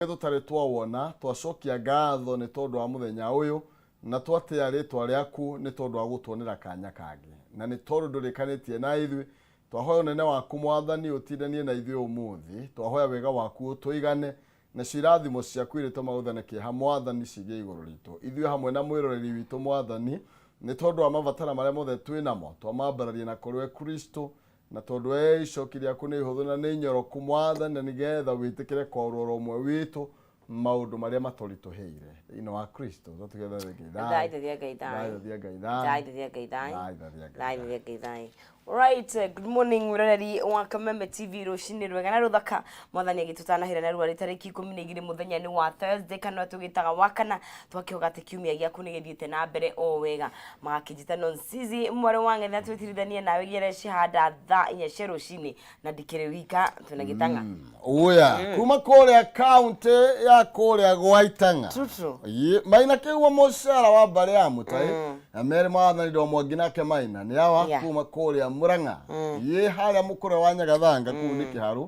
Tũtarĩ twawona, twacokia ngatho nĩ tondũ wa mũthenya ũyũ, na twatĩa rĩtwa rĩaku nĩ tondũ wa gũtuonera kanya kangĩ. Na nĩ tondũ ndũrĩkanĩtie na ithuĩ, twahoya ũnene waku Mwathani ũtindanie na ithuĩ ũmũthĩ, twahoya wega waku ũtũigane, nacio irathimo ciaku irĩtũma gũthane kĩeha Mwathani cigĩe igũrũ ritũ. Ithuĩ hamwe na mwĩroreri witũ Mwathani, nĩ tondũ wa mabatara marĩa mothe twĩ namo, twamambararia na kũrĩ we Kristo, Na tondũ wee icoki rĩaku nĩ ihũthũ na nĩ inyoroku, Mwathani, na nĩgetha wĩtĩkĩre kwaũra oro ũmwe witũ maũndũ marĩa matũritũhĩire. Thĩinĩ wa Kristo, tũtũgetha Ngai thayũ. Thaithia Ngai thayũ. Thaithia Ngai thayũ. Thaithia Ngai thayũ. Thaithia Ngai Thaithia Ngai thayũ. Right, good morning mwĩroreri wa Kameme TV, rũcinĩ rwega na rũthaka. Mwathani agĩtũtanahĩra narua rĩ tarĩki 12, mũthenya nĩ wa Thursday kana tũgĩtaga wa kana. Twakĩhoga atĩ kiumia gĩaku nĩ gĩthiĩte na mbere o wega. Magakĩnjĩta Nonsizi mwarĩ wa ng'etha, twĩtirithanie nawe gĩere cihanda thaa 4 cia rũcinĩ, na ndikĩrĩ wika, twĩna gĩtang'a. Uya kuma kũrĩa kaunti ya kũrĩa gwa Itang'a. True, true. Ye, Maina kĩguo mũcara wa mbarĩ ya Mũtai na merĩ mwathani ndo mwangi nake Maina nĩ awa kuma kũrĩa Mũrang'a ye harĩa mũkũrwe wa Nyagathanga kũu nĩ kĩharũ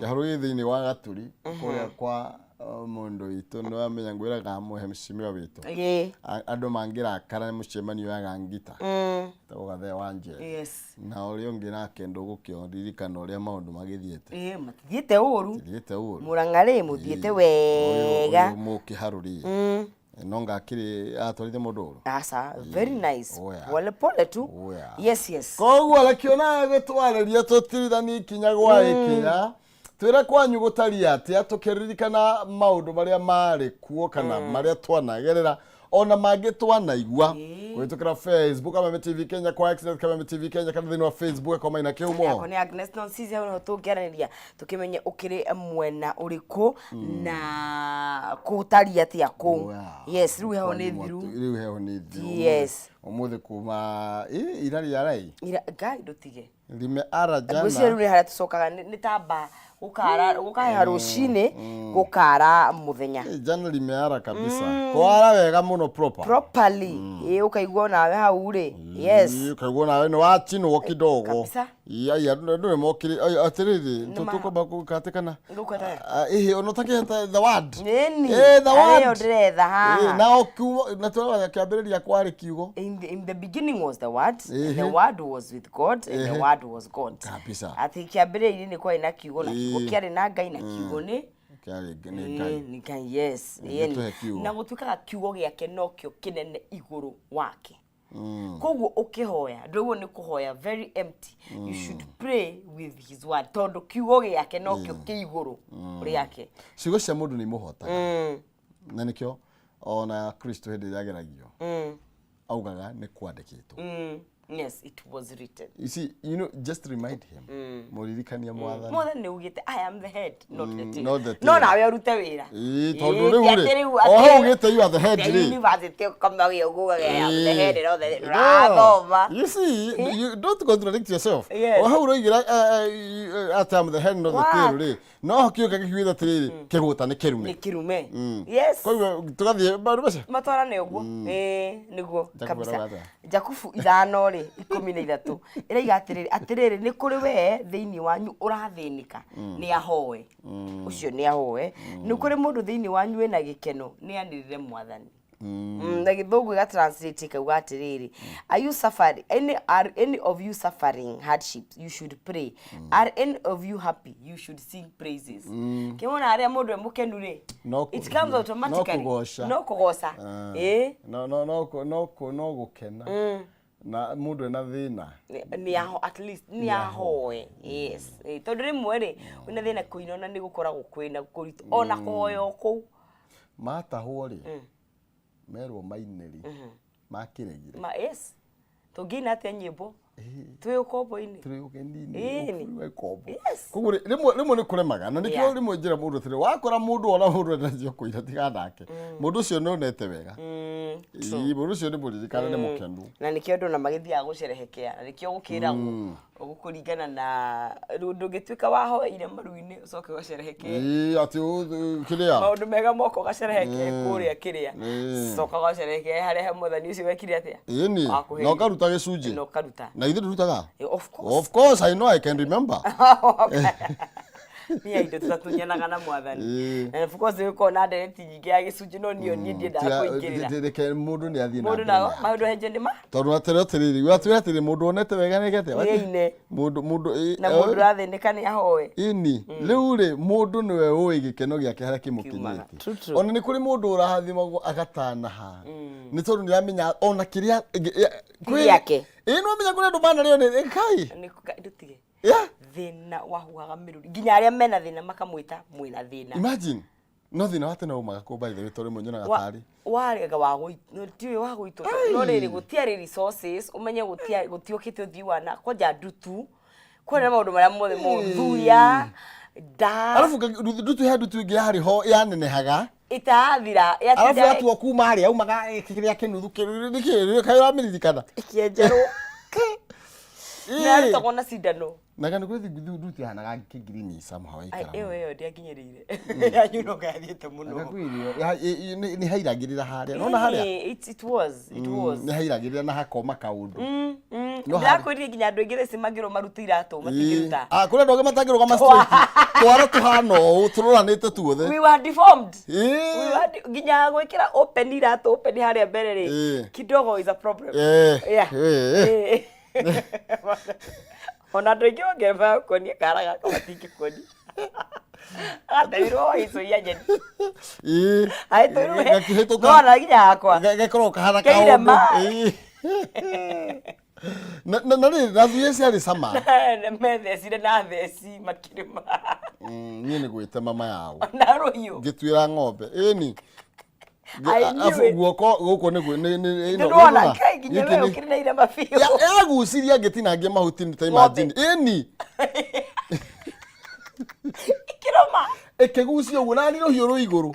kĩharũ gĩ thĩinĩ wa Gaturi kũrĩa kwa mũndũ witũ nĩ wamenya ngwĩraga mũhe mheshimiwa witũ. Andũ mangĩrakara nĩ mũcemanio yaga ngita tagwo Gathee wa Njeri. Na ũrĩa ũngĩ nake ndũgũkĩririkana ũrĩa maũndũ magĩthiĩte. Ĩĩ, matithiĩte ũru. Tithiĩte ũru. Mũrang'a rĩ, mũthiĩte wega. Ũyũ mũkĩharũ rĩ, no ngakĩrĩ atwarire mũndũ ũru. Aca, very nice. Pole pole tu. Yes. Koguo reke onawe gĩtwarĩrie tũtirithanie ikinya gwa ikinya. Twĩre kwanyu gũtariĩ atĩa tũkĩririkana maũndũ marĩa marĩ kuo kana marĩa twanagerera ona mangĩ twanaigua kũhĩtũkĩra Facebook Kameme TV Kenya, kwa X Kameme TV Kenya, kana thĩinĩ wa Facebook kwa Maina Kĩhumo. Yakwa nĩ Agnes Nonsizi, hau nĩho tũngĩaranĩria tũkĩmenye ũkĩrĩ mwena ũrĩkũ na kũtariĩ atĩa kũu. Yes, rĩu heho nĩ thiru. Rĩu heho nĩ thiru. Ũmũthĩ kuma ira rĩarai. Ira Ngai ndũtige. Lime ara jana. Ngwĩciria rĩu nĩ harĩa tũcokaga nĩ tamba gũkara gũkaheha rũcinĩ, gũkara mũthenya. Jana limeara kabisa. Kwara wega mũno proper. Properly. Ĩĩ, ũkaigua nawe hau rĩ. Yes. Ĩĩ, ũkaigua nawe nĩ wacinwo kidogo. Kabisa. Ĩĩ, ai andũ nĩ mokire atĩrĩrĩ tũkwamba gũkate kana. Ngũkwenda. Ĩhĩ ona ũtakĩheta the word. Nĩni. Ĩĩ, the word. Arĩyo ndĩretha haha. Na o kiugo na tũrona kĩambĩrĩria kwarĩ kiugo. In the beginning was the Word, and the Word was with God, and the Word was God. Kabisa. Atĩ kĩambĩrĩria-inĩ nĩ kwarĩ na kiugo, na kiugo kĩarĩ na Ngai, na kiugo nĩ Kĩarĩ nĩ Ngai. Nĩ Ngai, yes. Ĩni. Gĩtũhe kiugo. Na gũtuĩkaga kiugo gĩake nokĩo kĩnene igũrũ wake. Koguo ũkĩhoya ndũguo nĩ kũhoya very empty. You should pray with his word, tondũ kiugo gĩake nokĩo kĩ igũrũ rĩake. Ciugo cia mũndũ nĩ imũhotaga. Na nĩkĩo ona Kristo hĩndĩ ĩrĩa ageragio augaga nĩ kwandĩkĩtwo. Yes, it was written. You see, just remind him. Mũririkanie Mwathani. Mwathani nĩ ugĩte, "I am the head, not the tail." Not the tail. No nawe ũrute wĩra. Ĩĩ, tondũ rĩu Ĩĩ, rĩ, ti atĩ rĩu o atĩ- hau ugĩte you are the head atĩ rĩ. university ũkomagia ũguo ugaga, "I am the head, not the" No. Ũrathoma. You see, you don't contradict yourself. Yes. O hau ũroigĩra atĩ I'm the head, not the Work. tail rĩ. No kiugo gĩkiugĩte atĩrĩrĩ, kĩgũta nĩ kĩrume. Nĩ kĩrume. Yes. Koguo tũgathiĩ maũndũ macio. Matwarane ũguo. Ĩĩ, nĩguo Jakubu kabisa. arauga atĩa? Jakubu 5:13 ĩraiga atĩrĩrĩ, atĩrĩrĩ, nĩ kũrĩ we thĩinĩ wanyu ũrathĩnĩka? Nĩ ahoe. Ũcio nĩ ahoe. Nĩ kũrĩ mũndũ thĩinĩ wanyu wĩna gĩkeno? Nĩ anĩrĩre Mwathani. Na Gĩthũngũ ĩga translate ĩkauga atĩrĩrĩ, are you suffering any are any of you suffering hardships? You should pray. Are any of you happy? You should sing praises. Kĩmona arĩa mũndũ e mũkenu rĩ, No it comes automatically. No kũgoca. No kũgoca. Ĩĩ. No gũkena na mũndũ ena thĩna. Nĩ aho, at least nĩ ahoe. Yes. Ĩĩ, tondũ rĩmwe rĩ wĩna thĩna, kũina ona nĩ gũkoragwo kwĩna kũritũ, ona kũhoya o kũu. Matahwo rĩ, merwo maine rĩ, makĩregire. Ma, yes, tũngĩina atĩa nyĩmbo twĩ ũkombo-inĩ? Tũrĩ ũgeni-inĩ. Ĩni. Ũbũrũri wa ikombo. Yes. Koguo rĩ, rĩmwe nĩ kũremaga na nĩkĩo rĩmwe njĩra mũndũ atĩrĩ, wakora mũndũ ona mũndũ endacio kũina tiga nake mũndũ ũcio nĩ onete wega. Ĩĩ, mũndũ ũcio nĩ mũririkane, nĩ mũkenu. Na nĩkĩo andũ ona magĩthiaga gũcerehekea, na nĩkĩo gũkĩragwo gũkũringana na rĩu ndũngĩtuĩka wahoeire maru-inĩ ũcoke ũgacerehekee. Ĩĩ, atĩ kĩrĩa maũndũ mega moka ũgacerehekee kũrĩa kĩrĩa, coka ũgacerehekee harĩa he Mwathani ũcio wekire atĩa. Ĩni na Wakũheire. Ũkaruta gĩcunjĩ. Na ũkaruta. Na ithuĩ ndũrutaga. Of course. Of course, I know, I can remember. Nĩ ya indo tũtatunyanaga na mwathani. Ĩĩ. Na of course nĩ gũkoragwo na ndereti nyingĩ ya gĩcunjĩ, no niĩ niĩ ndiendaga kũingĩrĩra. Reke mũndũ nĩ athiĩ na Mũndũ mbere na nake. maũndũ henje nĩ ma Tondũ atĩrĩ atĩrĩrĩ, watwĩra atĩrĩ, mũndũ wonete wega nĩgete Nĩ aine. Mũndũ Na mũndũ ũrathĩnĩka nĩ ahoe. Ini rĩu rĩ, mũndũ nĩwe ũĩ gĩkeno gĩake harĩa Kiumaga. kĩmũkinyĩtie. True, true. Ona nĩ kũrĩ mũndũ ũrathimagwo agatanaha nĩ tondũ nĩ aramenya ona kĩrĩa Gĩake. Ĩ, no amenya kũrĩ andũ manarĩo nĩ kai. Nĩ ndũtige. Yeah. Thĩna wahuhaga mĩrũri nginya arĩa mena thĩna makamwĩta mwĩna thĩna. Imagine, no thĩna wa tene umaga kũ, by the way? Tondũ rĩmwe nyonaga tarĩ Warega wa gũitwo, tiũĩ wa gũitwo, no rĩrĩ gũtiarĩ resources, ũmenye gũtiũkĩte ũthii wa na kwanja ndutu kwĩna maũndũ marĩa mothe moru, thuya nda. Arabu ndutu, he ndutu ĩngĩ yarĩ ho yanenehaga. Ĩtarathira. Arabu yatinda yatua kuma harĩa yaumaga kĩrĩa kĩnuthu nĩkĩ kaĩ ũramĩririkana? Ĩkĩenjerwo na yarutagwo na cindano. Na kana kwĩ ndutu yahanaga kĩngirini somehow. Ai, ĩikara ĩyo ndiakinyĩrĩire, yanyu no yathiĩte mũno. Nĩ hairagĩrĩra harĩa, nona harĩa. It was. Nĩ hairagĩrĩra na hakoma kaũndũ. No Ndĩrakwĩrire nginya andũ aingĩ thaa ici mangĩrwo marute iratũ matingĩruta. Ah, kũrĩ andũ angĩ matangĩrũgama straight, twara tũhana ũũ tũroranĩte tuothe. We were deformed. Ĩĩ. We were nginya gwĩkĩra open iratũ, open harĩa mbere rĩ, kidogo is a problem. Yeah. Ona andũ aingĩ mangĩamba kuonia kara gaka matingĩkuonia, agatemirwo wagĩcũia nyeni. Ahĩtũirwo Gakĩhĩtũka. Nona nginya yakwa. Gakorwo kahana Keirema. kaũndũ. Ĩĩ. Na rĩrĩ na thuya ciarĩ cama. Methecire na theci makĩrĩma. Niĩ nĩ gwĩtema mayao. Na rũhiũ. Ngĩtuĩra ng'ombe ĩni. I knew it. Guoko gũkũ nĩ ĩno. Nĩndona nĩwona? kai nginya Gĩkĩ we ũkĩrĩ na irema biũ. Yaguciria ngĩtinangia mahuti nĩ ta Ng'ombe. imagine ĩni. Ikĩrũma. Ĩkĩgucia ũguo nani rũhiũ rwĩ igũrũ.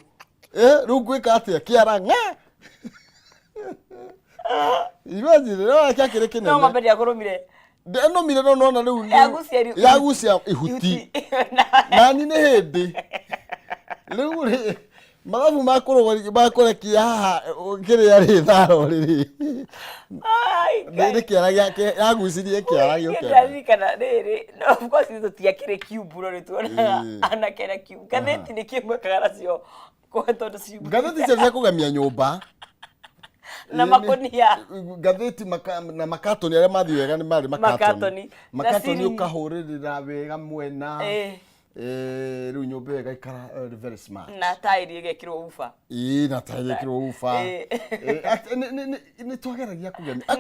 Rĩu ngwĩka atĩa kĩara ng'a? Imagine, no kĩakĩrĩ No kĩnene. Ng'ombe ndĩakũrũmire? Ndomire, no nona rĩu Yagucia yagucia ihuti. Nani nĩ hĩndĩ rĩu rĩ mathabu makũrekia haha kĩrĩa rĩ tharo rĩrĩ Ai, Ngai. nĩ kĩara gĩake yagucirie kĩara gĩũke. Ndirarikana rĩrĩ, no of course ithuĩ tũtiakĩrĩ cube, no nĩtuonaga anake na cube. Ngathĩti nĩ kĩ mwekaga nacio kwa tondũ cube Ngathĩti cia kũgemia nyũmba. Na makũnia. Ngathĩti na makatoni arĩa mathiĩ wega nĩ marĩ makatoni. Makatoni. Na Makatoni. ceiling. Ũkahũrĩrĩra wega mwena. Rĩu nyũmba ĩyo ĩgaikara very smart. Na tairi ĩgekĩrwo uba. Ĩĩ, na tairi ĩkĩrwo uba. Nĩ twageragia kũgemia.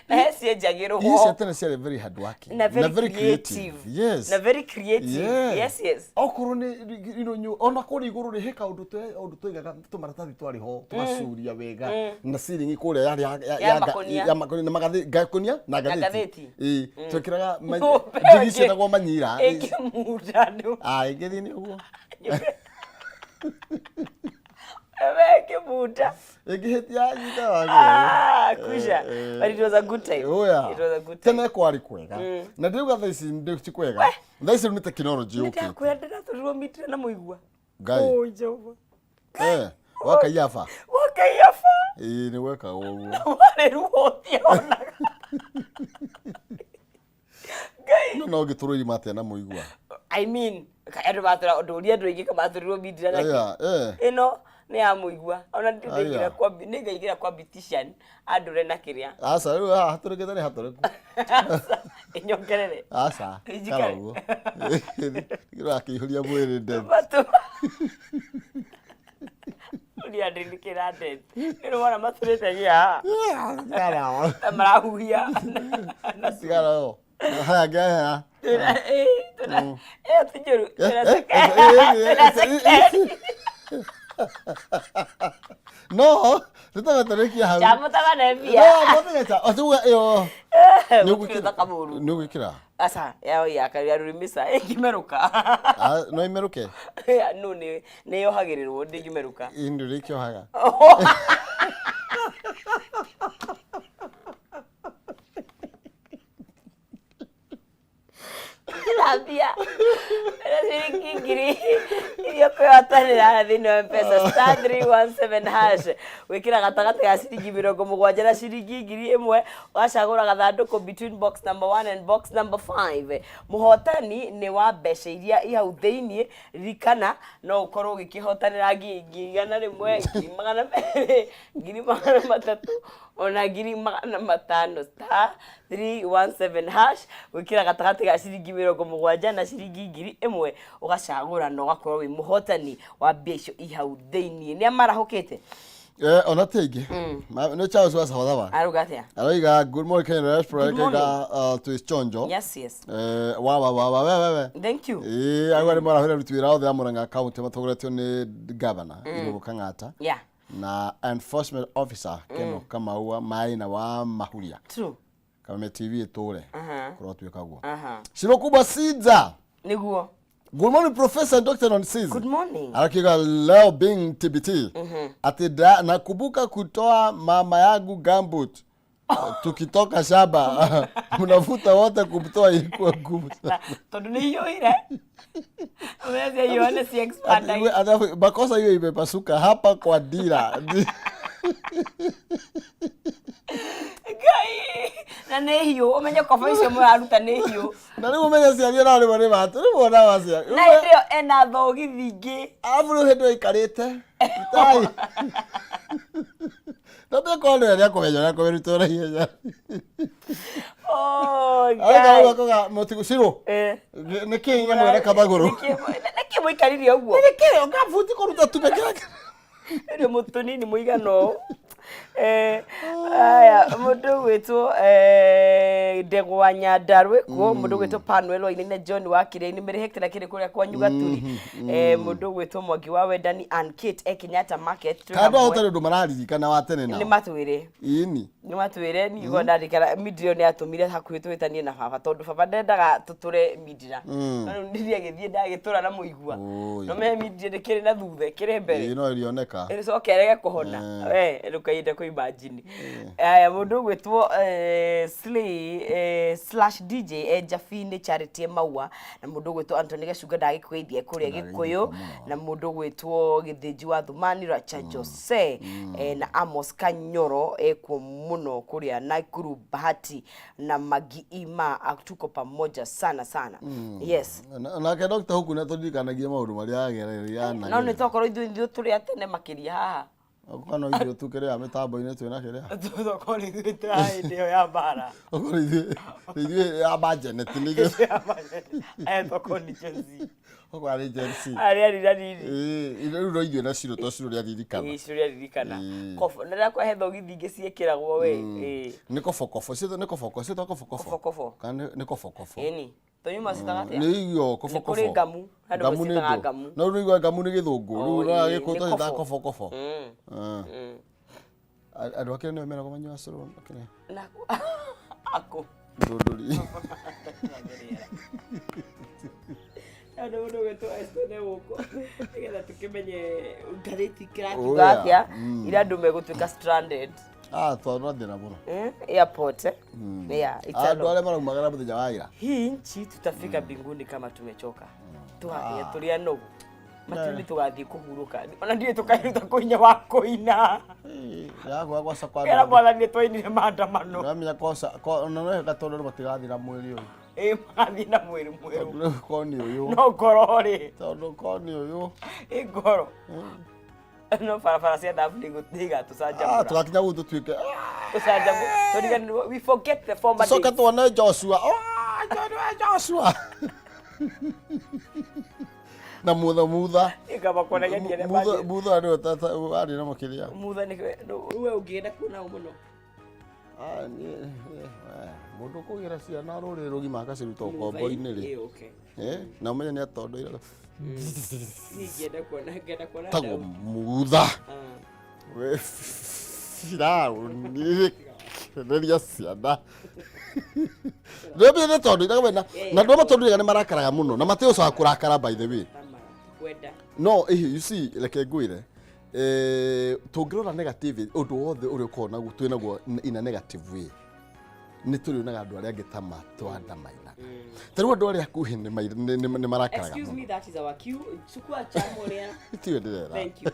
Na he cienjagĩrwo. Ici cia tene ciarĩ very hard working. Na very creative. Yes. Na very creative. Yes. Okorwo nĩ ona kũrĩa igũrũ rĩ, he kaũndũ ũndũ twaigaga tũmaratathi twarĩ ho tũgacuria wega na ceiling kũrĩa yarĩ Ya makũnia. Ya makũnia na magathĩ ngakũnia na ngathĩti. Ngathĩti. Ĩĩ, twekĩraga Nyũmba ĩyo ndigi ciĩtagwo manyira. Ĩngĩmunda nĩ Ah, ĩngĩthiĩ nĩ ũguo. We ĩngĩmunda. Ĩngĩhĩtia nyita wagĩrĩire. Ah, kusha. But it was a good time. Oh, yeah. It was a good time. Tene kwarĩ kwega na ndĩrauga thaa ici ndĩ ti kwega, thaa ici rĩu nĩ tekinoronjĩ yũkĩte. Nĩndakwĩra ndĩratũrirwo mitire na mũigua. Ngai. Oh, Jehova. Wakaiaba. Wakaiaba. Ĩĩ, nĩ gwekagwo ũguo. Warĩ ruo ũtiaonaga. Ngai. No ngĩtũrwo irima atĩa na mũigua? I mean, andũ matũra ndũria andũ aingĩ kamatũrirwo mindira na Aya, eh. Ĩno nĩ ya mũigua. Ona ndĩraingĩra Aya. kwa nĩngaingĩra competition andũre na kĩrĩa. Aca, rĩu haha hatũrĩkĩte nĩ hatũrĩku. Ĩnyongerere. Aca. Njikare. Kara ũguo kĩrakĩihũria mwĩrĩ ndeti. Matũ. Ũrĩa ndĩrĩkĩra ndeti. Nĩ wona matũrĩte gĩa haha. Na marahuhia. Tigara ũũ haya ngehera. Ĩyo ti njũru. Tũracekeri. No tũtagatũrĩkia hau. Chamũtagane mbia. No mũthenya otuga ĩyo. Gũtirĩ ũthaka mũru. Nĩ ũgwĩkĩra. Aca, yao ya rũrĩmĩca ĩngĩmerũka. Ah, no imerũke. No nĩ yohagĩrĩrwo ndĩngĩmerũka. Ĩ, nĩ ũrĩkĩohaga. Thambia na ciringi 2000. Iria kwĩhotanĩra thĩinĩ wa Mpesa *317# wĩkĩra gatagatĩ ga ciringi 70 na ciringi 1000, ũgacagũra gathandũkũ between box number 1 and box number 5. Mũhotani nĩ wa mbeca iria i hau thĩinĩ. Ririkana no ũkorwo ũgĩkĩhotanĩra 100,000, 200,000, 300,000, ona 500,000. *317# gwĩkĩra gatagatĩ ga ciringi 70 na ciringi 1000, ũgacagũra na ũgakorwo wĩ mũhotani wa mbia icio i hau thĩinĩ. Nĩ amarahũkĩte? Ona ti aingĩ. Nĩ Charles wa Sawasawa. Arauga atĩa? Arauga good morning Kenya Diaspora. Good morning. Akauga twĩ chonjo. Yes. Wa wa wa wa we we. Thank you. Ĩĩ, auga nĩ marahũra aruti wĩra othe a Murang'a County matongoretio nĩ governor Irũngũ Kang'ata na enforcement officer Keno Kamau wa Maina wa Mahuria. True. Kameme TV ĩtũre. Kũrotuĩka guo. Shiro kubwa Sidza. Nĩguo. Good morning, Professor and Dr. Nonsizi. Good morning. Arakiga leo being TBT. Ati da, nakumbuka kutoa mama yangu gumboot. Tukitoka shamba mnavuta wote kumtoa, ilikuwa ngumu sana. Tondũ nĩ iyũire. Ũmecia iyũa nĩ ci expand. Makosa hiyo imepasuka hapa kwa dira. Ngai. Na nĩ hiũ, ũmenye kobo icio mũraruta nĩ hiũ. Na rĩu ũmenye ciari ona rĩmwe nĩ matu rĩu wona waciari. Na hĩndĩ ĩyo ena thogithi ingĩ. Arabu rĩu hĩndĩ ĩyo aikarĩte. Tai. Na mbere nĩ rĩa kũmenya ũrĩa kũmĩruta na ihenya. Oh, Arauga Ngai. akauga mũtigu cirũ. Nĩ kĩ nyamũ ĩreka magũrũ? Nĩkĩ mũikarire ũguo? Nĩ kĩ ngabuti kũruta tume kĩrĩa Nĩ mũtũnini mũigana ũũ. Aya, mũndũ ũgwĩtwo Ndegwa Nyandarua kuo, mũndũ ũgwĩtwo Panuel Wainaina, John wa Kĩrĩa-inĩ, Mary Hector akĩrĩ kũrĩa kwanyu Gaturi. Mũndũ ũgwĩtwo Mwangi wa Wendani, Ann Kate e Kenyatta Market. Twĩ Kana andũ hamwe. ahote ũndũ mararirikana wa tene Nĩ nao. matwĩre. Ĩni. Nĩ matwĩre nigo ndarikana mindira nĩ atũmire hakuhĩ tũhĩtanie na baba, tondũ baba ndendaga tũtũre mindira. No rĩu ndiri agĩthiĩ ndagĩtũra na mũigua. Oi. No me mindira ndĩkĩrĩ na thutha, ĩkĩrĩ mbere. Ĩĩ, no ĩrioneka. Ĩcoke ĩrege kũhona. We ndũkaiyende kũ imagine. Aya, mũndũ ũgwĩtwo Slay slash DJ Jafini Charity Maua, na mũndũ ũgwĩtwo Anthony Gacunga ndagĩkũgeithia kũrĩa Gĩkũyũ, na mũndũ ũgwĩtwo Gĩthĩnji wa Thumani Racha Jose, na Amos Kanyoro ekuo mũno kũrĩa Nakuru Bahati na Magi Ima, tuko pamoja sana sana. Yes. Nake Dr. Huku nĩ atũririkanagia maũndũ marĩa agereire. No nĩ tokorwo ithuĩ tũrĩ a tene makĩria haha. Kana ithuĩ tu kĩrĩa mĩtambo-inĩ twĩna kĩrĩa. Tokorwo ithuĩ tũrĩ hĩndĩ ĩyo ya mbara. Okorwo ithuĩ ya Bajanet nĩ ithuĩ. Aya tokorwo nĩ Gen Z. Okorwo arĩ Gen Z. Arĩa arira nini. Ĩĩ, rĩu no ithuĩ na Ciro to Ciro rĩaririkana. Ĩĩ, Ciro rĩaririkana. Ĩĩ. Kobo na rĩakwa he thogithi ingĩ ciĩkĩragwo we. Ĩĩ. Nĩ kobokobo, ciĩtwo nĩ koboko, ciĩtwo kobokobo. Kobokobo. Kana nĩ kobokobo. Ĩni. Tũnyuma citaga atĩa? Nĩ irio kobokobo. Nĩ kũrĩ ngamu. Andũ Ngamu nĩ maciĩtaga ndũ. ngamu. No rĩu igua ngamu nĩ gĩthũngũ. Rĩu Oh, no ĩĩ, gĩkũyũ nĩ twacitaga kobo. kobokobo. Andũ akĩrĩ nĩo meragwo manyua cũrũ kĩrĩa. Na akũ. Ndũndũri. Andũ mũndũ ũgwĩtwo Esther nĩ gũkũ nĩgetha tũkĩmenye ngathĩti kĩrakiuga Oya, atĩa ira andũ megũtuĩka stranded. Ah, twarora thĩna mũno. Airport, eh? Yeah, it's a Andũ lot. arĩa maraumagara mũthenya wa ira. Hii nchi tutafika mbinguni kama tumechoka, tugakinya tũrĩ anogu matuni, tũgathiĩ kũhurũka, ona ndiũĩ tũkahiruta kũinya wa kũina. Yakwa gwaca kwa kera mwathani nĩ twainire maandamano. Ndamenya koca ona no heka tondũ andũ matigathira mwĩrĩ ũyũ. Ĩ, magathiĩ na mwĩrĩ mwerũ. Tondũ rĩu koni ũyũ. No ngoro rĩ. Tondũ koni ũyũ. Ĩ, ngoro no barabara cia thabu nĩ igatũcanjamũra. Tũgakinya gũkũ tũtuĩke. Tũcanjamũra tũriganĩrwo, we forget the former Tũcoke days. tuone Joshua. Oh, Joshua, Joshua. Na mutha mutha. Ĩkaba kuonagia ndiene. Mutha mutha nĩwe tata arĩ na makĩria. Mutha nĩ we ũngĩenda kuona ũ mũno. Ah, mũndũ kũgĩra ciana rũrĩrĩ rũgima akaciruta ũkombo-inĩ rĩ. Ĩ, okay. Na ũmenye nĩ atondoire. Niĩ ingĩenda kuona, ngenda kuona Tagwo Daudi. mutha. We Firaũni reria ciana. Nĩũmenye nĩ tondũ iraga na na andũ arĩa matondũ nĩ marakaraga mũno na matiũcaga kũrakara, by the way. Tamara, kwenda. No you see, reke ngwĩre, tũngĩrora negative ũndũ wothe ũrĩa ũkoragwo naguo twĩ naguo in a negative way. Nĩ tũrĩonaga andũ arĩa angĩ ta matwandamainaga. Ta rĩu andũ arĩa akuhĩ nĩ marakaraga Excuse mũno. me, that is our cue. Chukua chamoria. Tiwe ndĩrera. Thank you.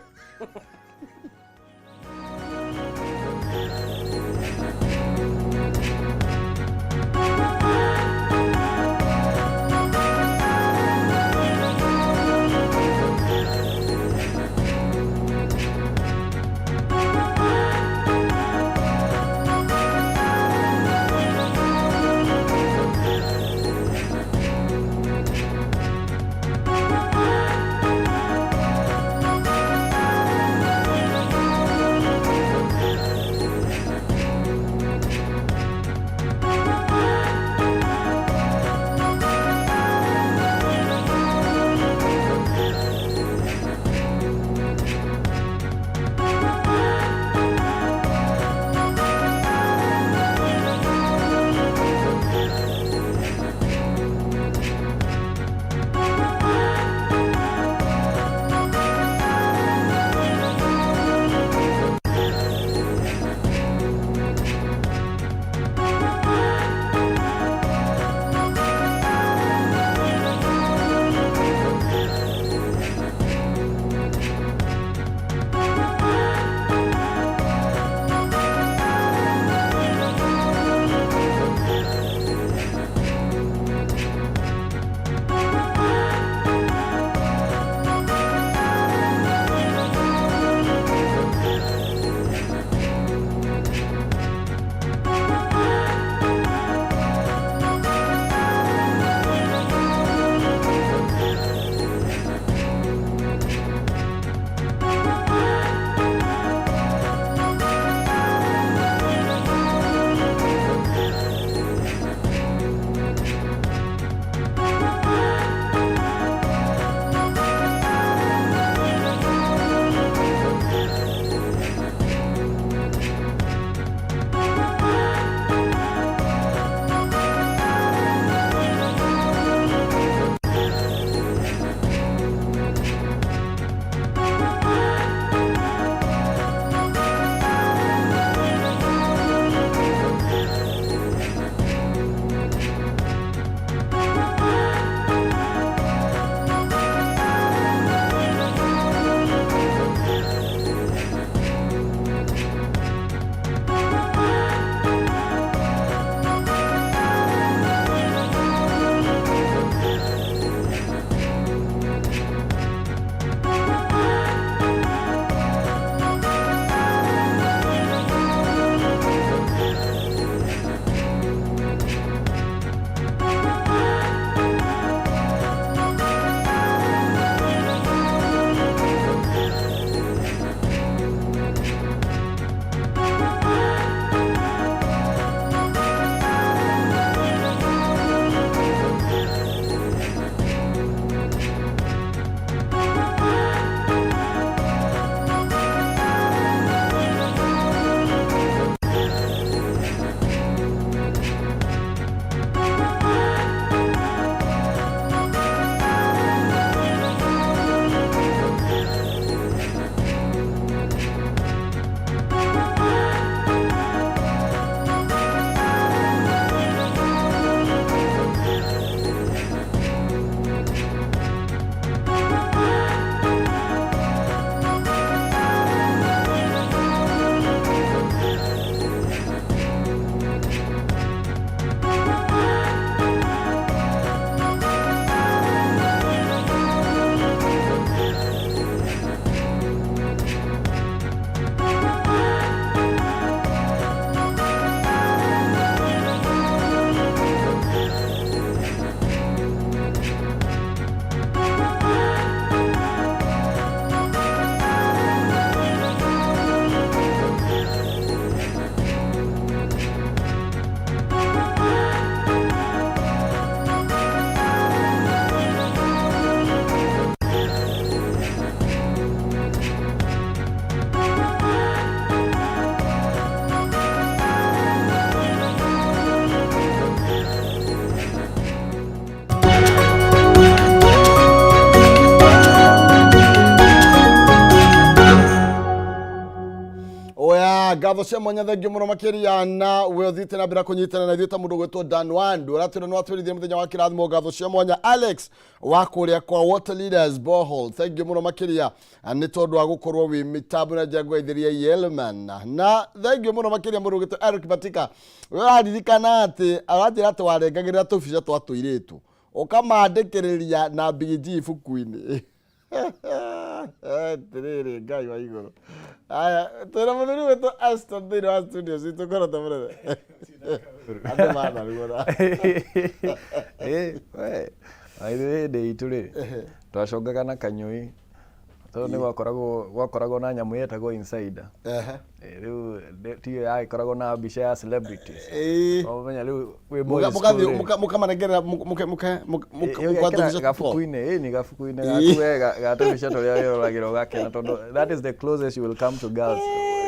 Ngatho cia mwanya, thengio mũno makĩria na we ũthiĩte na mbere kũnyitana na ithuĩ ta mũndũ gwĩtwo Dan Wandu ũratwĩra nĩ watwĩrithia mũthenya wa kĩrathimo. Ngatho cia mwanya Alex wa kũrĩa kwa Water Leaders Borehole, thengio mũno makĩria nĩ tondũ wa gũkorwo wĩ mĩtambo na njĩra ngũgeithĩria Yelman, na thengio mũno makĩria mũndũ gwĩtwo Eric Batika, we ũraririkana atĩ aranjĩra atĩ warengagĩrĩra tũbica twa tũirĩtu ũkamandĩkĩrĩria na bigiji ibuku-inĩ. Atĩrĩrĩ Ngai wa igũrũ, aya twĩna mũthuri witũ Aston thĩinĩ wa studio citũ korota mũnene andũ manarugũra. We, ithuĩ hĩndĩ itũ rĩ, twacongaga na kanyũi tondũ nĩ gwakoragwo na nyamũ yetagwo Insider. Rĩu tiyo yagĩkoragwo na mbica ya celebrities. Ũmenya rĩu wĩ boys school rĩ. Mũkamanengerera Ũgekĩra gabuku-inĩ, ĩ ni gabuku-inĩ gaku we ga tũbica tũrĩa wĩroragĩra ũgakena, tondũ that is the closest you will come to girls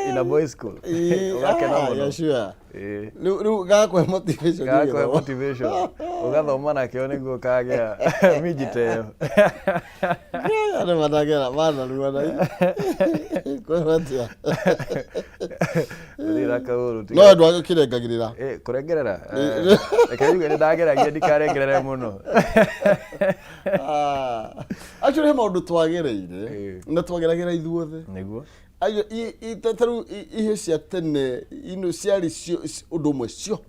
in a boys school. Ũgakena mũno. Ĩĩ. Rĩu gagakũhe motivation. Gagakũhe ũgĩthoma. Motivation ũgathoma nakĩo nĩguo ũkagĩa minji ta ĩyo. Andũ managera manarua na kwĩbatia. Gũtirĩ na kaũru. No andũ agĩkĩrengagĩrĩra. Kũrengerera. Reke njuge nĩ ndageragia ndikarengerere mũno. Ah, actually he maũndũ twagereire na twageragĩra ithuothe. Nĩguo. Ayo ta rĩu ihĩ cia tene ino ciarĩ cio ũndũ ũmwe cio.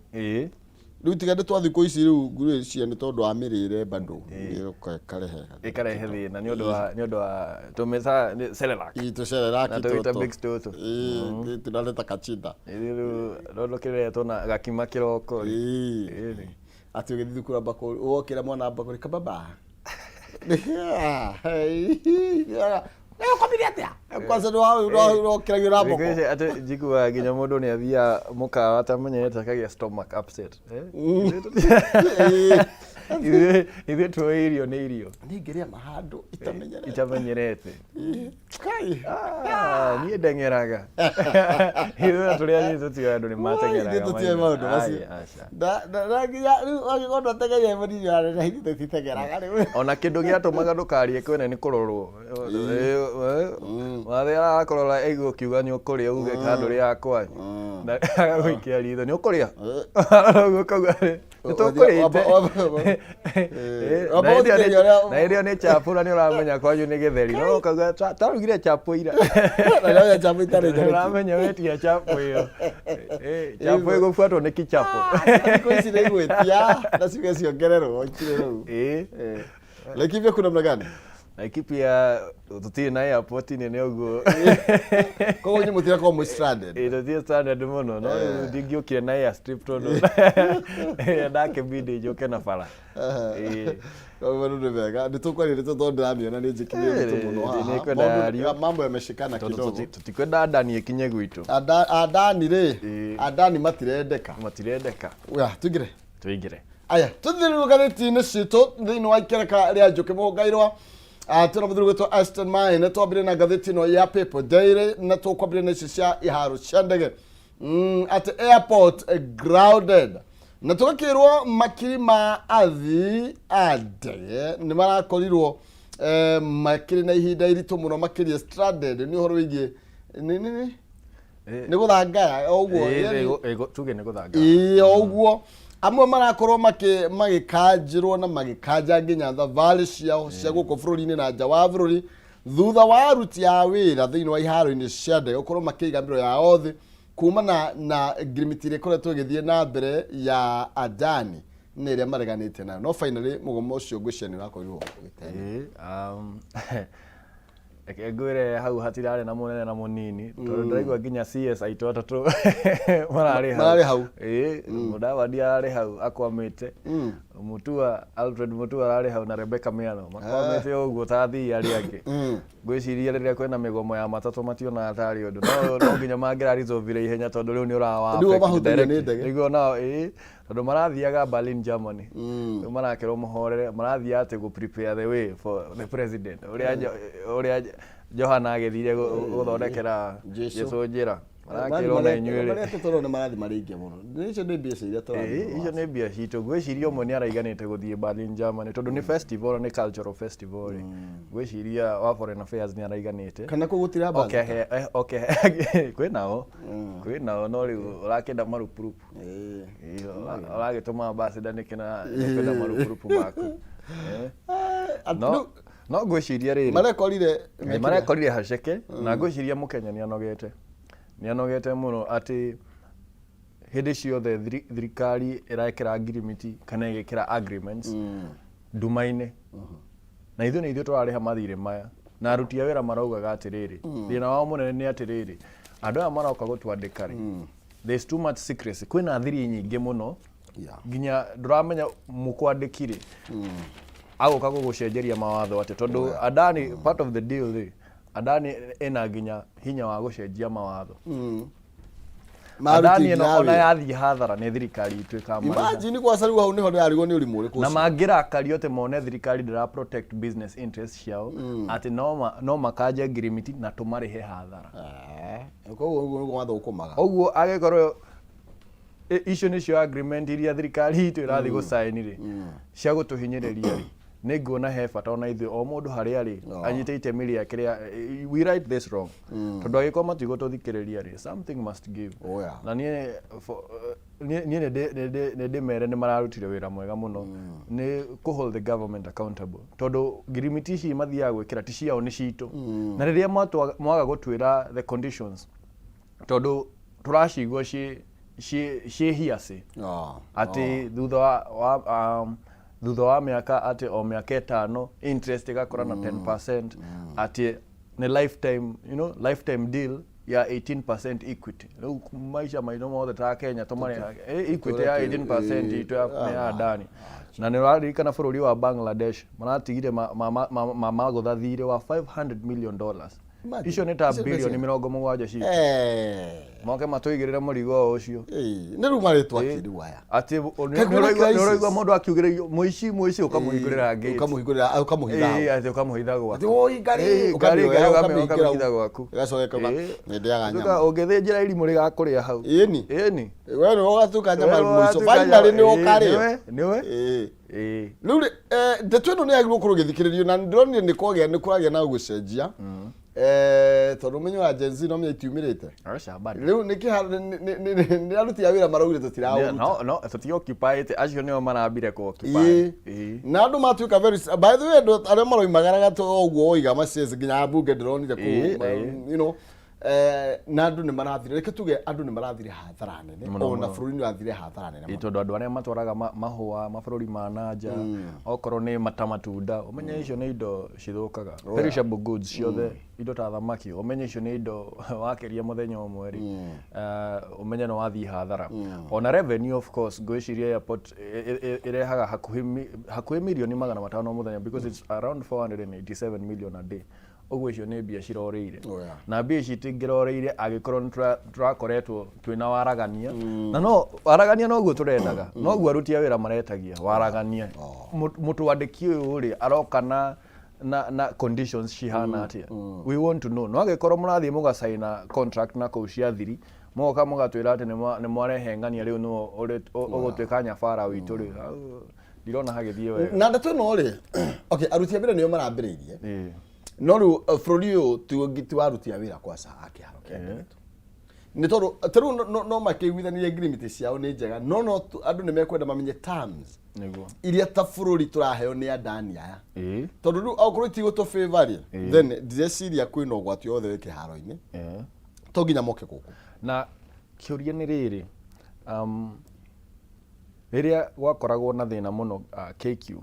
Rĩu tiga nĩ twa thikũ ici, rĩu ngwĩciria nĩ tondũ wa mĩrĩre bado ĩkarehe ĩkarehe thĩna nĩ ũndũ wa tũmĩca Cerelac. Tũcereraki. Na tũ Weetabix tũtũ. Tunaleta kachida. Rĩu rũndũ kĩrehetwo na gakima kĩroko. Ĩĩ. Atĩ ũgĩthiĩ thukuru amba wokĩra mwana amba kũrĩ kababa ũkomire atĩa kwanza nĩwokĩragio na Thikũ mboko. ici atĩ njiguaga nginya mũndũ nĩ athiaga mũkawa atamenyerete akagĩa stomach upset. Eh? Ithuĩ tuoĩ irio nĩ irio. Ningĩrĩa mahandũ itamenyerete. Itamenyerete. Kai. Ah, niĩ ndeng'eraga. Ithuĩ na tũrĩa ithuĩ tũtiũĩ andũ nĩ mateng'eraga. Ithuĩ tũtiũĩ maũndũ macio. Ai, aca. Na nginya rĩu angĩkorwo ndwatengerire mũnini wa na ithuĩ tũtiteng'eraga rĩu. Ona kĩndũ gĩatũmaga ndũkarie kwene nĩ kũrorwo. Wathe arakũrora aigua ũkiuga nĩ ũkũrĩa uge kana ndũrĩaga kwanyu na agagũikia ritho, nĩ ũkũrĩa, ũguo ũkauga nĩ tũkũrĩte. Wamba Na hĩndĩ ĩyo gũthikĩrĩria na hĩndĩ ĩyo nĩ chapo na nĩ ũramenya kwanyu nĩ gĩtheri, no ũkauga "Twarugire chapo ira." Na nĩoya chapo itarĩ njereti. Ũramenya wetia chapo ĩyo. Chapo ĩgũbuatwo nĩ kichapo. Thikũ ici nĩ igwĩtia na ciuge ciongererwo ikire rĩu. Laikipia kuna namna gani? Laikipia tũtirĩ na airport nene ũguo. Koguo inyuĩ mũtirakorwo mwĩ stranded. Ĩ, tũtirĩ stranded mũno, no rĩu ndingĩũkire na airstrip tondũ ndakĩbidi njũke na bara. Koguo rĩu nĩ wega nĩ tũkwaria nĩ tondũ ndĩramĩona nĩ njĩkĩrire ũritũ mũno haha. Nĩngwenda yario. Mambo yameshikana Tondũ kidogo. Tũtikwenda ndani ĩkinye gwitũ. Adani rĩ, adani matirendeka. Matirendeka. Oya, tũingĩre. Tũingĩre. Aya, tũthiĩ rĩu ngathĩti-inĩ citũ thĩinĩ wa ikereka rĩa Njũkĩ Mũgairwa. Twĩna mũthuri gwĩtwo Aston Maine. Twambire na ngathĩti ĩno ya People Daily na tũkwambire na ici cia iharo cia ndege, atĩ airport grounded, na tũgakĩrwo makiri ma athii a ndege nĩ marakorirwo makĩrĩ na ihinda iritũ mũno makĩria stranded nĩ ũhoro wĩgiĩ nĩ nĩ gũthangaya o ũguo. Yani Tuge nĩ gũthanga. Ĩĩ, o ũguo amwe marakorwo magĩkanjĩrwo na magĩkanja nginya thabarĩ ciao cia gũkũ bũrũri-inĩ na nja wa bũrũri thutha wa aruti a wĩra thĩinĩ wa iharo-inĩ cia ndege gũkorwo makĩiga mĩro yao thĩ kumana na ngirimiti ĩrĩa ĩkoretwo ĩgĩthiĩ na mbere ya Adani nĩ ĩrĩa mareganĩte nayo, no finally mũgomo ũcio ngwĩciria nĩ ũrakorirwo ũgĩtenda. Reke ngwĩre hau hatirarĩ na mũnene na mũnini tondũ ndĩraigua nginya CS aitũ atatũ mararĩ hau. Mararĩ hau. Ĩĩ, Mũdavadi ararĩ hau akwamĩte, Mutua, Alfred Mutua ararĩ hau na Rebecca Miano makwamĩte ũguo ta athii arĩa angĩ. Ngwĩciria rĩrĩa kwĩna mĩgomo ya matatũ mationaga tarĩ ũndũ, no no nginya mangĩraresolvire ihenya tondũ rĩu nĩ ũrawa Nĩguo affect mahutagio nĩ directly. ndege. Nĩguo nao, ĩĩ, tondũ marathiaga Berlin, Germany. Rĩu marakerwo mũhorere, marathiaga atĩ gũ prepare the way for the president, ũrĩa Johana agĩthire gũthondekera Jesũ. Jesũ njĩra. Marakĩrwo na inyuĩ rĩ. Marĩa tũtũrona marathiĩ marĩ aingĩ mũno. Nĩ icio nĩ mbia iria tũrathiĩ. Ĩĩ, icio nĩ mbia citũ. Ngwĩciria ũmwe nĩ araiganĩte gũthiĩ Berlin Germany tondũ nĩ festival nĩ cultural festival rĩ. Ngwĩciria wa foreign affairs nĩ araiganĩte. Kana kũu gũtirĩ ambassador? Okay, okay, kwĩ nao. Kwĩ nao no rĩu ũrakĩenda marupurupu. Ĩĩ, ũragĩtũma ambassador nĩkĩ na kwenda marupurupu maku. No no ngwĩciria rĩrĩ. Marekorire marekorire haceke na ngwĩciria mũkenya nĩ anogete. Nĩ anogete mũno atĩ hĩndĩ ciothe thirikari ĩrekĩra ngirimiti kana ĩgekĩra agreements nduma-inĩ. Na ithuĩ nĩ ithuĩ tũrarĩha mathirĩ maya. Na aruti a wĩra maraugaga atĩrĩrĩ, thĩna wao mũnene nĩ atĩrĩrĩ, andũ aya maroka gũtwandĩka rĩ, there's too much secrecy. Kwĩna thiri nyingĩ mũno nginya ndũramenya mũkwandĩki rĩ agũka gũgũcenjeria mawatho atĩa tondũ Adani part of the deal rĩ, Adani ĩna nginya hinya wa gũcenjia mawatho. Adani ĩno ona yathiĩ hathara nĩ thirikari itũ ĩkamarĩha. Imagine kwaca rĩu hau nĩho ndĩrarigwo nĩ ũrimũ ũrĩkũ Na ũcio. mangĩrakario atĩ mone thirikari ndĩra protect business interest ciao atĩ no makanje ngirimiti na tũmarĩhe hathara. Koguo ũguo nĩguo mathũkũmaga. Ũguo angĩkorwo icio nĩcio agreement iria thirikari itũ ĩrathiĩ gũcaini rĩ cia gũtũhinyĩrĩria rĩ, nĩ nguona he bata ona ithuĩ o mũndũ harĩa arĩ anyite itemi rĩake rĩa we right this wrong, tondũ angĩkorwo matigũtũthikĩrĩria rĩ, something must give. Oh, yeah. Na niĩ niĩ nĩ ndĩmere nĩ mararutire wĩra mwega mũno nĩ kũ hold the government accountable, tondũ ngirimiti ici mathiaga gwĩkĩra ti ciao, nĩ citũ, na rĩrĩa mwaga gũtwĩra the conditions, tondũ tũracigua ciĩ hearsay atĩ thutha wa mĩaka, atĩ o mĩaka 5 interest ĩgakũra na 10%, atĩ nĩ lifetime deal ya 18% equity. Rĩu maica maitũ mothe ta Kenya tũmarĩhaga equity ya 18% itũ nĩ ya Adani. Na nĩ ũraririkana bũrũri wa Bangladesh maratigire magũtha thirĩ wa $500 million. Imagine. Icio nĩ ta Icio bilioni mbeca. 70 citũ moke matũigĩrĩre mũrigo o ũcio. Nĩ rĩu marĩtwa kĩrĩu aya. Atĩ Kaĩ kwĩna crisis? nĩ ũraigua mũndũ akiugĩrĩrio mũici, mũici, ũkamũhingũrĩra gate. Ũkamũhingũrĩra, ũkamũhitha hau. Ĩĩ, atĩ ũkamũhitha gwaku. Atĩ woi ngarĩ, Ĩĩ, ũkamĩoya, ngarĩ, ũkamĩingĩra ũkamĩhitha gwaku. Ĩgacoka ĩkauga, Ĩĩ. "Nĩ ndĩaga Ũtuĩka nyama." ũngĩthĩnjĩra irimũ rĩgakũrĩa hau. Ĩni. Ĩni. We nĩwe ũgatuĩka nyama Wewe mũico. ũgatuĩka Finally nyama. nĩwe Ĩĩ, ũkarĩo. nĩwe, nĩwe. Ĩĩ. Ĩĩ. Rĩu rĩ, ndeto ĩno nĩ yagĩrĩirwo gũkorwo ĩgĩthikĩrĩrio na ndĩronire nĩ kwagĩa nĩ kũragĩa na gũcenjia. Tondũ ũmenyo wa Gen Z no menya itiumĩrĩte. Aca, bado. Rĩu nĩ kĩharo nĩ aruti a wĩra maraugire tũtiraũruta. No, tũti occupy acio nĩo marambire kũ occupy. Ĩĩ. Ĩĩ. Na andũ matuĩka very by the way, andũ arĩa maroimagaraga to ũguo woiga macieci nginya ambunge ndĩronire kũu Ĩĩ, ĩĩ. Na andũ nĩ marathire, reke tuge andũ nĩ marathire hathara nene Mũno, ona mũno. bũrũri nĩ ũrathire hathara nene Ĩĩ, mũno. tondũ andũ arĩa matwaraga mahũa mabũrũri ma nanja, okorwo nĩ mata matunda, ũmenye icio nĩ indo cithũkaga, perishable goods ciothe, indo ta thamaki, ũmenye icio nĩ indo wakĩria mũthenya ũmwe rĩ, ũmenye nĩ wathiĩ hathara. Ona revenue, of course, ngwĩciria airport ĩrehaga hakuhĩ mirioni 500 mũthenya, because it's around 487 million a day. Ũguo icio nĩ mbia cirorĩire. Na mbia ici itingĩroreire angĩkorwo nĩ tũrakoretwo twĩna waragania, na no waragania noguo tũrendaga, noguo aruti a wĩra maretagia waragania. Mũtwandĩki ũyũ rĩ, aroka na conditions cihana atĩa? We want to know. No angĩkorwo mũrathiĩ mũgacaina contract na kũu cia thiri, mũgoka mũgatwĩra atĩ nĩ mwarehe ng'ania, rĩu nĩwe ũgũtuĩka nyabara witũ rĩ, hau ndirona hagĩthiĩ wega. Na ndeto ĩno rĩ, okay, aruti a wĩra nĩo marambĩrĩirie, no rĩu bũrũri ũyũ ti wa aruti a wĩra kwaca a kĩharo kĩa ndege tu, nĩ tondũ ta rĩu no makĩiguithanirie ngirimiti ciao nĩ njega, no andũ nĩ mekwenda mamenye terms iria ta bũrũri tũraheo nĩ Adani aya, tondũ rĩu okorwo itigũtũ favor rĩ, then ndireciria kwĩna ũgwati wothe wĩ kĩharo-inĩ, to nginya moke gũkũ. Na kĩũria nĩ rĩrĩ, rĩrĩa gwakoragwo na thĩna mũno, KQ,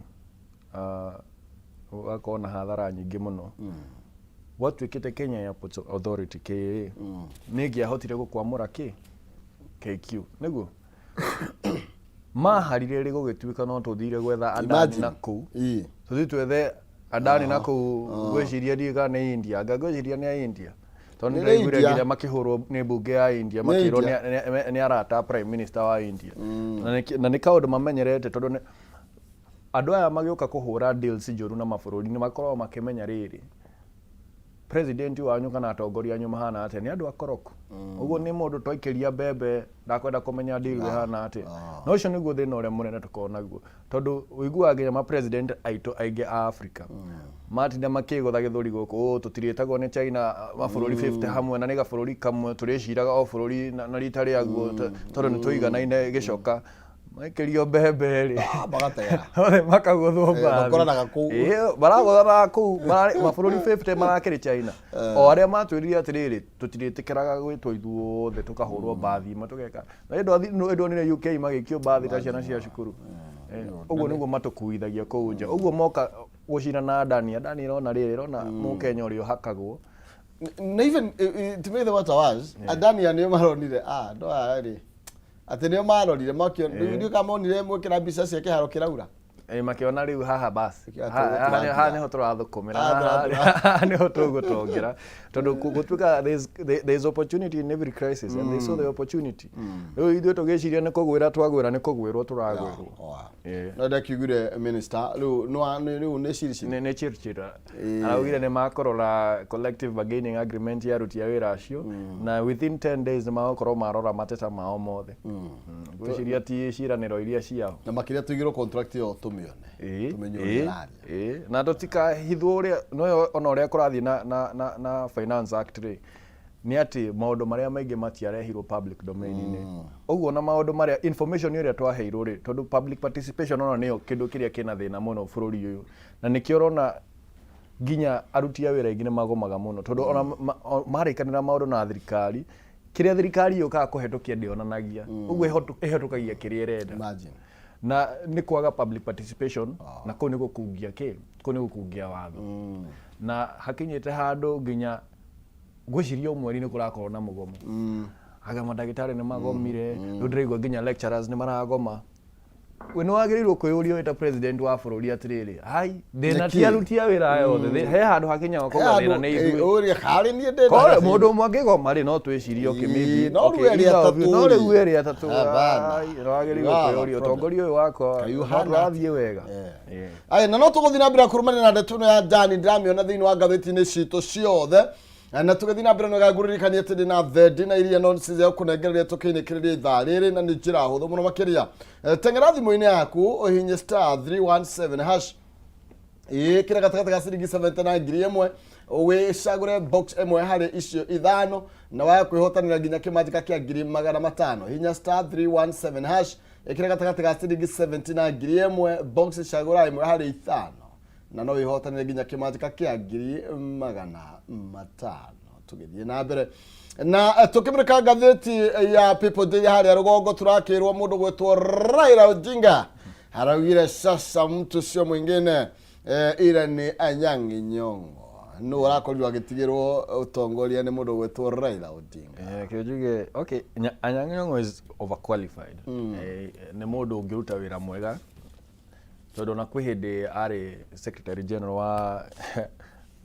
gũgakorwo na hathara nyingĩ mũno, gwatuĩkĩte Kenya Airports Authority, KAA, nĩ ĩngĩahotire gũkwamũra KQ nĩguo maharire rĩ, gũgĩtuĩka no tũthire gwetha Adani Imagine. na kũu tũthiĩ twethe Adani na kũu. Ngwĩciria ndiũĩ kana nĩ India, anga ngwĩciria nĩ a India, tondũ Nĩ nĩ ndaiguire India. nginya makĩhũrwo nĩ mbunge ya India, Nĩ makĩrwo India. nĩ arata a prime minister wa India. Na nĩ kaũndũ mamenyerete, tondũ andũ aya magĩũka kũhũra deals njũru na mabũrũri nĩ makoragwo makĩmenya rĩrĩ. President wanyu kana atongoria anyu mahana atĩa? Nĩ andũ akoroku. Ũguo nĩ mũndũ twaikĩria mbembe ndakwenda kũmenya deal ĩhana atĩa. Na ũcio nĩguo thĩna ũrĩa mũnene tũkoragwo naguo. Tondũ ũiguaga nginya ma president aitũ aingĩ a Africa matinda makĩgũtha gĩthũri gũkũ, "Ũ, tũtirĩtagwo nĩ China mabũrũri 50 hamwe na nĩ gabũrũri kamwe tũrĩciraga o bũrũri na rita rĩaguo tondũ nĩ tũiganaine gĩcoka." Maikĩrio mbembe rĩ, Ah, magateng'era. Othe makagũthwo mbathi. Makoranaga kũu. Ĩĩ, maragũthanaga kũu, mabũrũri 50 marakĩrĩ China. O arĩa matwĩrire atĩrĩrĩ, tũtirĩtĩkĩraga gwĩtwo ithuothe tũkahũrwo mbathi imwe tũgeka. Na ĩndũ ndonire UK magĩikio mbathi ta ciana cia cukuru. Ũguo nĩguo matũkuithagia kũu nja. Ũguo moka gũcina na Adani, Adani ĩrona rĩrĩ, ĩrona mũkenya ũrĩa ũhakagwo. Na even to make the matter worse, Adania nĩo maronire, ah, andũ aya rĩ, atĩ nĩo marorire makĩona, ndiũĩ kana monire mwekĩra mbica cia kĩharo kĩraura. Ĩ, makĩona rĩu haha basi. Kĩo Haha tũgũtũrangira. Haha nĩho tũrathũkũmĩra. Haha Haha nĩho tũgũtongera tondũ gũtuĩka there's opportunity in every crisis and they saw the opportunity. Rĩu ithuĩ tũgĩciria nĩ kũgwĩra twagwĩra, nĩ kũgwĩrwo tũragwĩrwo. No ndakiugire minister rĩu rĩu nĩ ciri Nĩ Chirchir araugire nĩ makũrora collective bargaining agreement ya aruti a wĩra acio na within 10 days nĩ magũkorwo marora mateta mao mothe. Ngwĩciria ti ciĩranĩro iria ciao. Na makĩria tũigĩrwo contract ĩyo tũmĩone, tũmenye ũrĩa ĩraria. Ĩĩ, na tũtikahithwo ũrĩa noyo ona ũrĩa kũrathiĩ na Finance Act rĩ, nĩ atĩ maũndũ marĩa maingĩ matiarehirwo public domain-inĩ. Ũguo na maũndũ marĩa information ĩrĩa twaheirwo rĩ, tondũ public participation ona nĩyo kĩndũ kĩrĩa kĩna thĩna mũno bũrũri ũyũ, na nĩkĩo ũrona nginya aruti a wĩra aingĩ nĩ magomaga mũno, tondũ ona marĩkanĩra maũndũ na thirikari, kĩrĩa thirikari yũkaga kũhetũkia ndĩonanagia. Ũguo ĩhetũkagia kĩrĩa ĩrenda. Imagine. Na nĩ kwaga public participation, na kũu nĩ gũkungia kĩ, kũu nĩ gũkungia watho. Na hakinyĩte handũ nginya ngwĩciria o mweri nĩ kũrakorwo na mũgomo. Anga mandagĩtarĩ nĩ magomire, rĩu ndĩraigua nginya lecturers nĩ maragoma. We nĩ wagĩrĩirwo kwĩyũria wĩ ta president wa bũrũri atĩrĩrĩ, hai, thĩna ti Nĩkĩ? aruti a wĩra aya othe, he handũ hakinyaga ũkauga thĩna nĩ ithuĩ. Ũria harĩ niĩ ndĩ Korwo mũndũ ũmwe angĩgoma rĩ, no twĩcirie, okay, maybe, no okay, rĩu erĩ either of you, atatũ no rĩ. rĩu erĩ atatũ, Hapana. ai, nĩ wagĩrĩirwo You have a kwĩyũria problem. ũtongoria ũyũ wakwa Kaĩ no ũhana tũrathiĩ wega. Aya, na no tũgũthiĩ na mbere kũrũmanĩra na ndeto ĩno ya Dani, ndĩramĩona thĩinĩ wa ngathĩti-inĩ citũ ciothe. Na tũgĩthiĩ na mbere nĩwega ngũririkanie atĩ ndĩ na thendi na iria no cia kũnengereria tũkĩinĩkĩrĩria ithaa rĩrĩ na nĩ njĩra hũthũ mũno makĩria. Teng'era thimũ-inĩ yaku ũhihinye star 317 hash, ĩkĩra gatagatĩ ga ciringi 70 na 1000, wĩcagũre box ĩmwe harĩ icio ithano na waya kwĩhotanĩra nginya kĩmanjĩka kĩa 500,000. Hinya star 317 hash, ĩkĩra gatagatĩ ga ciringi 70 na 1000, box cagũra ĩmwe harĩ ithano na no wĩhotanĩre nginya kĩmanjĩka kĩa 500,000. Tũgĩthiĩ na mbere na tũkĩmũrĩka ngathĩti ya People Daily, harĩa rũgongo tũrakĩrwo mũndũ gwĩtwo Raila Odinga araugire sasa mtu sio mwingine ila ni Anyang'i Nyong'o. Nũ ũrakorirwo agĩtigĩrwo ũtongoria nĩ mũndũ gwĩtwo Raila Odinga? Kĩo njuge, okay, Anyang'i Nyong'o is overqualified. Nĩ mũndũ ũngĩruta wĩra mwega tondũ ona kwĩ hĩndĩ arĩ secretary general wa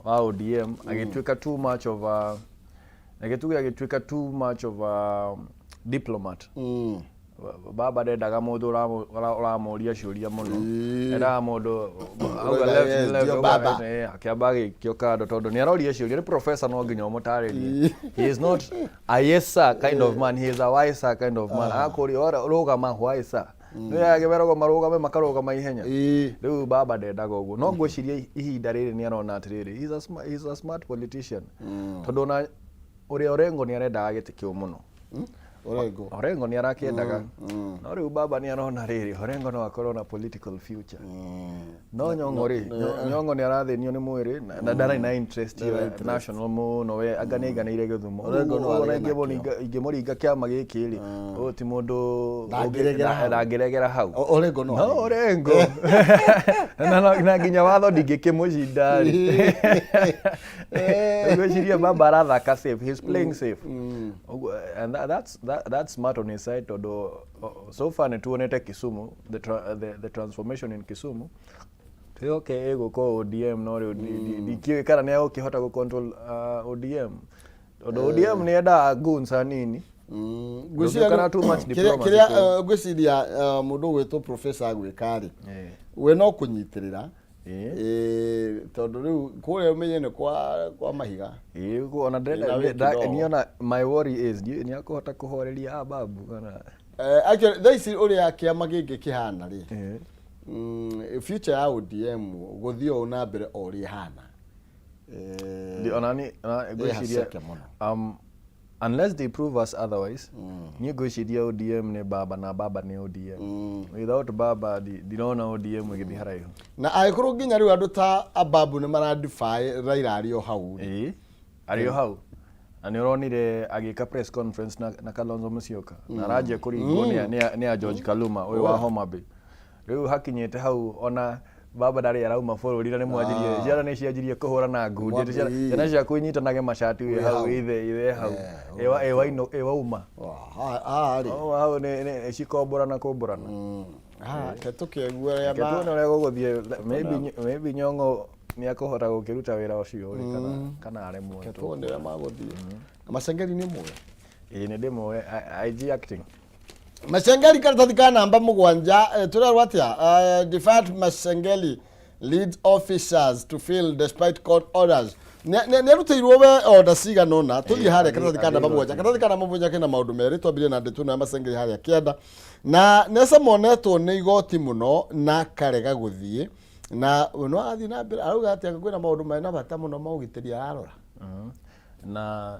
ODM, agĩtuĩka too much of a, agĩtuge agĩtuĩka too much of a diplomat. Baba ndendaga mũndũ ũramũria ciũria mũno. Endaga mũndũ auga Ũroiga, left, "Yes, left, ndio auga baba." right, akĩamba agĩikio kando tondũ nĩ aroria ciũria, nĩ professor, no nginya ũmũtarĩrie. He is not a yes sir kind of man, he is a why sir kind of man. Akũria, "Ora, rũgama, why sir?" Nĩ agĩmeragwo marũgame, makarũgama ihenya. Rĩu baba ndendaga ũguo, no ngwĩciria ihinda rĩrĩ nĩ arona atĩrĩrĩ, he's a smart politician, tondũ ona ũrĩa Orengo nĩ arendaga gĩtĩ kĩu mũno. Orengo. Orengo nĩ arakĩendaga, no rĩu baba nĩ arona rĩrĩ, Orengo no akorwo na political future, no Nyong'o rĩ, Nyong'o nĩ arathĩnio nĩ mwĩrĩ na ndarĩ na interest ĩyo national mũno, we anga nĩ aiganĩire Gĩthumo. Orengo no Ũguo ona arege ingĩmũringa kĩama gĩkĩ rĩ, ũyũ ti mũndũ Ndangĩregera hau. Ndangĩregera hau. Orengo no No arege. Orengo na nginya watho ndingĩkĩmũcinda rĩ, ngwĩciria baba arathaka safe, he's playing safe. Ũguo, and that's smart on his side, tondũ so far nĩ tuonete Kisumu, the transformation in Kisumu. Twĩhoke ĩgũka ODM, no rĩu ndikĩũĩ kana nĩ egũkĩhota gũ control ODM, tondũ ODM nĩ yendaga goons hanini. Ngwĩciria Ndũngĩũka na too much diplomacy kĩrĩa kũu. Ngwĩciria mũndũ ũgwĩtwo professor agwĩka rĩ, we no kũnyitĩrĩra. Ĩĩ, tondũ rĩu kũrĩa ũmenye nĩ kwa mahiga. Ĩĩ, ũguo ona ndĩrenda Ĩna wĩki nda- ndogo. niĩ ona my worry is nĩ akũhota kũhoreria ababu kana? Actually, thaa ici ũrĩa kĩama gĩkĩ kĩhana rĩ, future ya ODM gũthiĩ ũũ na mbere o ũrĩa ĩhana. Ona ni ona Ĩ ngwĩciria haceke mũno. Unless they prove us otherwise, niĩ ngwĩciria ODM nĩ baba na baba nĩ ODM. Without baba ndirona ODM ĩgĩthiĩ haraihu. Na angĩkorwo nginya rĩu andũ ta Ababu nĩ maradefy Raila arĩ o hau rĩ. Ĩĩ, arĩ o hau na nĩ ũronire agĩka press conference na Kalonzo Musyoka na aranjia kũringwo nĩ a George Kaluma ũyũ wa Homa Bay. Rĩu hakinyĩte hau ona baba ndarĩ arauma bũrũri na nĩ mwanjirie ciana nĩ cianjirie kũhũrana ngundi atĩ ciana ciaku inyitanage macati wĩ Wĩ hau hau. ithe hau ĩwauma. Haha rĩ. Wauma hau nĩ cikomborana kũmborana. Haha ke tũkĩgue ũrĩa Reke tuone ũrĩa gũgũthiĩ. Maybe Nyong'o nĩ akũhota gũkĩruta wĩra ũcio rĩ, kana aremwo. Ke tuone ũrĩa magũthiĩ. Na Macengeri nĩ mũĩ? Ĩĩ, nĩ ndĩmũĩ, IG acting. Macengeri karatathi ka namba 7, tũrerwo atĩa? Defiant Masengeli leads officers to field despite court orders. Nĩ arutĩirwo we order cigana ũna. Tũthiĩ harĩa karatathi ka namba 7. Karatathi ka namba 7 kena maũndũ merĩ. Twambirie na ndeto ĩno ya Masengeli harĩa kĩanda. Na nĩ amonetwo nĩ igoti mũno na karega gũthiĩ. Na no athiĩ na mbere arauga atĩ kwĩna maũndũ mena bata mũno ma ũgitĩri ararora. Na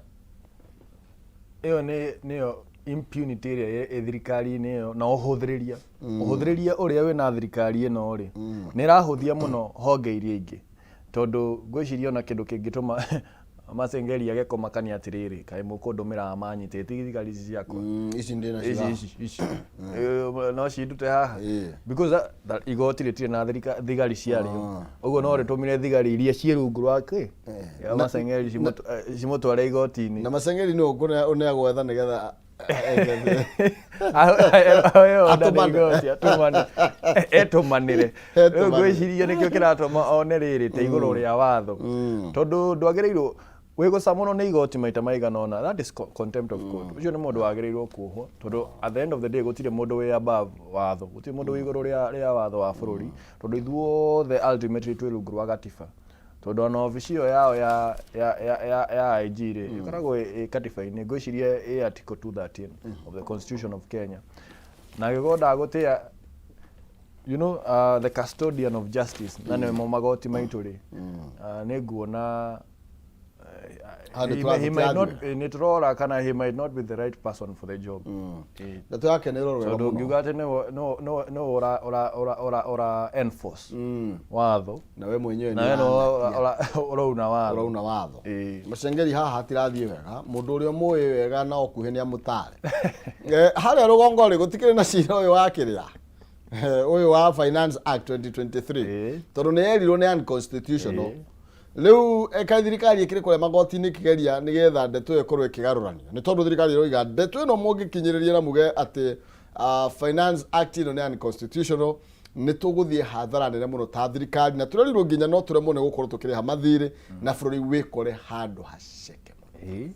ĩyo nĩyo impunity ĩrĩa ĩ thirikari-inĩ ĩyo na ũhũthĩrĩria. Ũhũthĩrĩria ũrĩa wĩna thirikari ĩno rĩ, nĩ ĩrahũthia mũno honge iria ingĩ. Tondũ ngwĩciria ona kĩndũ kĩngĩtũma Masengeli age kũmakania atĩrĩrĩ, kaĩ mũkũndũmĩra manyitĩte thigari ici ciakwa. Ici ndĩ nacio Ici, haha. ici. No cindute haha. Because that igoti rĩtirĩ na thigari ciarĩo. Ũguo no rĩtũmire thigari iria ciĩ rungu rwa kĩ? Ya Masengeli cimũtware igoti-inĩ. Na Masengeli nĩ ũneagwo wetha nĩgetha Atũmane. Etũmanĩre. Rĩu Etũmanĩre. Ngwĩciria nĩkĩo kĩratũma one rĩrĩ ta igũrũ rĩa watho. Tondũ ndwagĩrĩirwo wĩgũca mũno nĩ igoti maita maigana ũna. That is contempt of court. Ũcio nĩ mũndũ wagĩrĩirwo kuohwo tondũ at the end of the day gũtirĩ mũndũ wĩ above watho. Gũtirĩ mũndũ wĩ igũrũ rĩa watho wa bũrũri tondũ ithuothe ultimately twĩ rungu rwa gatiba. Tondũ ona obici ĩyo yao ya IG rĩ, ĩkoragwo ĩ katiba-inĩ, ngwĩciria ĩ article 213 of the Constitution of Kenya. Na angĩkorwo ndagũtĩa the custodian of justice na nĩmo magoti maitũ rĩ, nĩ nguona Handũ he might not tũrathiĩ. Nĩ tũrora kana he might not be the right person for the job. Ndeto yake nĩ ĩrorwo wega Tondũ mũno. ũngiuga atĩ nĩwe ũra enforce watho Na we mwenyewe na nĩ we nĩwe ũranatia. ũrauna watho. Ũrauna watho. Ĩĩ. Macengeri haha hatirathiĩ wega. Mũndũ ũrĩa ũmũĩ wega na ũkuhĩ nĩ amũtare. Harĩa rũgongo rĩ, gũtikĩrĩ na cira ũyũ wa kĩrĩa, ũyũ wa Finance Act 2023. Tondũ nĩ yerirwo nĩ unconstitutional. Rĩu kaĩ thirikari ĩkĩrĩ kũrĩa magoti-inĩ ĩkĩgeria nĩgetha ndeto ĩyo ĩkorwo ĩkĩgarũranio, nĩ tondũ thirikari ĩroiga ndeto ĩno mũngĩkinyĩrĩria na muge atĩ Finance Act ĩno nĩ unconstitutional, nĩ tũgũthiĩ hathara nene mũno ta thirikari, na tũrerirwo nginya no tũremwo nĩ gũkorwo tũkĩrĩha mathirĩ na bũrũri wĩkore handũ haceke mũno. Ĩĩ,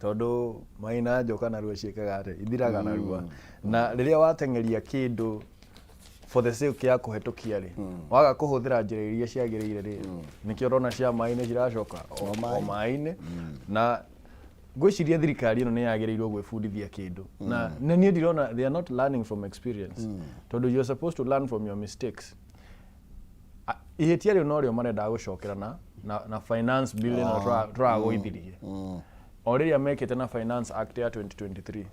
tondũ maina njoka narua ciĩkaga atĩ ithiraga narua, na rĩrĩa wateng'eria kĩndũ for the sake ya kũhetũkia rĩ, waga kũhũthĩra njĩra iria ciagĩrĩire rĩ, nĩkĩo ũrona cia maĩ-inĩ ciracoka o maĩ-inĩ. Na ngwĩciria thirikari ĩno nĩ yagĩrĩirwo gwĩbundithia kĩndũ, na niĩ ndirona they are not learning from experience, tondũ you are supposed to learn from your mistakes. Ihĩtia rĩu norĩo marendaga gũcokera na finance bill ĩno tũragũithirie o rĩrĩa mekĩte na Finance Act ya 2023,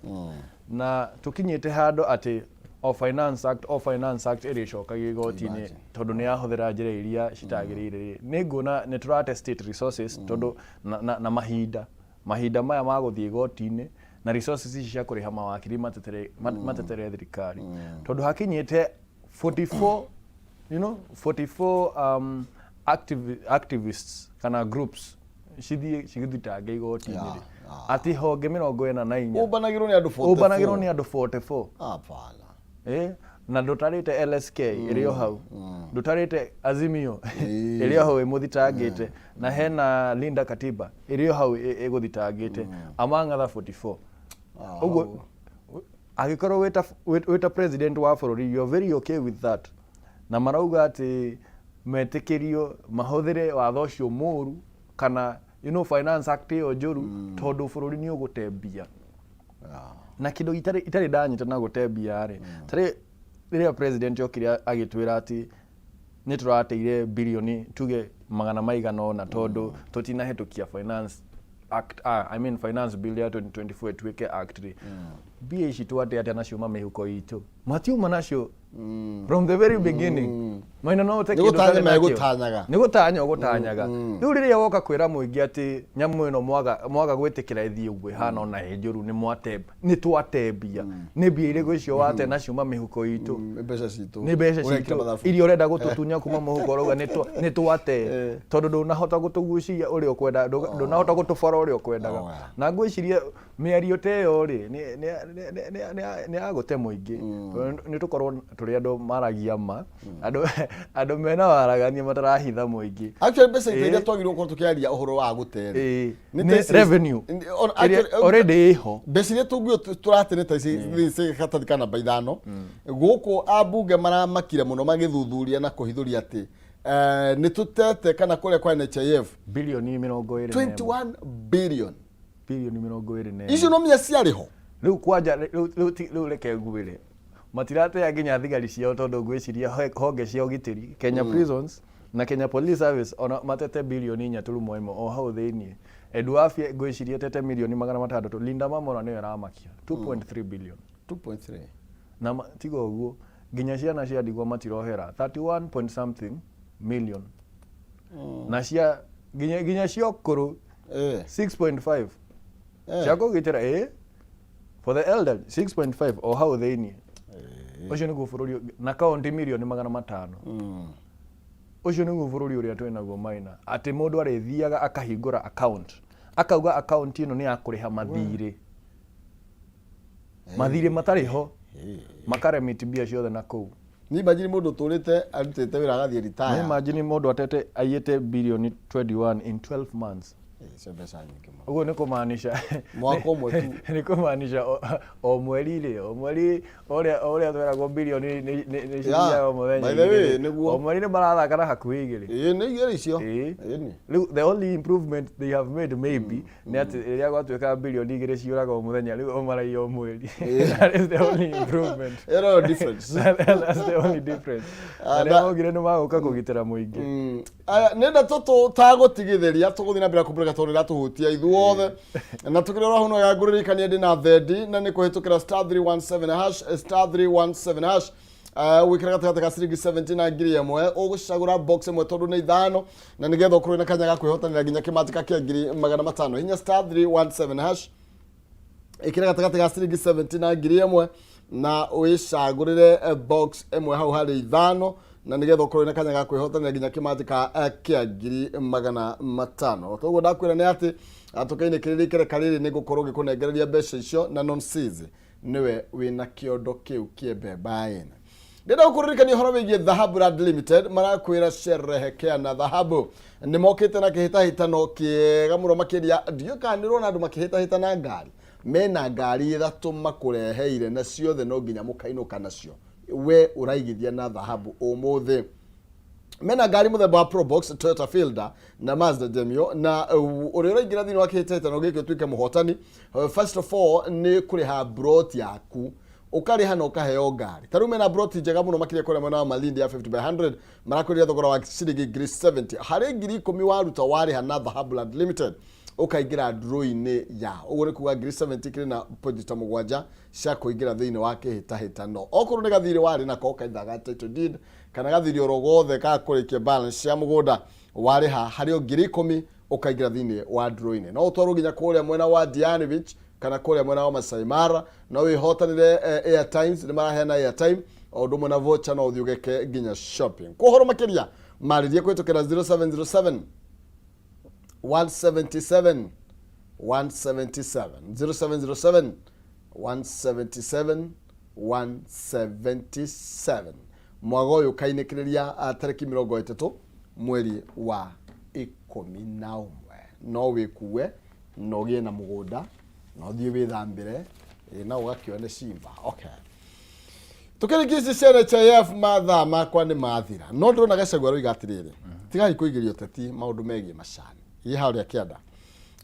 na tũkinyĩte handũ atĩ o Finance Act ĩrĩcokagio igoti-inĩ tondũ nĩ yahũthĩra njĩra iria citagĩrĩire rĩ, nĩ nguona nĩ tũrate state resources, tondũ na mahinda maya ma gũthiĩ igoti-inĩ na resources ici cia kũrĩha mawakiri matetere thirikari, tondũ hakinyĩte 44 44 activists kana groups cithiĩ cigĩthitange igoti-inĩ rĩ, atĩ honge 44 Ũmbanagĩrwo nĩ andũ 44. Ũmbanagĩrwo nĩ andũ 44. Hapana. Na ndũtarĩte LSK ĩrĩ o hau, ndũtarĩte Azimio ĩrĩ o hau ĩmũthitangĩte, na hena Linda Katiba ĩrĩ o hau ĩgũthitangĩte, among other 44. Ũguo angĩkorwo wĩta president wa bũrũri, you are very okay with that, na marauga atĩ Metĩkĩrio mahũthĩre watho ũcio mũru kana Finance Act ĩyo njũru, tondũ bũrũri nĩ ũgũte mbia. Na kĩndũ itarĩ ndanyita na gũte mbia rĩ, tarĩ rĩrĩa president okire agĩtwĩra atĩ nĩ tũrateire birioni tuge magana maigana ũna tondũ tũtinahĩtũkia Finance Act, I mean Finance Bill ya 2024 ĩtuĩke act rĩ, mbia ici twate atĩa nacio ma mĩhuko itũ? Matiuma nacio from the very beginning. Maina no ũte Nĩ kĩndũ gũtanya ũtarĩ nakĩo. Megũtanyaga. Nĩ gũtanya ũgũtanyaga. Rĩu rĩrĩa woka kwĩra mũingĩ atĩ nyamũ ĩno mwaga gwĩtĩkĩra ĩthiĩ ũguo ĩhana ona ĩ njũru, nĩ twatembia, nĩ mbia irĩkũ icio wate nacio ma mĩhuko itũ? Nĩ mbeca citũ. Nĩ mbeca Ũrekĩra citũ mathabu. Iria ũrenda gũtũtunya kuma mũhuko, ũrauga nĩ twate tondũ ndũnahota gũtũgucia ũrĩa ũkwenda, ndũnahota gũtũbora ũrĩa ũkwendaga. Oh, yeah. Na ngwĩciria mĩario ta ĩyo rĩ nĩ ya gũte mũingĩ. Tondũ nĩ tũkorwo tũrĩ andũ maragia ma, andũ mena waragania, matarahitha mũingĩ. Actually, mbeca iria twagĩrĩirwo gũkorwo tũkĩaria ũhoro wa gũte rĩ, nĩ ta nĩ revenue ĩrĩa actually, already ĩho. Mbeca iria tũnguo tũrate nĩ ta ici ci gatathi ka namba 5 gũkũ. Ambunge maramakire mũno magĩthuthuria na kũhithũria atĩ nĩ tũtete kana kũrĩa kwa NHIF Bilioni 21. 21 billion. Bilioni 21. Icio no mia ciarĩ ho. Rĩu kwanja rĩu reke ngwĩre, matiratea nginya thigari ciao, tondũ ngwĩciria honge cia ũgitĩri, Kenya Prisons na Kenya Police Service, ona matete bilioni 4.1 o hau thĩiniĩ. Edu Afya ngwĩciria tete milioni 600. Linda Mama ona nĩyo ĩramakia, 2.3 billion. 2.3. Na tiga ũguo, nginya ciana cia ndigwa matirohera 31 point something million, na cia nginya cia ũkũrũ 6.5 cia kũgitĩra, for the elderly 6.5 o hau thĩiniĩ. Ũcio nĩguo bũrũri na kaunti milioni 500. Ũcio nĩguo bũrũri ũrĩa twĩ naguo, Maina, atĩ mũndũ arĩthiaga akahingũra account, akauga account ĩno nĩ ya kũrĩha mathirĩ, mathirĩ matarĩ ho, makaremiti mbia ciothe na kũu. Ni imagine mũndũ ũtũrĩte arutĩte wĩra agathiĩ retire. Nĩ imagine mũndũ atete aiyĩte bilioni 21 in 12 months. Icio mbeca nyingĩ mũno. Ũguo nĩ kũmaanisha Mwaka ũmwe tu. Nĩ kũmaanisha o mweri rĩ, o mweri o ũrĩa tweragwo bilioni nĩ cithiaga o mũthenya By the way, igĩrĩ. Nĩguo. O mweri nĩ marathaka na hakuhĩ 2. Ĩĩ, nĩ igĩrĩ icio. Ĩĩ. Ĩĩ nĩ. Rĩu the only improvement they have made maybe nĩ atĩ rĩrĩa gwatuĩka bilioni 2 ciũraga o mũthenya, rĩu o maraiya o mweri. That is the only improvement. Ĩyo no difference. That's the only difference. Ah, na rĩrĩa maugire nĩ magũka kũgitĩra mũingĩ. Aya, nĩ ndeto tũtagũtigithĩria, tũgũthiĩ na mbere kũmũrĩka tondũ ĩratũhutia ithuothe. Na tũkĩrĩ oro hau, no yangũrĩrĩkania ndĩ na thendi na nĩ kũhĩtũkĩra *317#, *317#. Wĩkĩra gatagatĩ ka ciringi 70 na 1000, ũgũcagũra box ĩmwe tondũ nĩ ithano, na nĩgetha ũkorwo na kanya ga kwĩhotanĩra nginya kĩmatĩka kĩa 500,000. Hinya *317#, ĩkĩra gatagatĩ ga ciringi 70 na 1000, na wĩcagũrĩre box ĩmwe hau harĩ ithano, na nĩgetha ũkorwo na kanya ga kwĩhotanĩra nginya kĩmatĩka kĩa 500,000. Toguo ndakwĩra nĩ atĩ tũkainĩkĩrĩria ikereka rĩrĩ, nĩ ngũkorwo ngĩkũnengereria mbeca icio, na non-seas nĩwe wĩna kĩondo kĩu kĩembemba ĩna. Ndĩrenda gũkũririkania ũhoro wĩgiĩ Dhahabu Land Limited. Marakwĩra sherehekea na dhahabu. Nĩ mokĩte na kĩhĩtahĩtano kĩega mũno makĩria. Ndiũĩ kana nĩ ũrona andũ makĩhĩtahĩtana ngari. Mena ngari ithatũ makũreheire, na ciothe no nginya mũkainũka nacio we ũraigithia na dhahabu ũmũthĩ. Mena ngari mũthemba wa Probox, Toyota Fielder na Mazda Demio. Na ũrĩa ũraingĩra thĩinĩ wa kĩhĩtahĩtano gĩkĩ ũtuĩke mũhotani, first of all nĩ kũrĩha broti yaku, ũkarĩha na ũkaheo ngari. Ta rĩu mena broti njega mũno makĩria kũrĩa mwena wa Malindi ya 50 by 100, marakwĩrĩria thogora wa ciringi 70,000. Harĩ 10,000 waruta warĩha na Dhahabu Land Limited, ũkaingĩra draw-inĩ ya ũguo nĩ kuga 70,000 kĩrĩ na pointi ta 7 cia kũingĩra thĩinĩ wa kĩhĩtahĩtano. Okorwo nĩ gathirĩ warĩ nako kaitha ga title deed kana gathirĩ oro gothe ka kũrĩkia balance cia mũgũnda, warĩha harĩ o 10,000, ũkaingĩra thĩinĩ wa draw-inĩ. No ũtwarwo nginya kũrĩa mwena wa Diani Beach kana kũrĩa mwena wa Masai Mara. No wĩhotanĩre airtimes, nĩ maraheana airtime o ũndũ ũmwe na voucher, no ũthiĩ ũgeke nginya shopping. Kwa ũhoro makĩria marĩrie kũhĩtũkĩra 0707 177 177, 0707 177 177. Mwaga ũyũ ũkainĩkĩrĩria tarĩki 30 mweri wa 11. No wĩkue na ũgĩe na mũgũnda na ũthiĩ wĩthambĩre, na ũgakĩone simba. Okay, Tũkĩrĩkia ici cia NHIF, mathaa makwa nĩ mathira, no ndĩrona Gachagua aroiga atĩrĩrĩ, tigai kũigĩria ũteti maũndũ megiĩ macani ĩ harĩa kĩanda.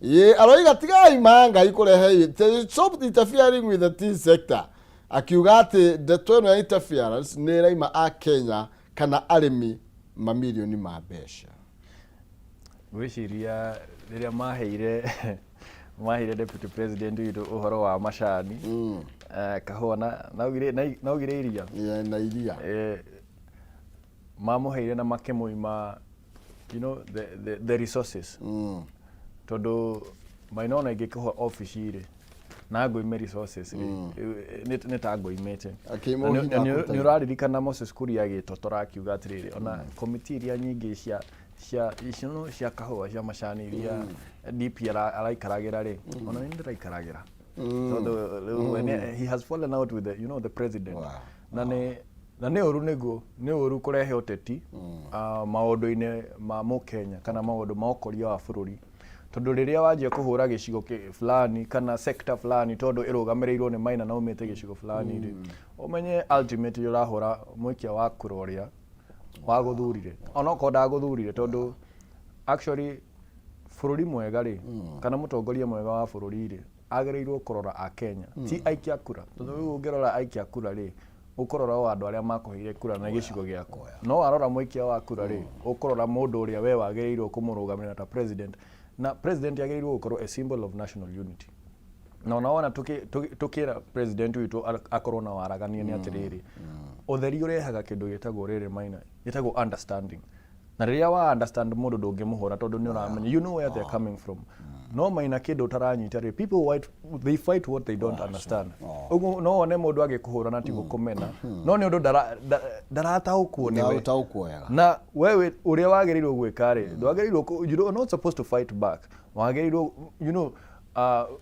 Ĩ aroiga tigai ma Ngai kũrehe, stop interfering with the tea sector, akiuga atĩ ndeto ĩno ya interference nĩ ĩraima a Kenya kana arĩmi mamirioni ma mbeca. Ngwĩciria rĩrĩa maheire deputy president witũ ũhoro wa macani, kahũa na augire iria. Yeah, na iria. Mamũheire na makĩmũima the resources, tondũ maina ona ingĩkũhe obici rĩ na ngũime resources rĩ, nĩ ta ngũimĩte. Akĩimwo Na hinya wa kũruta nĩ wĩra. Ũraririkana Moses Kuria agĩtotora akiuga atĩrĩrĩ, ona komiti iria nyingĩ cia icio cia kahũa, cia macani, iria DP araikaragĩra rĩ, ona nĩ ndĩraikaragĩra, tondũ rĩu we he has fallen out with the, you know, the president. Na nĩ ũru, nĩguo nĩ ũru kũrehe ũteti maũndũ-inĩ ma mũkenya kana maũndũ ma ũkũria wa bũrũri, tondũ rĩrĩa wanjia kũhũra gĩcigo fulani kana sector fulani tondũ ĩrũgamĩrĩirwo nĩ Maina na umĩte gĩcigo fulani rĩ, ũmenye ultimately ũrahũra mũikia wa kura ũrĩa wagũthurire, onokorwo ndagũthurire, tondũ actually bũrũri mwega rĩ, kana mũtongoria mwega wa bũrũri rĩ, agĩrĩirwo kũrora akenya, ti aikia kura, tondũ rĩu ũngĩrora aikia kura rĩ, ũkũrora o andũ arĩa makũheire kura na gĩcigo gĩaku, no warora mũikia wa kura rĩ, ũkũrora mũndũ ũrĩa we wagĩrĩirwo kũmũrũgamĩrĩra ta president, na president agĩrĩirwo gũkorwo a symbol of national unity. Na ona wona tũkĩra president witũ akorwo na waragania nĩ atĩrĩrĩ, ũtheri ũrehaga kĩndũ gĩtagwo rĩrĩ, Maina, gĩtagwo understanding, na rĩrĩa wa understand mũndũ ndũngĩmũhũra, tondũ nĩ ũramenya you know where they're coming from. No Maina, kĩndũ ũtaranyita rĩ, people white, they fight what they don't understand. Ũguo no wone mũndũ agĩkũhũra na ti gũkũmena, no nĩ ũndũ ndarataũkwo nĩwe. Ndaraũtaũkwo wega. Na wewe ũrĩa wagĩrĩirwo gwĩka rĩ, ndwagĩrĩirwo you are not supposed to fight back. Wagĩrĩirwo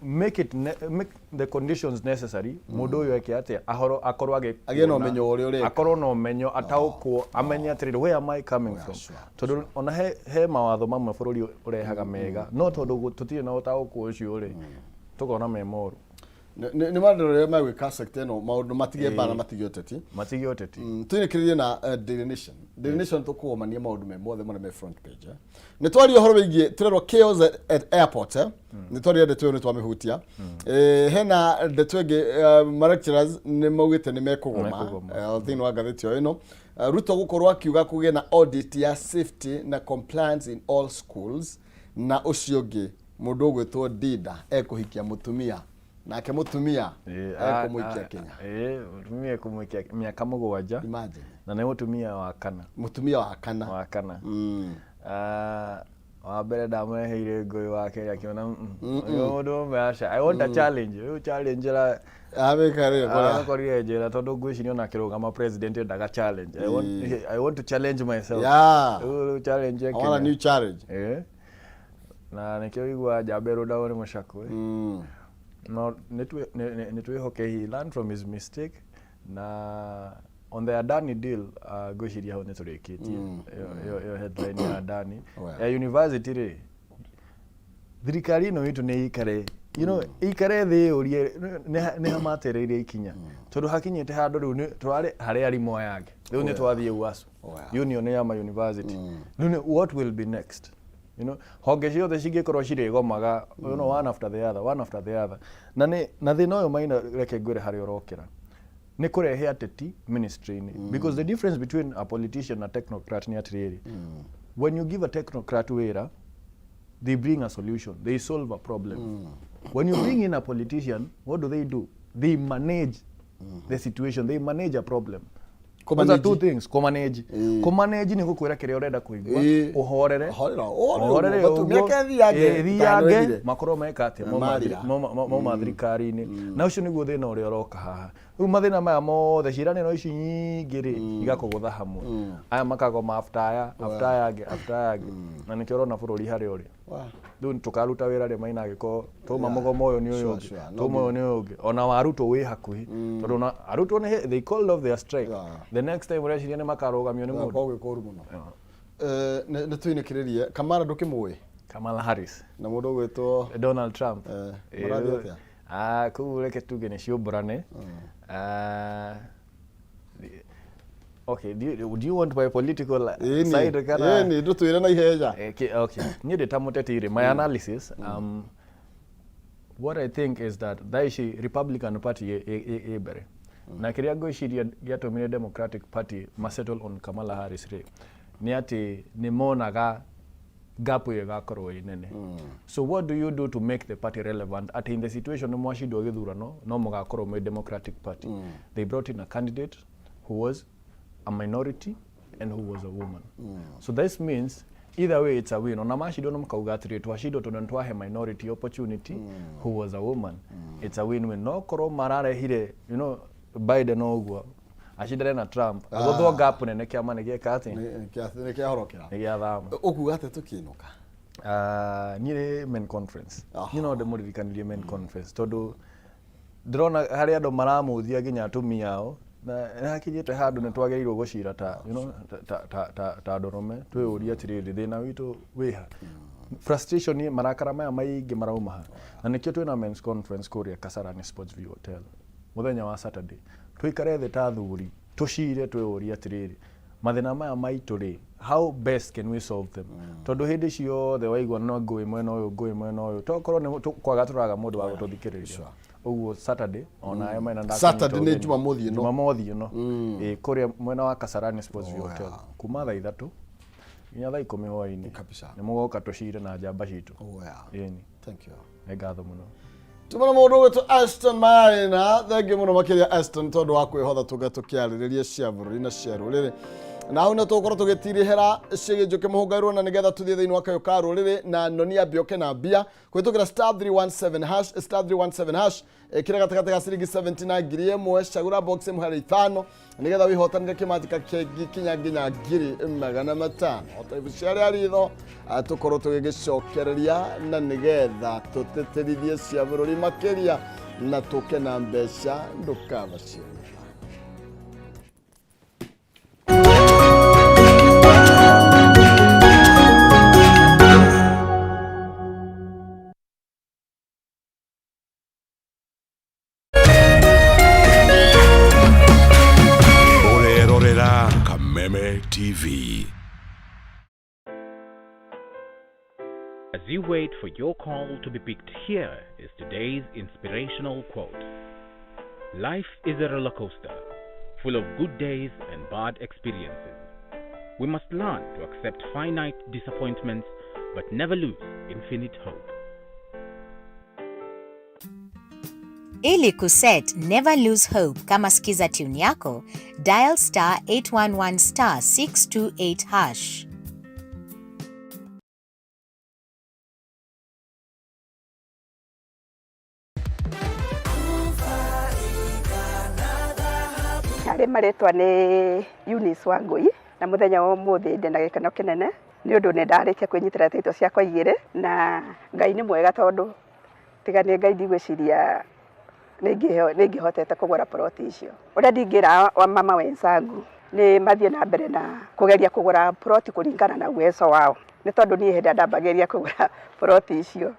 make the conditions necessary mũndũ ũyũ eke atĩa, ahoro akorwo agĩ Agĩe na ũmenyo wa ũrĩa ũreka. Akorwo na ũmenyo, ataũkwo, amenye atĩrĩrĩ, where am I coming from? Tondũ ona he mawatho mamwe bũrũri ũrehaga mega, no tondũ tũtirĩ na ũtaũkwo ũcio rĩ, tũkona me moru. Nĩ maũndũ rĩrĩa megwĩka sector ĩno, maũndũ matige mbara, matige ũteti. Matige ũteti. Tũinĩkĩrĩrie na Daily Nation. Daily Nation tũkũgomania maũndũ me mothe marĩa me front page, eh. Nĩ twaria ũhoro wĩgiĩ tũrerwo chaos at airport, eh. Nĩ twaria ndeto ĩyo, nĩ twamĩhutia. Hena ndeto ĩngĩ, ma lecturers nĩ maugĩte nĩ mekũgoma. Mekũgoma. Thĩinĩ wa ngathĩti o ĩno, Ruto gũkorwo akiuga kũgĩe na audit ya safety na compliance in all schools, na ũcio ũngĩ mũndũ ũgwĩtwo Dinda ekũhikia mũtumia, nake mũtumia ekũmũikia Kenya. Mũtumia ekũmũikia mĩaka 7. Imagine. Na nĩ mũtumia wa kana. Mũtumia wa kana. Wa kana. Ah, wa mbere ndamũreheire ngũĩ, wa kerĩ akĩona, ũyũ mũndũ ũmwe aca, I want a challenge." Rĩu challenge ĩra Amĩkarire kũrĩa. Akorire njĩra, tondũ ngwĩciria ona akĩrũgama president endaga challenge. I want to challenge myself. Rĩu challenge I want a new challenge. Na nĩkĩo igua njamba ĩrũndagwo nĩ mũcakwe. No nĩ twĩhoke he learned from his mistake. Na on the Adani deal, ngwĩciria hau nĩ tũrĩkĩtie ĩyo headline ya Adani. Well. Ya university rĩ, thirikari ĩno itũ nĩ ikare ikare thĩ yũrie nĩ ha matereire ikinya, tondũ hakinyĩte handũ rĩu tũrarĩ harĩ arimũ aya angĩ, rĩu nĩ twathiĩ UASU, union ya ma university. Rĩu what will be next? Honge ciothe cingĩkorwo cirĩgomaga, one after the other, one after the other, na nĩ na thĩna ũyũ, Maina, reke ngwĩre harĩa ũrokĩra nĩ kũrehe ateti ministry-inĩ, because the difference between a politician na technocrat nĩ atĩrĩrĩ, when you give a technocrat wĩra, they bring a solution, they solve a problem. When you bring in a politician, what do they do? They manage the situation, they manage a problem. Those are two things. Kũmanage. Kũmanage nĩ gũkwĩra kĩrĩa ũrenda kũigua, ũhorere. Horera, ũhorere Ũhorere ũguo, ũguo. mĩaka ĩthiange, Ĩĩ, ĩthiange, ĩtanogire. makorwo meka atĩa? Maria. Mauma thirikari-inĩ. Na ũcio nĩguo thĩna ũrĩa ũroka haha. Rĩu mathĩna maya mothe, ciĩranĩro ici nyingĩ rĩ, igakũgũtha hamwe, aya makagoma after aya, after aya angĩ, after aya angĩ, na nĩkĩo ũrona bũrũri harĩa ũrĩ. Rĩu tũkaruta wĩra rĩ, Maina, angĩkorwo tũma mũgomo ũyũ nĩ ũyũ ũngĩ, tũma ũyũ nĩ ũyũ ũngĩ, ona wa arutwo wĩ hakuhĩ, tondũ ona arutwo nĩ they called off their strike. The next time ũreciria nĩ makarũgamio nĩ mũndũ. Kwa gwĩka ũru mũno. Nĩ twinĩkĩrĩrie Kamara, ndũkĩmũĩ? Kamala Harris. Na mũndũ ũgwĩtwo Donald Trump. Marathiĩ atĩa? Ah, kũu reke tuge nĩ ciũmbũrane. Ah, Okay, do you want my political side kana? Ĩni, ndũtwĩre na ihenya. Okay. Niĩ ndĩ ta mũteti rĩ, my analysis, what I think is that thaa ici Republican Party ĩ mbere, na kĩrĩa ngwĩciria gĩatũmire Democratic Party masettle on Kamala Harris rĩ, nĩ atĩ nĩ monaga gap ĩyo ĩgakorwo ĩ nene. So what do you do to make the party relevant, atĩ in the situation nĩ mwacindwo gĩthurano no mũgakorwo mwĩ Democratic Party? They brought in a candidate who was a minority and who was a woman. So this means either way it's a win. Ona macindwo no makauga atĩrĩ, twacindwo tondũ nĩ twahe minority opportunity who was a woman. It's a win-win. No korwo mararehire Biden o ũguo acindane na Trump, agũthwo gap nene, kĩama nĩ gĩeka atĩ? Nĩ kĩahorokera. Nĩ gĩathama. Ũkuga atĩ tũkĩinũka? Ah, niĩ nĩ men conference. Niĩ no ndĩmũririkanirie men conference, tondũ ndĩrona harĩ andũ maramũthia nginya atumia ao, na nĩ hakinyĩte handũ nĩ twagĩrĩirwo gũcira ta you know, ta, ta, ta, ta ndũrũme, twĩyũrie atĩrĩrĩ, thĩna witũ wĩha? Frustration nĩ marakara maya maingĩ marauma ha? Na nĩkĩo twĩna men's conference kũrĩa Kasarani Sports View Hotel mũthenya wa Saturday, tũikare thĩ ta athuri, tũcire, twĩyũrie atĩrĩrĩ, mathĩna maya maitũ rĩ, how best can we solve them? Tondũ hĩndĩ ciothe waigua no ngũĩ mwena ũyũ, ngũĩ mwena ũyũ, tokorwo nĩ kwaga tũraga mũndũ wa gũtũthikĩrĩria. Ũguo Saturday onawe mena ndakũnyita Saturday nĩ ũgeni. Jumamothi ĩno. Jumamothi ĩno. Ĩ kũrĩa mwena wa Kasarani Sports View Hotel, kuma thaa 3 nginya thaa 10 hwaĩ-inĩ. Kabisa. Nĩ mũgoka tũcire na njamba citũ. Oh, yeah. Ĩni. Thank you. Nĩ ngatho mũno. Tumana mũndũ ũgwĩtwo Aston Maina, thengiũ mũno makĩria Aston, tondũ wa kwĩhotha tũnga tũkĩarĩrĩria cia bũrũri na cia rũrĩrĩ, na hau nĩ tũgũkorwo tũgĩtirihĩra ciĩgiĩ njũkĩ mũhũngairwo, na nĩgetha tũthiĩ thĩinĩ wa kayũ ka rũrĩrĩ na noni ambĩoke na mbia kũhĩtũkĩra *317 hash, *317 hash. Ĩkĩra gatagatĩ ga ciringi 70 na 1000, cagũra box ĩmwe harĩ ithano nĩgetha wĩhotanĩre kĩmanjĩka kĩngĩ kinya nginya 500,000. Ota ibu cia rĩa ritho, tũkorwo tũgĩgĩcokereria na nĩgetha tũtĩtĩrithie cia bũrũri makĩria na tũke na mbeca ndũkaba ciothe. Ũrerorera Kameme TV. As you wait for your call to be picked, here is today's inspirational quote. Life is a roller coaster, full of good days and bad experiences. We must learn to accept finite disappointments but never lose infinite hope. Ili kuset Never Lose Hope kama skiza tune yako, dial *811 *628 hash. Harĩ marĩtwa nĩ Eunice Wangũi, na mũthenya wa ũmũthĩ ndĩ na gĩkeno kĩnene nĩ ũndũ nĩ ndarĩkia kwĩnyitĩra title ciakwa igĩrĩ, na Ngai nĩ mwega, tondũ tiga nĩ Ngai ndigwĩciria nĩ ingĩhotete kũgũra ploti icio. Ũrĩa ndingĩra wa mama wenzangu nĩ mathiĩ na mbere na kũgeria kũgũra ploti kũringana na uwezo wao, nĩ tondũ niĩ hĩndĩ ĩrĩa ndambagĩrĩria kũgũra ploti icio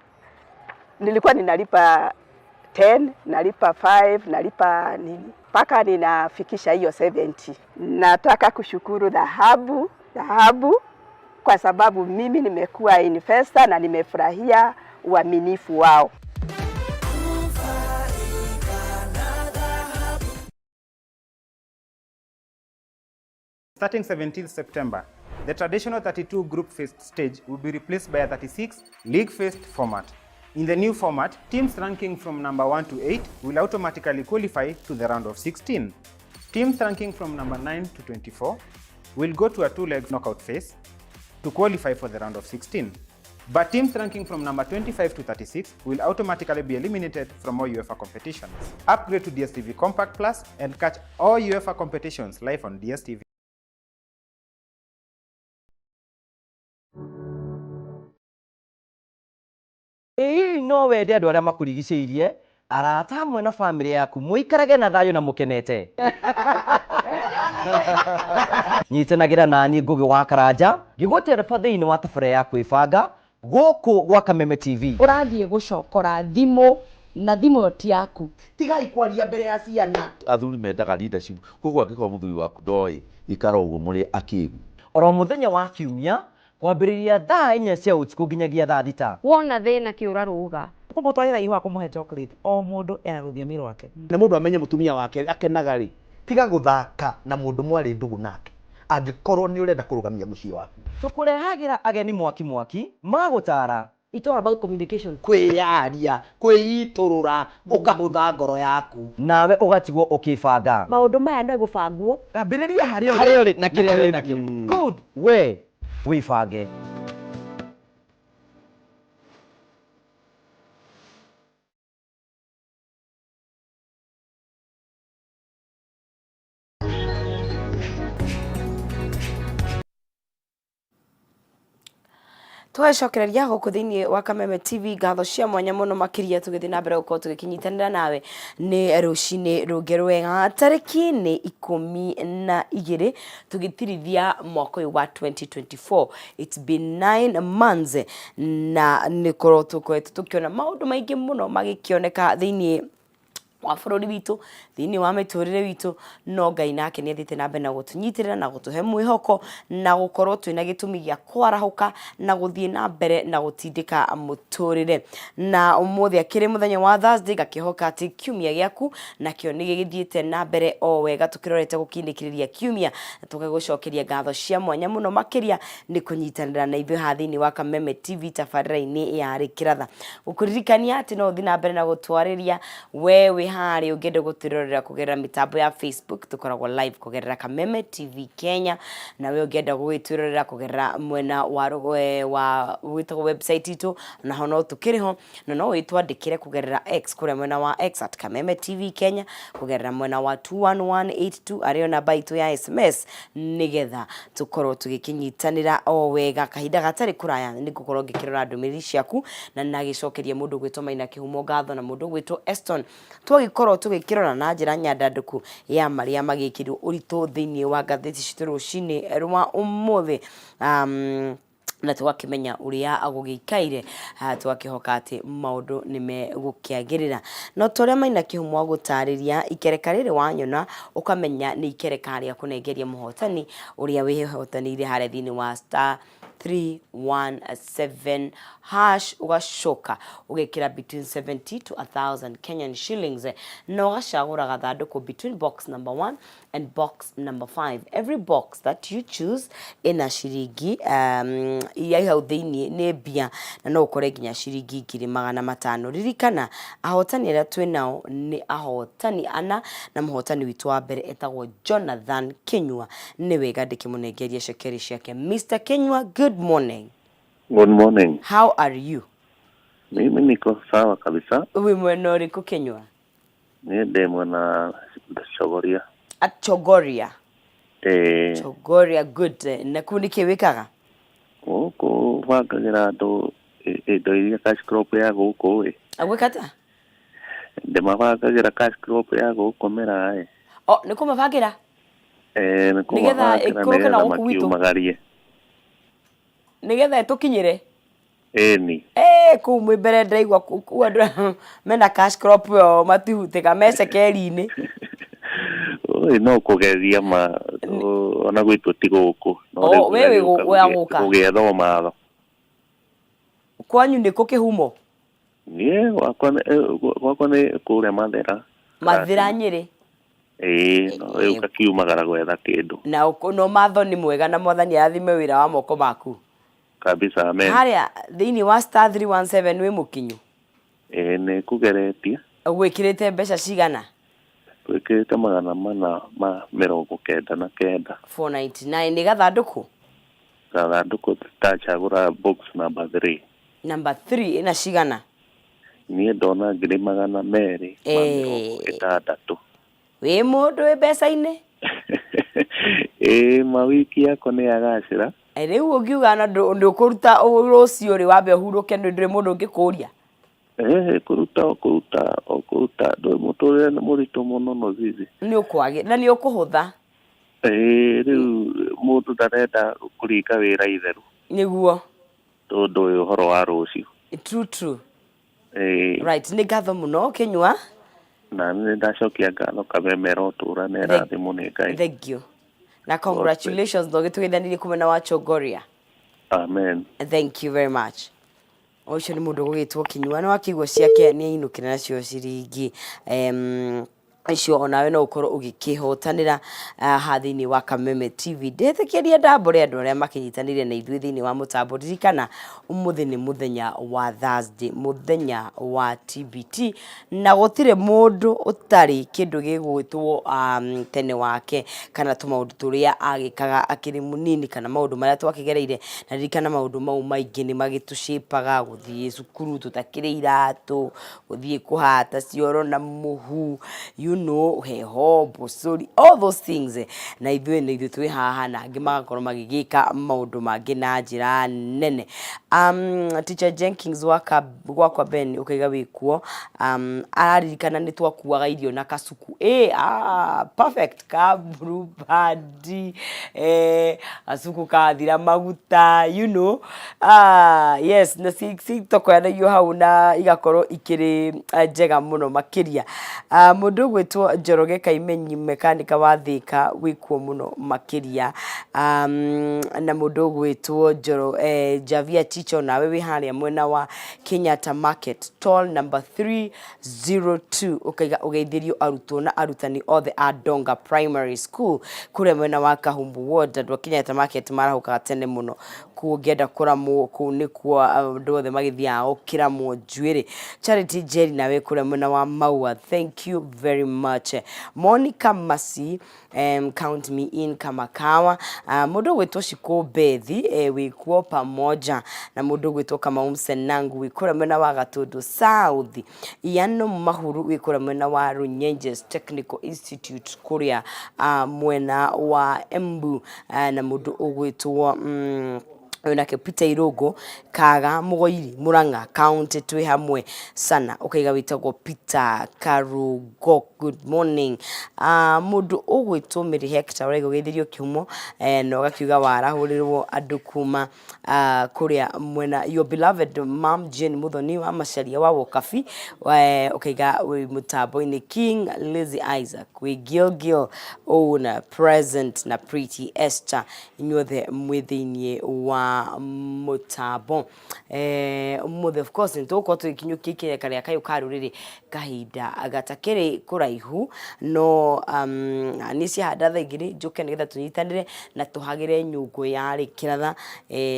nilikuwa ninalipa 10, nalipa 5, nalipa nini mpaka ninafikisha hiyo 70. Nataka kushukuru Dhahabu Dhahabu kwa sababu mimi nimekuwa investor na nimefurahia uaminifu wao. Starting 17th September, the traditional 32 group phase stage will be replaced by a 36 league phased format. In the new format, teams ranking from number 1 to 8 will automatically qualify to the round of 16. Teams ranking from number 9 to 24 will go to a two-leg knockout phase to qualify for the round of 16. But teams ranking from number 25 to 36 will automatically be eliminated from all UEFA competitions. Upgrade to DStv Compact Plus and catch all UEFA competitions live on DStv. Ĩĩ, no wende andũ arĩa makũrigicĩirie, arata hamwe na bamĩrĩ yaku mũikarage na thayũ na mũkenete. Nyitanagĩra nani Ngũgĩ wa Karanja ngĩgũtereba thĩinĩ wa tabarĩra ya kwĩbanga gũkũ gwa Kameme TV. Ũrathiĩ gũcokora thimũ na thimũ ĩyo ti yaku. Tigai kwaria mbere ya ciana. Athuri mendaga leadership, koguo angĩkorwo mũthuri waku ndoĩ Ikara ũguo mũrĩ akĩgu. Oro mũthenya wa Kiumia kwambĩrĩria thaa inya cia ũtukũ nginyagia thaa thita. Wona thĩna kĩũra rũga. Kũmũtwarĩra ihũa kũmũhe chocolate o mũndũ ena rũthiomi rwake. Na mũndũ amenye mũtumia wake akenaga rĩ. Tiga gũthaka na mũndũ mwarĩ ndũgũ nake angĩkorwo nĩ ũrenda kũrũgamia mũciĩ waku. Tũkũrehagĩra ageni mwaki mwaki ma gũtaara. It's all about communication. Kwĩyaria, kwĩitũrũra, ũkahũtha ngoro yaku. Nawe ũgatigwo ũkĩbanga. Maũndũ maya no gũbangwo. Ambĩrĩria harĩa ũrĩ. Harĩa ũrĩ na kĩrĩa wĩ nakĩo. Good. We wĩbange. Tũgacokereria gũkũ thĩinĩ wa Kameme TV ngatho cia mwanya mũno makĩria tũgĩthiĩ na mbere gũkorwo tũgĩkĩnyitanĩra nawe nĩ rũcinĩ rũngĩ rwega tarĩki nĩ 12 tũgĩtirithia mwaka ũyũ wa 2024. It's been 9 months na nĩ korwo tũkoretwo tũkĩona maũndũ maingĩ mũno magĩkĩoneka thĩinĩ wa bũrũri witũ thĩinĩ wa mĩtũrĩre witũ no Ngai nake nĩ athiĩte na mbere na gũtũnyitĩrĩra na gũtũhe mwĩhoko na gũkorwo twĩna gĩtũmi gĩa kwarahũka na gũthiĩ na mbere na gũtindĩka mũtũrĩre. Na ũmũthĩ akĩrĩ mũthenya wa Thursday, ngakĩhoka atĩ kiumia gĩaku nakĩo nĩ gĩgĩthiĩte na mbere o wega tũkĩrorete gũkindĩkĩrĩria kiumia, na tũgagũcokeria ngatho cia mwanya mũno makĩria nĩ kũnyitanĩra na ithuĩ haha thĩinĩ wa Kameme TV tabarĩra-inĩ ya Rĩkĩratha. Gũkũririkania atĩ no ũthiĩ na mbere na gũtwarĩria we wĩ harĩa ũngĩenda gũtwĩrorera kũgerera mĩtambo ya Facebook, tũkoragwo live kũgerera Kameme TV Kenya, na we ũngĩenda gũgĩtwĩrorera kũgerera mwena wa wa wĩtagwo website itũ, naho no tũkĩrĩ ho, na no wĩtwandĩkĩre kũgerera X kũrĩa mwena wa X at Kameme TV Kenya, kũgerera mwena wa 21182 arĩyo namba itũ ya SMS, nĩgetha tũkorwo tũgĩkĩnyitanĩra o wega. Kahinda gatarĩ kũraya nĩ ngũkorwo ngĩkĩrora ndũmĩrĩri ciaku na nagĩcokeria mũndũ ũgwĩtwo Maina Kĩhumo ngatho na mũndũ ũgwĩtwo Eston, twagĩkorwo tũgĩkĩrora na njĩra nyandandũku ya marĩa magĩkĩrirwo ũritũ thĩinĩ wa ngathĩti citũ rũcinĩ rwa ũmũthĩ, na tũgakĩmenya ũrĩa gũgĩikaire, tũgakĩhoka atĩ maũndũ nĩ megũkĩagĩrĩra. No ta ũrĩa Maina Kĩhumo agũtarĩria, ikereka rĩrĩ wanyona ũkamenya nĩ ikereka rĩa kũnengeria mũhotani ũrĩa wĩhotanĩire harĩa thĩinĩ wa star 317 hash, ũgacoka ũgekĩra between 70 to 1000 Kenyan shillings na ũgacagũra gathandũkũ between box number 1 and box number 5. Every box that you choose ĩna ciringi iria hau thĩinĩ nĩ mbia, na no ũkore nginya ciringi 500,000. Ririkana ahotani arĩa twĩ nao nĩ ahotani ana, na mũhotani witũ wa mbere etagwo Jonathan Kinyua. Nĩ wega ndĩkĩmũnengerie cekeri ciake. Mr. Kinyua, good morning. Good morning. How are you? Mimi niko sawa kabisa. Wĩ mwena ũrĩkũ Kinyua? Niĩ ndĩ mwena Chogoria. At Chogoria. Ĩĩ. Chogoria, good. Na kũu nĩkĩ wĩkaga? Gũkũ bangagĩra andũ indo iria cash crop ya gũkũ ĩ. Gwĩka atĩa? Ndĩmabangagĩra cash crop ya gũkũ mĩraa ĩ. O, nĩ kũmabangĩra? Ĩĩ nĩ Nĩgetha kũmabangĩra ĩkũrũke na nĩgetha gũkũ gwitũ? makiumagarie. Nĩgetha ĩtũkinyĩre? Ĩni. Eh, kũu mwĩ mbere ndĩraigua kũu andũ mena cash crop ĩyo matihutĩka me cekeri-inĩ. Oi no kũgeria ma ona gwitũ ti gũkũ. No Oh, rĩu we wĩ gũka wa gũka. gũgĩetha ũmatho. Kwanyu nĩ kũ kĩhumo? Niĩ gwakwa gwakwa nĩ kũrĩa Mathĩra. Mathĩra Nyĩrĩ. Ĩĩ, no rĩu ngakiumagara gwetha kĩndũ. Na no matho nĩ mwega na mwathani arathime wĩra wa moko maku. Kabisa, amen. Harĩa thĩinĩ wa star 317 wĩ mũkinyu? Ĩĩ nĩ kũgeretie. Ũgwĩkĩrĩte mbeca cigana? Twĩkĩrĩte 499. 499 nĩ gathandũkũ? Gathandũkũ ndacagũra box number 3. Number 3 ĩna cigana? Niĩ ndona 260,000. Wĩ mũndũ wĩ mbeca-inĩ? Ĩĩ mawiki yakwa nĩ yagacĩra. Rĩu ũngiuga na ndũkũruta rũciũ rĩ wambe ũhurũke nĩ ndũrĩ mũndũ ũngĩkũria? Kũruta o kũruta o kũruta ndũĩ mũtũrĩre nĩ mũritũ mũno no zizi. Nĩ ũkwagĩ na nĩ ũkũhũtha. Ĩĩ rĩu mũndũ ndarenda kũringa wĩra itherũ. Nĩguo. Tondũ ũyũ ũhoro wa rũciũ. True, true. Ĩĩ. Right, nĩ ngatho mũno Kĩnyua. Na nĩ ndacokia ngatho Kameme rotũra na ĩrathimwo nĩ Ngai. Thank you. Na congratulations na ũgĩtũgeithanirie kuma na wa Chogoria. Amen. Thank you very much. Ũcio nĩ mũndũ ũgũgĩtwo Kinyua, nĩ wakĩigua ciake nĩ ainũkire nacio ciringi icio onawe no ũkorwo ũgĩkĩhotanĩra haha thĩinĩ wa Kameme TV. Ndĩtĩkĩrie ndambũre andũ arĩa makĩnyitanĩire na ithuĩ thĩinĩ wa mũtambo. Ririkana ũmũthĩ nĩ mũthenya wa Thursday, mũthenya wa TBT, na gũtirĩ mũndũ ũtarĩ kĩndũ gĩgwĩtwo tene wake kana tũmaũndũ tũrĩa agĩkaga akĩrĩ mũnini kana maũndũ marĩa twakĩgereire. Na ririkana maũndũ mau maingĩ nĩ magĩtũcĩpaga, gũthiĩ cukuru tũtakĩrĩ iratũ, gũthiĩ kũhata cioro na mũhu, you know, heho, mbũcũri, all those things. Na ithuĩ nĩ ithuĩ twĩ haha na angĩ magakorwo magĩgĩka maũndũ mangĩ na njĩra nene. Teacher Jenkins waka gwakwa Ben ũkaiga wĩkuo, araririkana nĩ twakuaga irio na kacuku. Ĩ, ah, perfect, ka Blue Band, eh, gacuku kathira maguta, you know. Ah, yes, na citokoyanagio hau na igakorwo ikĩrĩ njega mũno makĩria. Ah, mũndũ ũgwĩtwo Njoroge Kaimenyi mekanika wa Thĩka wĩkuo mũno makĩria. Na mũndũ ũgwĩtwo Njoro, eh, Javia Chicho nawe wĩ harĩa mwena wa Kenyatta Market stall number 302 ũkaiga ũgeithĩrio arutwo na arutani othe a Donga Primary School kũrĩa mwena wa Kahumbu Ward. Andũ a Kenyatta Market marahũkaga tene mũno kuo ũngĩenda kũramwo kũu nĩkuo andũ othe magĩthiaga gũkĩramwo njuĩrĩ. Charity Njeri nawe kũrĩa mwena wa Maua, thank you very much. Monica Masi, count me in Kamakawa. Mũndũ ũgwĩtwo Shiko Bethi, wĩkuo pamoja na mũndũ ũgwĩtwo Kamau Msenangu wĩ kũrĩa mwena wa Gatũndũ South. Iano Mahuru wĩ kũrĩa mwena wa Runyenjes Technical Institute kũrĩa mwena wa Embu, na mũndũ ũgwĩtwo ũyũ nake Peter Irũngũ Kaga Mũgoiri Murang'a County twĩ hamwe sana, ũkaiga wĩtagwo Peter Karũngo, good morning. Mũndũ ũgwĩtwo Mary Hector ũraiga ũgeithĩrio kĩhumo, na ũgakiuga warahũrĩrwo andũ kuma kũrĩa mwena your beloved mom Jane Muthoni wa Macharia wa Wokabi, ũkaiga wĩ mũtambo-inĩ King Lizzy Isaac wĩ Gilgil Ouna present na Pretty Esther, inyuothe mwĩ thĩiniĩ wa mũtambo. Ũmũthĩ of course nĩ tũgũkorwo tũgĩkinyũkia ikereka rĩa kayũ ka rũrĩrĩ kahinda gatakĩrĩ kũraihu, no niĩ ciahanda thaa igĩrĩ njũke nĩgetha tũnyitanĩre na tũhagĩre nyũngũ yarĩ kĩratha.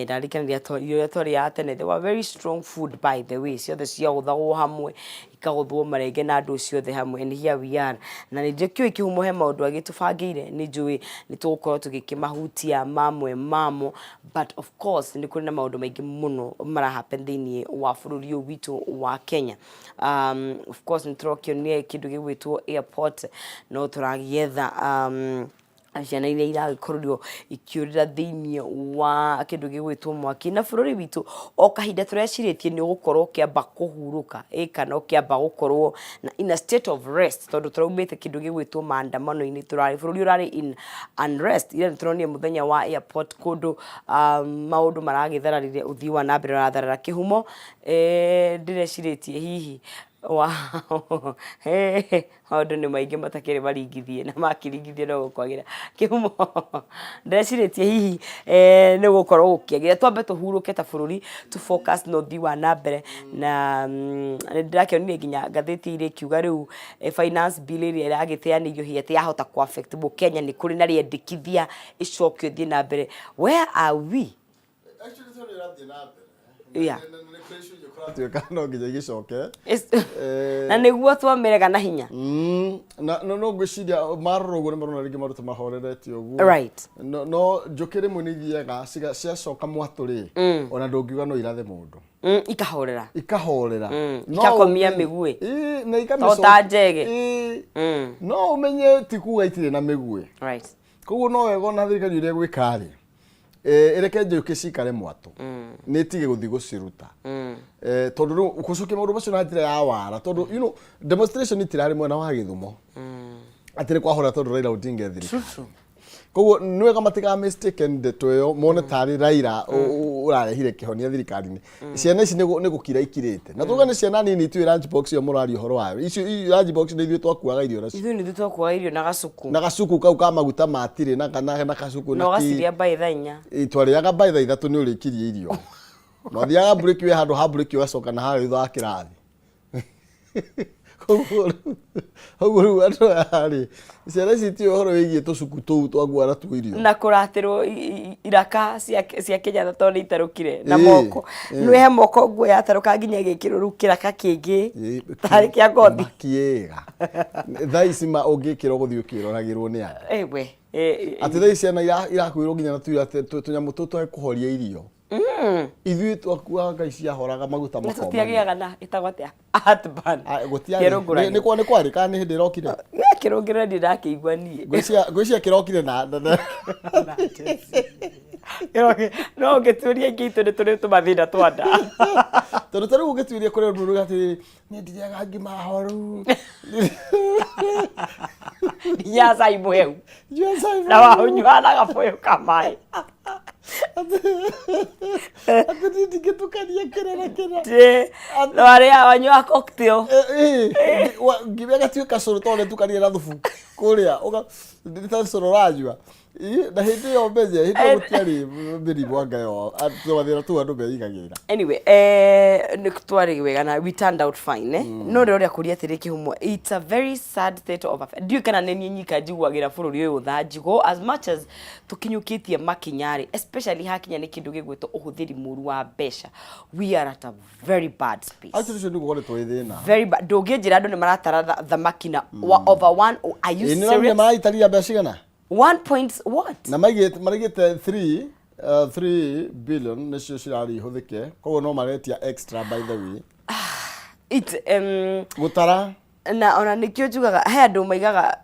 Ndarikana rĩrĩa irio iria twarĩaga tene, they were very strong food by the way, ciothe ciagũthagwo hamwe, ikagũthwo marenge na ndũ ciothe hamwe, and here we are. Na nĩ ndĩkĩũĩ kĩhumo he maũndũ agĩtũbangĩire, nĩ njũĩ nĩ tũgũkorwo tũgĩkĩmahutia mamwe mamo, but of course nĩ kũrĩ na maũndũ maingĩ mũno mara happen thĩiniĩ wa bũrũri ũyũ witũ wa Kenya. Of course nĩ tũrakĩonire kĩndũ gĩgwĩtwo airport, no tũragĩetha ciana iria iragĩkorirwo ikĩũrĩra thĩiniĩ wa kĩndũ gĩgwĩtwo mwaki. Na bũrũri witũ o kahinda tũrecirĩtie nĩ ũgũkorwo ũkĩamba kũhurũka, ĩ kana ũkĩamba gũkorwo na in a state of rest, tondũ tũraumĩte kĩndũ gĩgwĩtwo maandamano-inĩ, tũrarĩ bũrũri ũrarĩ in unrest. Ira nĩ tũronire mũthenya wa airport kũndũ maũndũ maragĩthararire, ũthii wa na mbere ũratharara. Kĩhumo ndĩrecirĩtie hihi wow, maũndũ nĩ maingĩ matakĩrĩ maringithie na makĩringithio no gũkwagĩra. Kĩhumo ndĩrecirĩtie hihi nĩ gũkorwo gũkĩagĩra, twambe tũhurũke ta bũrũri tũ focus na ũthii wa na mbere. Na nĩ ndĩrakĩonire nginya ngathĩti ira ĩkiuga rĩu finance bill ĩrĩa ĩragĩteanĩirio hihi atĩ yahota kũ affect mũkenya, nĩ kũrĩ na rĩendekithia ĩcokio ĩthiĩ na mbere. Where are we? Actually, tondũ ĩrathiĩ na mbere. Yeah. Na nĩ kũrĩ icunjĩ kũratuĩka no nginya igĩcoke. Na nĩguo twamĩrega na hinya. Na no no ngwĩciria marora ũguo nĩ marona rĩngĩ maũndũ ta mahorerete ũguo. No no njũkĩ rĩmwe nĩ ithiaga ciacoka mwatũ rĩ, ona ndũngiuga no irathe mũndũ. Ikahorera. Ikahorera. No Ikakomia mĩguĩ. Ĩĩ, na To ikamĩcokia. ta njege. Ĩĩ. No ũmenye ti kuga itirĩ na mĩguĩ. Koguo no wega ona thirikari ũrĩa ĩgwĩka rĩ, ĩreke njũkĩ cikare mwatũ, nĩ ĩtige gũthiĩ gũciruta. Tondũ rĩu gũcokia maũndũ macio na njĩra ya wara, tondũ you know, demonstration itirarĩ mwena wa Gĩthumo atĩ nĩ kwahora tondũ Raila Odinga e thirikari. Koguo nĩ wega matiga mistaken ndeto ĩyo mone tarĩ Raila ũrarehire kĩhonia thirikari-inĩ. Ciana ici nĩ gũkira ikirĩte. Na tuge nĩ ciana nini ituĩ lunch box ĩyo mũraria ũhoro wayo. Icio lunch box nĩ ithuĩ twakuaga irio nacio. Ithuĩ nĩ ithuĩ twakuaga irio na gacuku. Na gacuku kau ka maguta ma tirĩ na gacuku na ũgacirĩa mbaĩ thaa inya. Twarĩaga mbaĩ thaa ithatũ nĩ ũrĩkirie irio. Twathiaga break wĩ handũ ha break ũgacoka na harĩa thutha wa kĩrathi. Koguo rĩu andũ aya rĩ, ciana ici itiũĩ ũhoro wĩgiĩ tũcuku tũu twakuaga natuo irio. Na kũratĩrwo iraka cia Kenyatta tondũ nĩ itarũkire na moko. Nĩ he moko nguo yatarũka nginya ĩgekĩrwo rĩu kĩraka kĩngĩ tarĩ kĩa ngothi. Makiĩga. Thaa ici ma ũngĩkĩrwo gũthiĩ ũkĩroragĩrwo nĩ andũ. Ewe. Atĩ thaa ici ciana irakuĩrwo nginya na tũnyamũ tũtũ twa kũhoria irio. Ithuĩ twakuaga ngai ciahoraga maguta Na makomania. tũtiagĩaga na ĩtagwo atĩa? Heartburn. Ah, gũtiarĩ. Kĩrũngũranio. Nĩ kwarĩ kana nĩ hĩndĩ ĩrokire? Kĩrũngĩrĩro ndirĩ ndakĩigua niĩ. Ngwĩciria kĩrokire na No ũngĩtuĩria aingĩ aitũ nĩ tũrĩ tũmathĩna twa nda. Tondũ ta rĩu ũngĩtuĩria kũrĩ ũndũ ũrĩa atĩrĩrĩ, niĩ ndirĩaga ngima horu. Nginya cai mũhehu. Nyua cai Na waũnyua na gabũyũ ka maĩ. Atĩ niĩ ndingĩtukania kĩra na kĩra. Ĩ, na warĩa wanyua cocktail. Ngima ĩgatuĩka cũrũ tondũ nĩtukanie na thubu kũrĩa nĩ ta cũrũ ũranyua. Na hĩndĩ ĩyo menye hĩndĩ ĩyo gũtiarĩ mĩrimũ anga ĩyo tũmathĩna tũu andũ meigagĩra. Anyway, nĩ twarĩ wega na we turned out fine eh? No rĩrĩa kũria atĩrĩ kĩhumo, it's a very sad state of affair. Ndiũĩ kana nĩ niĩ nyika njiguagĩra bũrũri ũyũ tha njigũ as much as tũkinyũkĩtie makinya rĩ, especially hakinya nĩ kĩndũ gĩgwĩtwo ũhũthĩri mũru wa mbeca, we are at a very bad space. Actually ũcio nĩguo ũkoretwo wĩ thĩna. Very bad. Ndũngĩnjĩra andũ nĩ maratara thamaki na wa over one, are you Ĩ, nĩ ũramenya serious? maraitarire mbeca cigana? One point what? Na maigĩte maraigĩte 3 3 billion nĩcio cirarĩ ihũthĩke koguo no maretia extra by the way. It gũtara na ona nĩkĩo njugaga he andũ maigaga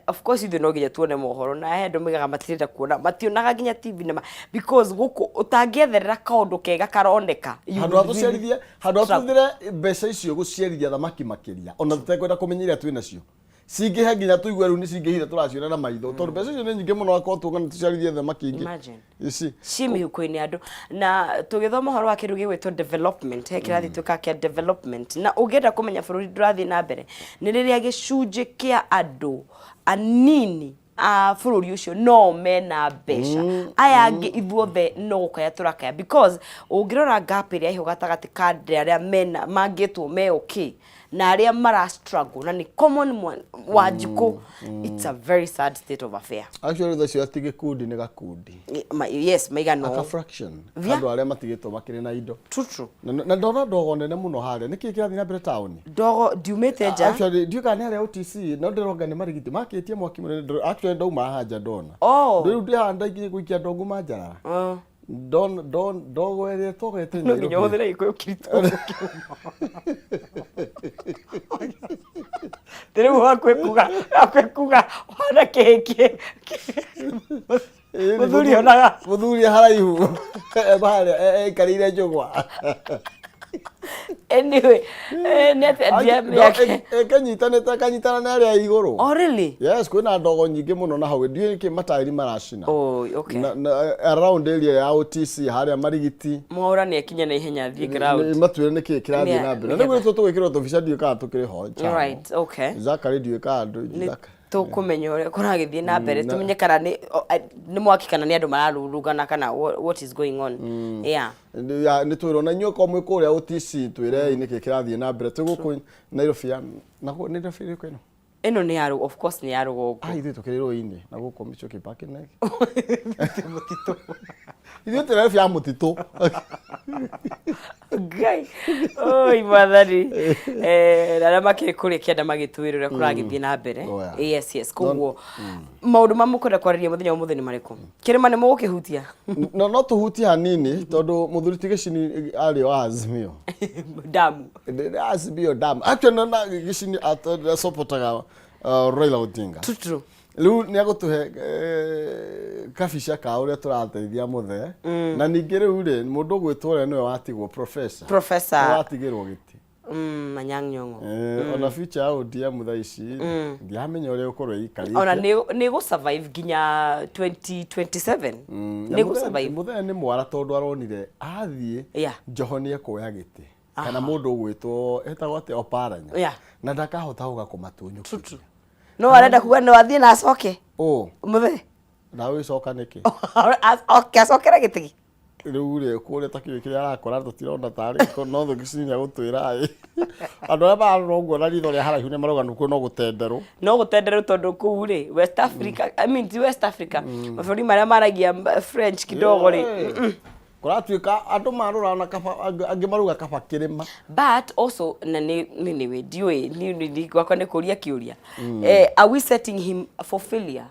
of course ithuĩ no nginya tuone mohoro na he andũ maigaga matirenda kuona mationaga nginya TV na because gũkũ ũtangĩetherera kaũndũ kega karoneka you handũ ha will really tũciarithie handũ ha struggle. tũhũthĩre mbeca icio gũciarithia thamaki makĩria ona tũtekwenda kũmenya iria twĩ nacio cingĩhe nginya tũigue rĩu nĩ cingĩhire tũraciona na maitho tondũ mbeca icio nĩ nyingĩ mũno akorwo tuonga tũciarithie thamaki ingĩ Imagine. ici Ciĩ mĩhuko-inĩ ya andũ na tũgĩthoma ũhoro wa kĩndũ gĩgwĩtwo development he kĩrathi twĩkaga kĩa development na ũngĩenda kũmenya bũrũri ndũrathiĩ na mbere nĩ rĩrĩa gĩcunjĩ kĩa andũ anini a bũrũri ũcio no mena mbeca aya angĩ ithuothe no gũkaya tũrakaya because ũngĩrora gap ĩrĩa ĩho gatagatĩ ka andũ arĩa mena mangĩtwo me okay na arĩa mara struggle na nĩ common Wanjikũ it's a very sad state of affair. Actually thaa icio ti gĩkundi nĩ gakundi. Yes, maigana Aka ũũ. fraction. Yeah. Andũ arĩa matigĩtwo makĩrĩ na indo. True, true. Na ndona ndogo nene mũno harĩa. Nĩkĩ kĩrathiĩ na mbere taũni? Ndogo ndiumĩte nja. Actually ndiũĩ kana nĩ harĩa OTC no ndĩronga nĩ marigiti makĩtie mwaki mũnene. Actually ndauma haha nja ndona. Oh. Rĩu ndĩ haha ndaingĩrire gũikia ndogo manjarara. Oh. Ndogo ĩrĩa ĩtogete No nginya ũhũthĩre gĩkũyũ kĩritũ. Rĩu hakuhĩ kuga hakuhĩ kuga wana kĩhĩ mũthuri onaga mũthuri haraihu harĩa aikarĩire njũgwa. Anyway, nĩ atĩa ndiamenya. Ĩkanyitanĩte kanyitana na ĩrĩa igũrũ. Oh really? Yes, kwĩna ndogo nyingĩ mũno na hau ndiũĩ nĩkĩ mataĩri maracina. Oh, okay. Na around area ya OTC harĩa Marigiti. Mwaũra nĩ akinya na ihenya athiĩ ground. Matwĩre nĩkĩ kĩrathiĩ na mbere. Na nĩguo tũgwĩkĩrwo tũbica ndiũĩ kana tũkĩrĩ ho. Right, okay. Zachary ndiũĩ kana Nĩ tũkũmenya ũrĩa kũragĩthiĩ na mbere tũmenye kana nĩ mwaki kana nĩ andũ mararurugana kana what is going on. Yeah. Nĩ twĩrwo na inyuĩ korwo mwĩ kũrĩa OTC twĩrei nĩkĩ kĩrathiĩ na mbere. Twĩ gũkũ Nairobi ya na nĩ Nairobi ĩrĩkũ ĩno? Ĩno nĩ ya of course nĩ ya rũgongo. Ah, ithuĩ tũkĩrĩ rũĩ-inĩ na gũkũ Michuki Park nĩ mũtitũ. Ithuĩ twĩ Nairobi ya mũtitũ. Ngai oi mwathani na arĩa makĩrĩ kũrĩa kĩanda magĩtwĩra ũrĩa kũragĩthiĩ na mbere. Oh, yeah. Yes, yes. Koguo maũndũ ma mũkwenda kwarĩria mũthenya wa ũmũthĩ nĩ marĩkũ? Kĩrĩma nĩ mũgũkĩhutia? No tũhutie hanini tondũ mũthuri ti Gĩcini arĩ wa Azimio. Damu. Azimio damu. Actually na Gĩcini supportaga Raila Odinga. True, true. Rĩu nĩ egũtũhe kabica ka ũrĩa tũrateithia mũthee. Na ningĩ rĩu rĩ mũndũ ũgwĩtwo ũrĩa nĩwe watigwo professor. Professor. Nĩwe watigĩrwo gĩtĩ. Anyang' Nyong'o. Ona future ya ODM thaa ici ndiramenya ũrĩa ĩgũkorwo ĩikarĩte. Ona nĩ gũ survive nginya 2027. Na Nĩ gũ Mũthee- survive. Mũthee nĩ mwara tondũ aronire athiĩ Joho nĩ ekuoya gĩtĩ kana mũndũ ũgwĩtwo etagwo atĩa Oparanya na ndakahota gũka kũmatunyũkithia. No arenda kuga no athiĩ na acoke. Ũ Mũthee. Na ũgĩcoka nĩkĩ? Oke acokere gĩtĩ. Rĩu rĩ kũrĩa ta kĩũĩ kĩrĩa arakora tũtirona tarĩ kũ no thũkĩ nĩ agũtwĩra ĩ andũ arĩa mararora ũguo na ritho rĩa haraihu nĩ marauga nĩkuo no gũtenderwo. No gũtenderwo tondũ kũu rĩ West Africa, I mean ti West Africa, mabũrũri marĩa maragia French kidogo rĩ. Kũratuĩka andũ marora ona kaba angĩ marauga kaba kĩrĩma. But also na nĩ anyway ndiũĩ niĩ gwakwa nĩ kũria kĩũria. Are we setting him for failure?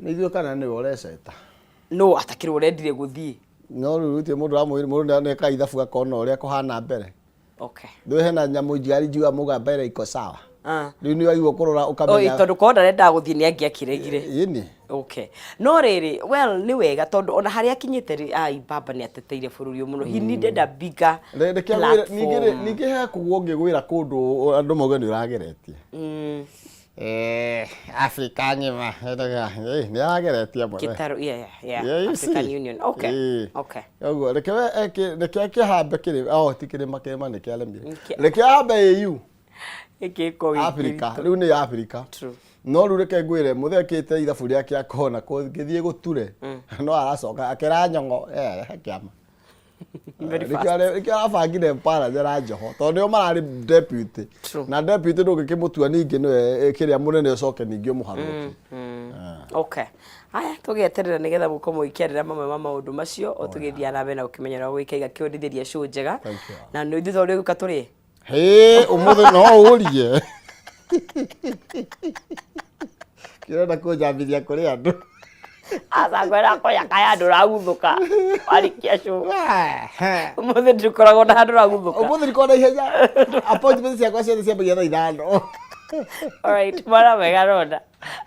Nĩ ithuĩ kana nĩwe ũreceta? No atakĩrĩ ũrendire gũthiĩ. No rĩu gũtirĩ mũndũ ũramwĩra mũndũ nĩekaga ithabu akona ũrĩa kũhana mbere. Okay. Rĩu hena nyamũ njigari njiuga mũgamba ĩrĩa iko sawa. Rĩu nĩ wagĩrĩirwo kũrora Oi, ũkamenya. tondũ korwo ndarendaga gũthiĩ nĩ angĩakĩregire. Ĩni. Okay. No rĩrĩ, well nĩ wega tondũ ona harĩa akinyĩte rĩ, ai baba nĩ ateteire bũrũri ũyũ mũno. He needed a bigger Reke ngwĩre, ningĩ rĩ, platform. ningĩ he kũgwo ũngĩgwĩra kũndũ andũ mauge nĩ ũrageretie. Africa ng'ima nĩ arageretie mũno. Kĩtarũ, yeah. Yeah, you African see. Union. Okay. Okay. Ũguo reke we eke reke akĩhambe kĩrĩma oh ti kĩrĩma kĩrĩma nĩ kĩaremire. Nĩkĩa- Reke ahambe AU Gĩkĩ gĩkorwo gĩ Africa kĩritũ. rĩu nĩ Africa. True. No rĩu reke ngwĩre mũthee ekĩte ithabu rĩake akona kũngĩthiĩ gũture no aracoka akera Nyong'o he kĩama. Very Nĩkĩo fast. nĩkĩo arabangire Paranya na Joho tondũ nĩo mararĩ deputy. Na deputy ndũngĩkĩmũtua ningĩ nĩwe kĩrĩa mũnene ũcoke ningĩ ũmũharũrũkie. Okay. Haya tũgĩeterera nĩgetha mũkorwo mũgĩkĩarĩra mamwe ma maũndũ macio o tũgĩthiaga na mbere na gũkĩmenya ũrĩa gũgĩkaiga kĩũndithĩria show njega. Thank you. Na nĩ ithuĩ tondũ gũka tũrĩe. Hĩ, ũmũthĩ no ũrie. Kĩrenda kũnjambithia kũrĩ andũ. Aca ngwenda kũrĩa kaya andũ ũraguthũka warĩkia show. Ũmũthĩ ndũkoragwo na handũ ũraguthũka. Ũmũthĩ ndikoragwo na ihenya. Appointment ciakwa ciothe ciambagia thaa ithano. Alright, mwana mwega Rhonda.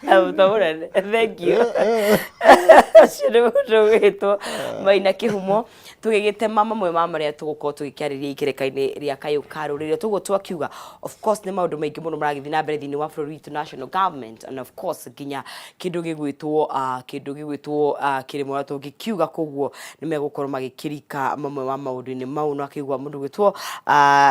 Mũtwe mũnene. Thank you. Ũcio nĩ mũndũ ũgwĩtwo Maina Kĩhumo. Tũgĩgĩtema mamwe ma marĩa tũgũkorwo tũgĩkĩarĩria ikereka-inĩ rĩa kayũ ka rũrĩrĩ. Tũguo twakiuga, of course nĩ maũndũ maingĩ mũno maragĩthiĩ na mbere thĩinĩ wa bũrũri witũ national government and of course nginya kĩndũ gĩgwĩtwo kĩndũ gĩgwĩtwo kĩrĩma ũrĩa tũngĩkiuga koguo nĩ megũkorwo magĩkĩrika mamwe ma maũndũ-inĩ mau na akĩigua mũndũ ũgwĩtwo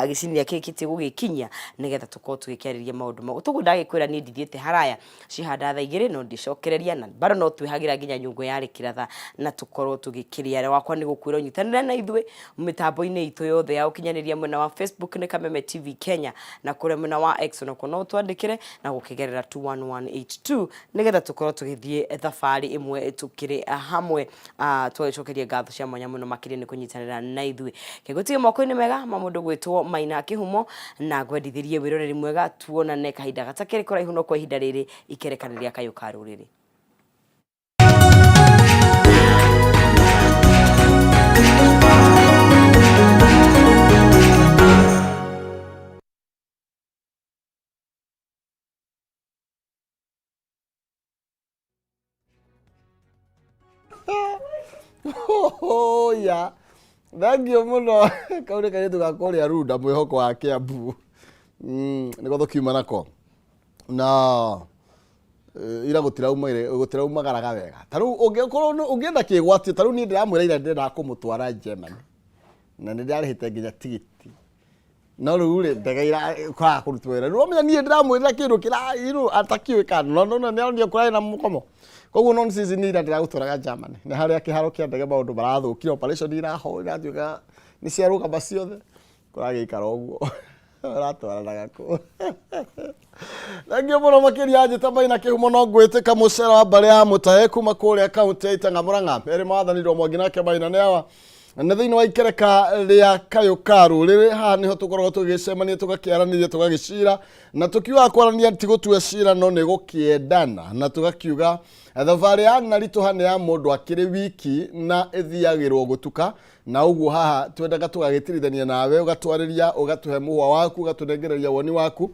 gĩcinia kĩrĩkĩtie gũgĩkinyia nĩgetha tũkorwo tũgĩkĩarĩria maũndũ mau. Toguo ndagĩkwĩra niĩ ndithiĩte haraya cihanda thaa igĩrĩ no ndicokereria na bado no twĩhagĩra nginya nyũngũ ya rĩkĩratha na tũkorwo tũgĩkĩrĩa. Wakwa nĩ gũkwĩra ũnyitanĩre na ithuĩ mĩtambo-inĩ itũ yothe ya ũkinyanĩria mwena wa Facebook nĩ Kameme TV Kenya na kũrĩa mwena wa X onakuo no ũtwandĩkĩre na gũkĩgerera 21182 nĩgetha tũkorwo tũgĩthiĩ thabarĩ ĩmwe tũkĩrĩ hamwe. Tũgagĩcokeria ngatho cia mwanya mũno makĩria nĩ kũnyitanĩra na ithuĩ. Kĩgũtige moko-inĩ mega ma mũndũ gwĩtwo Maina Kĩhumo na ngwendithĩrie wĩroreri mwega, tuonane kahinda gatakĩrĩ kũraihu no kwa ihinda rĩrĩ ikerekana rĩa kayũ ka rũrĩrĩ. Oya. Thank you mũno. Kau nĩ kairĩtu ga kũrĩa Runda mwĩhoko wa Kiambu. Nĩko tũkiuma nako. Na ira gũtiraumire gũtiraumagaraga wega. Ta rĩu ũngĩkorwo ũngĩenda kĩgwatio ta rĩu niĩ ndĩramwĩra ira ndĩrendaga kũmũtwara Germany. Na nĩ ndĩrarĩhĩte nginya tigiti. No rĩu rĩ ndege kwaga kũrutwo wĩra. Rĩu ũramenya niĩ ndĩramwĩrĩra kĩndũ kĩra atakĩũĩ kana no no nĩ aronire kũrarĩ na mũkomo. Koguo non season ira ndĩragũtwaraga Germany. Nĩ harĩa kĩharo kĩa ndege maũndũ marathũkire operation iraho iratuĩka nĩ ciarũgama ciothe. Kũragĩikara ũguo. Ũratwaranaga kũ? Thengiũ mũno makĩria njĩta Maina Kĩhumo no ngwĩtĩka mũcera wa mbarĩ ya Mũtahe kuma kũrĩa kaũntĩ ya Itang'a Mũrang'a. Erĩ mathanirwo Mwangi nake Maina nĩ awa. Na thĩinĩ wa ikereka rĩa kayũ ka rũrĩrĩ haha nĩho tũkoragwo tũgĩcemania tũgakĩaranĩria tũgagĩcira na tũkiuga kwarania ti gũtua cira no nĩ gũkĩendana na tũgakiuga thabarĩ ya naritũha nĩ ya mũndũ akĩrĩ wiki na ĩthiagĩrwo gũtuka na ũguo haha twendaga tũgagĩtirithania nawe ũgatwarĩria ũgatũhe mũhwa waku ũgatũnengereria woni waku.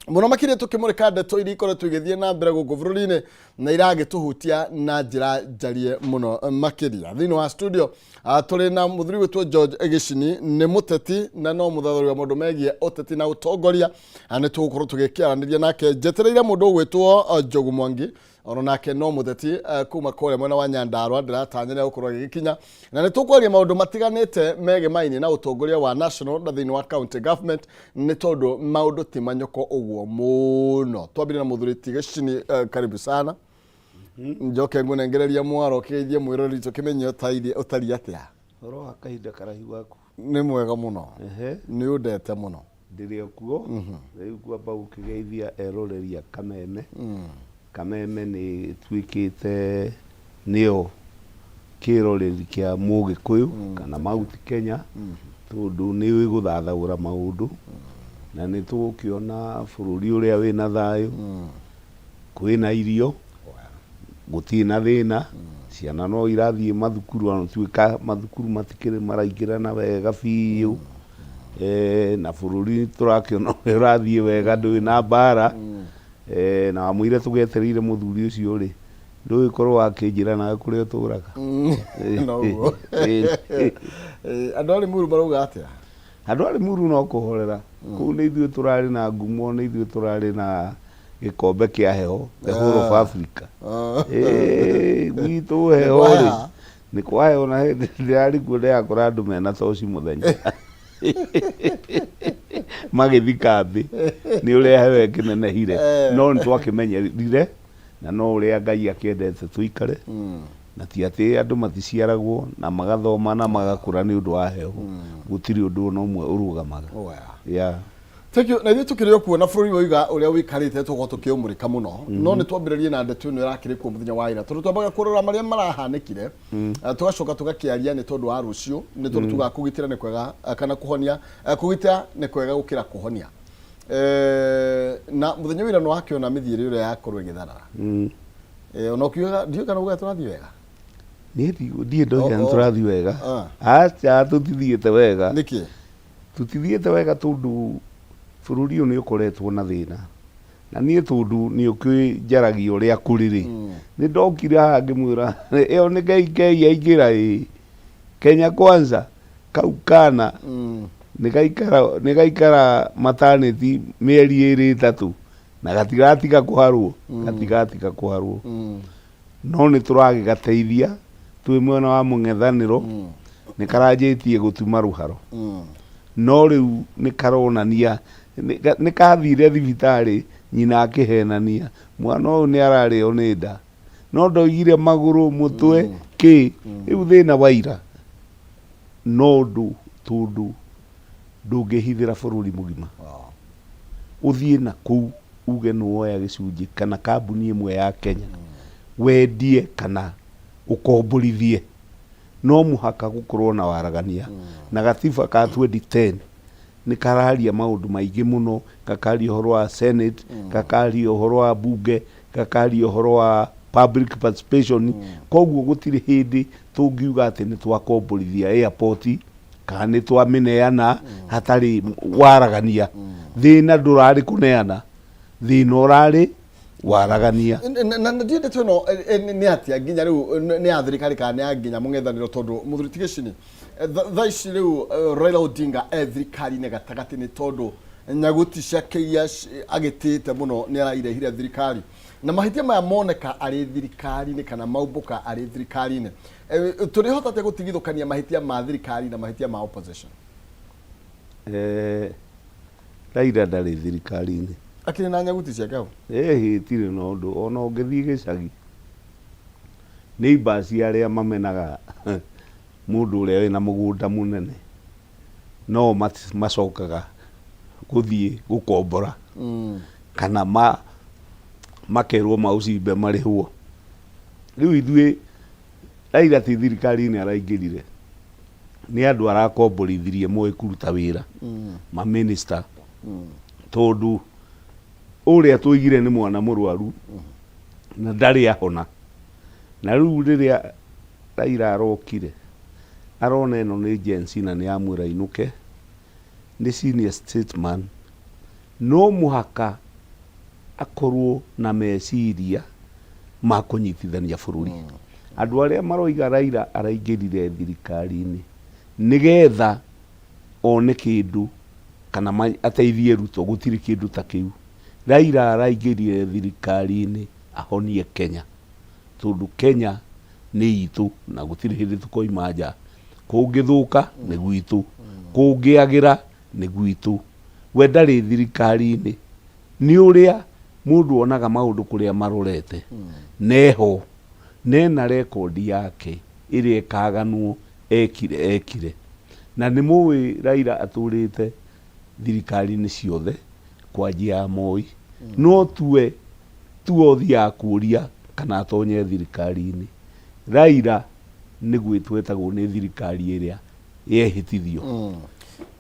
Mũno makĩria tũkĩmũrĩka ndeto iria ikoretwo igĩthiĩ na mbere gũkũ bũrũri-inĩ na iragĩtũhutia na njĩra njarie mũno makĩria. Thĩinĩ wa studio tũrĩ na mũthuri gwĩtwo George Gĩcini, nĩ mũteti na no mũthathũri wa maũndũ megiĩ ũteti na ũtongoria. Nĩ tũgũkorwo tũgĩkĩaranĩria nake. Njetereire mũndũ ũgwĩtwo Njogu Mwangi, ono nake no mũteti kuma kũrĩa mwena wa Nyandarua, ndĩratanyĩra gũkorwo agĩgĩkinya, na nĩ tũkwaria maũndũ matiganĩte megemainie na ũtongoria wa national na thĩinĩ wa county government, nĩ tondũ maũndũ ti manyoko ũguo mũno. Twambire na mũthuri ti Gĩcini, karibu sana. Njoke ngũnengereria mwaro ũkĩgeithie mwĩroreri tũkĩmenye ũtariĩ atĩa. Ũhoro wa kahinda karaihu waku? Nĩ mwega mũno. Nĩ ũndete mũno. Ndĩrĩ o kuo. Rĩu ngwamba gũkĩgeithia eroreri a Kameme. Kameme nĩ ĩtuĩkĩte nĩyo kĩroreri kĩa Mũgĩkũyũ kana Mount Kenya, tondũ nĩ yũĩ gũthathaũra maũndũ, na nĩ tũgũkĩona bũrũri ũrĩa wĩna thayũ, kwĩna irio, gũtirĩ na thĩna, ciana no irathiĩ mathukuru, ona gũtuĩka mathukuru matikĩrĩ maraingĩrana wega biũ. Na bũrũri tũrakĩona ũrĩa ũrathiĩ wega, ndũrĩ na mbara. Na wamũire tũgetereire mũthuri ũcio rĩ, ndũgĩkorwo wakĩnjĩra nawe kũrĩa ũtũraga. Noguo. Andũ a Limuru marauga atĩa? Andũ a Limuru no kũhorera. Kũu nĩ ithuĩ tũrarĩ na ngumo, nĩ ithuĩ tũrarĩ na gĩkombe kĩa heho, the whole of Africa. Gwitũ heho rĩ, nĩ kwa heho, na hĩndĩ ndĩrarĩ kuo ndĩrakora andũ mena toci mũthenya magĩthi kambĩ nĩ ũrĩa heho ĩkĩnenehire, no nĩ twakĩmenyerire na no ũrĩa Ngai akĩendete tũikare, na ti atĩ andũ maticiaragwo na magathoma na magakũra nĩ ũndũ wa heho, gũtirĩ ũndũ ona ũmwe ũrũgamaga. Yeah. Thank you. Na ithuĩ tũkĩrĩ o kuo na bũrũri woiga ũrĩa ũikarĩte tũkorwo tũkĩũmũrĩka mũno. No nĩ twambĩrĩrie na ndeto ĩno ĩrakĩrĩ kuo mũthenya wa ira, tondũ twambaga kũrora marĩa marahanĩkire, tũgacoka tũgakĩaria nĩ tondũ wa rũciũ, nĩ tondũ tugaga kũgitĩra nĩ kwega, kana kũhonia, kũgitĩra nĩ kwega gũkĩra kũhonia. Na mũthenya wa ira nĩ wakĩona mĩthiĩre ũrĩa yakorwo ĩgĩtharara. Ona ũkiugaga ndiũĩ kana ugaga tũrathiĩ wega. Niĩ ndirĩ ndoiga nĩ tũrathiĩ wega. Aca, tũtithiĩte wega. Nĩkĩ? Tũtithiĩte wega tondũ bũrũri ũyũ nĩ ũkoretwo na thĩna. Na niĩ tondũ nĩ ũkĩnjaragia ũrĩa kũrĩ rĩ, nĩ ndokire haha ngĩmwĩra ĩyo nĩ KK yaingĩra ĩĩ. Kenya Kwanza kau kana nĩ gaikara maternity mĩeri ĩrĩ ĩtatũ na gatigatiga kũharwo, gatigatiga kũharwo. No nĩ tũragĩgateithia twĩ mwena wa mũng'ethanĩro, nĩ karanjĩtie gũtuma rũharo. No rĩu nĩ karonania, nĩ kathire thibitarĩ nyina akĩhenania, mwana ũyũ nĩ ararĩo nĩ nda. No ndoigire magũrũ, mũtwe, kĩ. Rĩu thĩna wa ira no ũndũ tondũ ndũngĩhithĩra bũrũri mũgima. Ũthiĩ na kũu uge nĩ woya gĩcunjĩ kana kambuni ĩmwe ya Kenya wendie kana ũkomborithie, no mũhaka gũkorwo na waragania. Na gatiba ka 2010 nĩ kararia maũndũ maingĩ mũno, gakaria ũhoro wa Senate, gakaria ũhoro wa bunge, gakaria ũhoro wa public participation. Koguo gũtirĩ hĩndĩ tũngiuga atĩ nĩ twakomborithia airport kana nĩ twamĩneana hatarĩ waragania. Thĩna ndũrarĩ kũneana, thĩna ũrarĩ waragania. Na ndiĩ ndeto ĩno nĩ atĩa nginya rĩu, nĩ ya thirikari kana nĩ ya nginya mũng'ethanĩro? Tondũ mũthuri ti Gĩcini, thaa ici rĩu Raila Odinga e thirikari-inĩ gatagatĩ, nĩ tondũ nyaguti ciake iria agĩtĩĩte mũno nĩ arairehire thirikari, na mahĩtia maya moneka arĩ thirikari-inĩ kana maumbũka arĩ thirikari-inĩ. Tũrĩhota atĩa gũtigithũkania mahĩtia ma thirikari na mahĩtia ma opposition? Raila ndarĩ thirikari-inĩ. Akĩrĩ na nyaguti ciake hau? Ĩhĩ, tirĩ na ũndũ. Ona ũngĩthiĩ gĩcagi, neighbours arĩa mamenaga mũndũ ũrĩa wĩna mũgũnda mũnene, no macokaga gũthiĩ gũkombora kana makerwo maũcimbe marĩhwo. Rĩu ithuĩ Raila ti thirikari-inĩ araingĩrire, nĩ andũ arakomborithirie moĩ kũruta wĩra, ma minister, tondũ ũrĩa tũigire nĩ mwana mũrwaru na ndarĩ ahona. Na rĩu rĩrĩa Raila arokire, arona ĩno nĩ Gen Z na nĩ yamwĩra inũke, nĩ senior statesman, no mũhaka akorwo na meciria ma kũnyitithania bũrũri. Andũ arĩa maroiga Raila araingĩrire thirikari-inĩ nĩgetha one kĩndũ kana ateithie Ruto, gũtirĩ kĩndũ ta kĩu. Raila araingĩrire thirikari-inĩ ahonie Kenya, tondũ Kenya nĩ itũ na gũtirĩ hĩndĩ tũkoima nja. Kũngĩthũka nĩ gwitũ, kũngĩagĩra nĩ gwitũ. We ndarĩ thirikari-inĩ. Nĩ ũrĩa mũndũ onaga maũndũ kũrĩa marorete. Neho, nena rekondi yake ĩrĩa ĩkaganwo ekire ekire. Na nĩ mũĩ Raila atũrĩte thirikari-inĩ ciothe kwanjia ya Moi. No tuwe tuwe ũthiaga kũria kana atonye thirikari-inĩ. Raila nĩ gwĩtwo etagwo nĩ thirikari ĩrĩa yehĩtithio.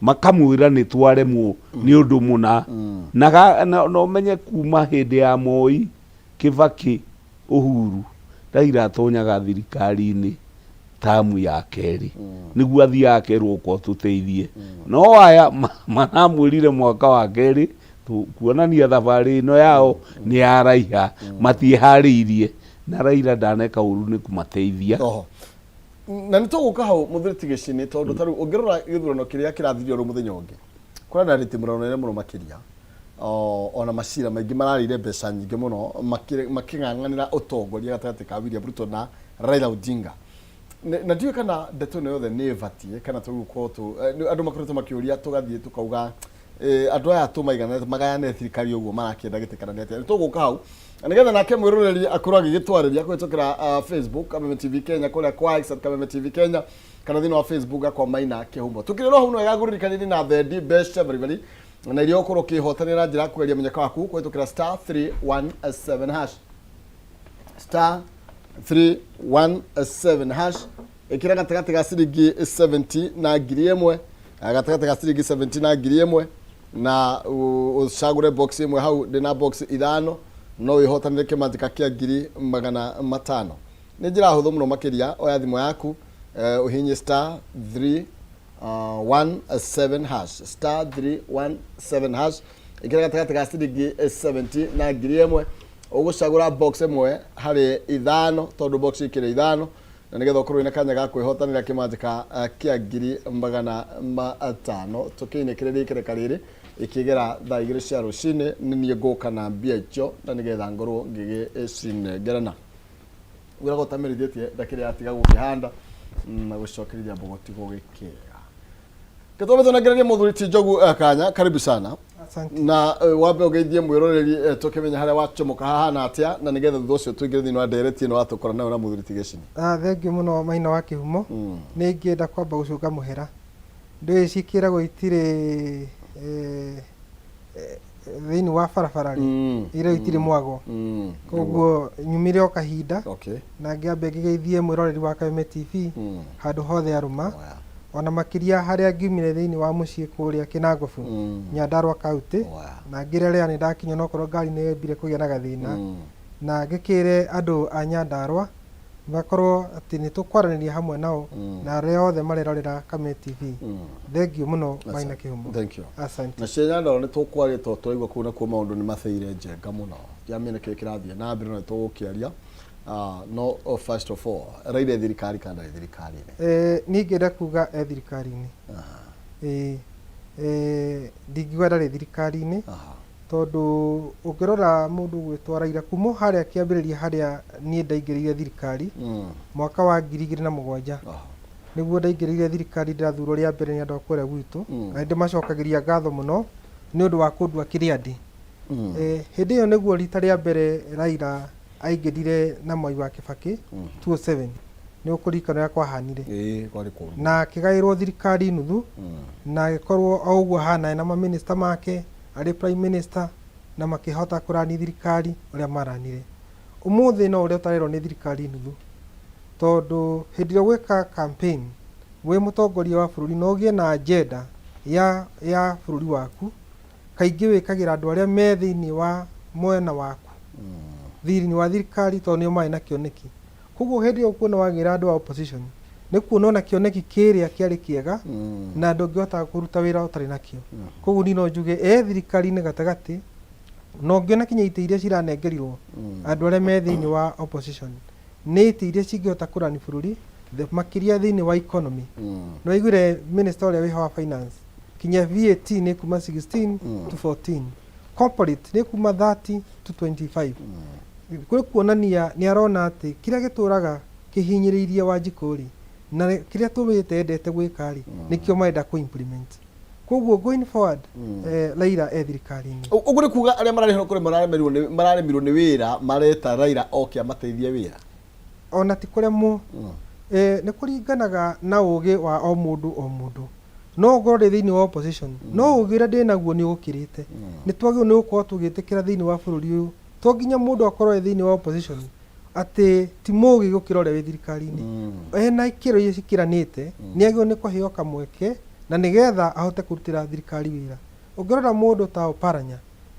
Makamwĩra nĩ twaremwo nĩ ũndũ mũna. Na na ũmenye kuma hĩndĩ ya Moi, Kibaki, Uhuru, Raila atonyaga thirikari-inĩ tamu ya kerĩ. Nĩguo athiaga akerwo ũka ũtũteithie. No aya maramwĩrire mwaka wa kerĩ kuonania thabarĩ ĩno yao nĩ yaraiha, matiĩharĩirie. Na Raila ndaneka ũru nĩ kũmateithia. Oho. Na nĩ tũgũka hau mũthuri ti Gĩcini, tondũ ta rĩu ũngĩrora gĩthurano kĩrĩa kĩrathirio rĩu mũthenya ũngĩ, kũrĩ na rĩtĩmũrano rĩnene mũno makĩria. Ona macira maingĩ mararĩire mbeca nyingĩ mũno makĩng'ang'anĩra ũtongoria gatagatĩ ka William Ruto na Raila Odinga. Na ndiũĩ kana ndeto ĩno yothe nĩ ĩbatiĩ kana tũgũkorwo andũ makoretwo makĩũria tũgathiĩ tũkauga andũ aya tũmaigana magayane thirikari ũguo marakĩenda gĩtĩ kana nĩ atĩa. Nĩ tũgũka hau na nĩgetha nake mwĩroreri akorwo agĩgĩtwarĩria kũhĩtũkĩra Facebook Kameme TV Kenya, kũrĩa kwa X at Kameme TV Kenya, kana thĩinĩ wa Facebook akwa Maina Kĩhumo. Tũkĩrĩ hau no wega ngũririkanie ndĩ na thendi mbeca baribari na iria ũkorwo ũkĩhotanĩra na njĩra ya kũgeria mũnyaka waku kũhĩtũkĩra star 317 hash, star 317 hash. Ĩkĩra gatagatĩ ga ciringi 70 na 1000, gatagatĩ ga ciringi 70 na 1000, na ũcagũre box ĩmwe hau. Ndĩna box ithano, no wĩhotanĩre kĩmanjĩka kĩa 500,000. Nĩ njĩra hũthũ mũno makĩria. Oya thimũ yaku, ũhihinye star 3 17 hash, star 317 hash. Ĩkĩra gatagatĩ ga ciringi 70 na 1000. Ũgũcagũra box ĩmwe harĩ ithano, tondũ box ikĩrĩ ithano, na nĩgetha ũkorwo wĩna kanya ga kwĩhotanĩra kĩmanjĩka kĩa 500,000. Tũkĩinĩkĩrĩria ikereka rĩrĩ ikĩgera thaa 2 cia rũcinĩ, nĩ niĩ ngũka na mbia icio na nĩgetha ngorwo ngĩgĩcinengerana. Wĩraga ũtamerithĩtie ndakĩrĩ yatiga gũkĩhanda na gũcokereria mbogoti gũgĩkĩra. Gĩtũme tũnengererie mũthuri ti Njogu kanya, karibu sana. Asante. Na wambe ũgeithie mwĩroreri tũkĩmenya harĩa wacomoka hahana atĩa, na nĩgetha thutha ũcio tũingĩre thĩinĩ wa ndereti ĩno watũkora nayo na mũthuri ti Gĩcini. Thengiũ mũno Maina wa Kĩhumo. Nĩ ingĩenda kwamba gũcũnga mũhera. Ndũĩ cikĩragwo itirĩ thĩinĩ wa barabara rĩ, irĩa itirĩ mwago. Koguo nyumire o kahinda na ngĩambe ngĩgeithie mwĩroreri wa Kameme TV handũ hothe arũma, ona makĩria harĩa ngiumire thĩinĩ wa mũciĩ kũrĩa Kĩnangobu, Nyandarua County, na ngĩrerera nĩ ndakinya onokorwo ngari nĩ yambire kũgĩa na gathĩna, na ngĩkĩre andũ a Nyandarua makorwo atĩ nĩ tũkwaranĩria hamwe nao na arĩa othe marerorera Kameme TV. Thengiũ mũno Maina Kĩhumo. Thank you. Asante. Na cia Nyandarua nĩ tũkwaria tondũ tũraigua kũu nakuo maũndũ nĩ mathĩire njenga mũno. Ndiramenya nĩkĩĩ kĩrathiĩ na mbere, no nĩ tũgũkĩaria. No first of all, Raila e thirikari kana ndarĩ thirikari-inĩ? Niĩ ingĩenda kuga e thirikari-inĩ. Ĩĩ, ndingiuga ndarĩ thirikari-inĩ, tondũ ũngĩrora mũndũ ũgwĩtwo Raila kuma o harĩa kĩambĩrĩria harĩa niĩ ndaingĩrĩire thirikari mwaka wa 2007, nĩguo ndaingĩrĩire thirikari ndĩrathurwo rĩa mbere nĩ andũ a kũrĩa gwitũ, na nĩ ndĩmacokagĩria ngatho mũno nĩ ũndũ wa kũndua kĩrĩa ndĩ. Hĩndĩ ĩyo nĩguo rita rĩa mbere Raila aingĩrire na Mwai wa Kibaki 2007, nĩ ũkũririkana ũrĩa kwahanire. Ĩĩ, kwarĩ kũũru. Na akĩgaĩrwo thirikari nuthu, na agĩkorwo o ũguo ahana na mamĩnĩsta make arĩ prime minister, na makĩhota kũrani thirikari ũrĩa maranire. Ũmũthĩ no ũrĩa ũtarerwo nĩ thirikari nuthu, tondũ hĩndĩ ĩrĩa ũgwĩka campaign wĩ mũtongoria wa bũrũri na ũgĩe na agenda ya bũrũri waku, kaingĩ wĩkagĩra andũ arĩa me thĩinĩ wa mwena waku thĩinĩ wa thirikari, tondũ nĩo marĩ na kĩoneki. Koguo hĩndĩ ĩyo ũkuona wagĩra andũ a opposition, nĩ kuona ona kĩoneki kĩrĩa kĩarĩ kĩega na ndũngĩhota kũruta wĩra ũtarĩ nakĩo. Koguo niĩ no njuge e thirikari-inĩ gatagatĩ, Na ũngĩona kinya itĩ iria ciranengerirwo andũ arĩa me thĩinĩ wa opposition nĩ itĩ iria cingĩhota kũrani bũrũri makĩria thĩinĩ wa economy. Nĩ waiguire minister ũrĩa wĩho wa finance, kinya VAT nĩ kuma 16 to 14, corporate nĩ kuma 30 to 25. Kũrĩ kuonania nĩ arona atĩ kĩrĩa gĩtũraga kĩhinyĩrĩirie Wanjikũ rĩ, na kĩrĩa tũmĩte endete gwĩka rĩ, nĩkĩo marenda kũ implement. Koguo going forward, Raila e thirikari-inĩ. Ũguo nĩ kuga arĩa mararĩhwo kũrĩ mararemirwo nĩ wĩra mareta Raila oke amateithie wĩra. Ona ti kũremwo. Nĩ kũringanaga na ũgĩ wa o mũndũ o mũndũ. No ũkorwo ndĩ thĩinĩ wa opposition, no ũgĩ ũrĩa ndĩnaguo nĩ ũgũkĩrĩte. Nĩ twagĩrĩirwo nĩ gũkorwo tũgĩtĩkĩra thĩinĩ wa bũrũri ũyũ, to nginya mũndũ akorwo e thĩinĩ wa opposition atĩ ti mũgĩ gũkĩra ũrĩa wĩ thirikari-inĩ. Ena ikĩro iria cikĩranĩte, nĩ agĩrĩirwo nĩ kũheo kamweke na nĩgetha ahote kũrutĩra thirikari wĩra. Ũngĩrora mũndũ ta Oparanya,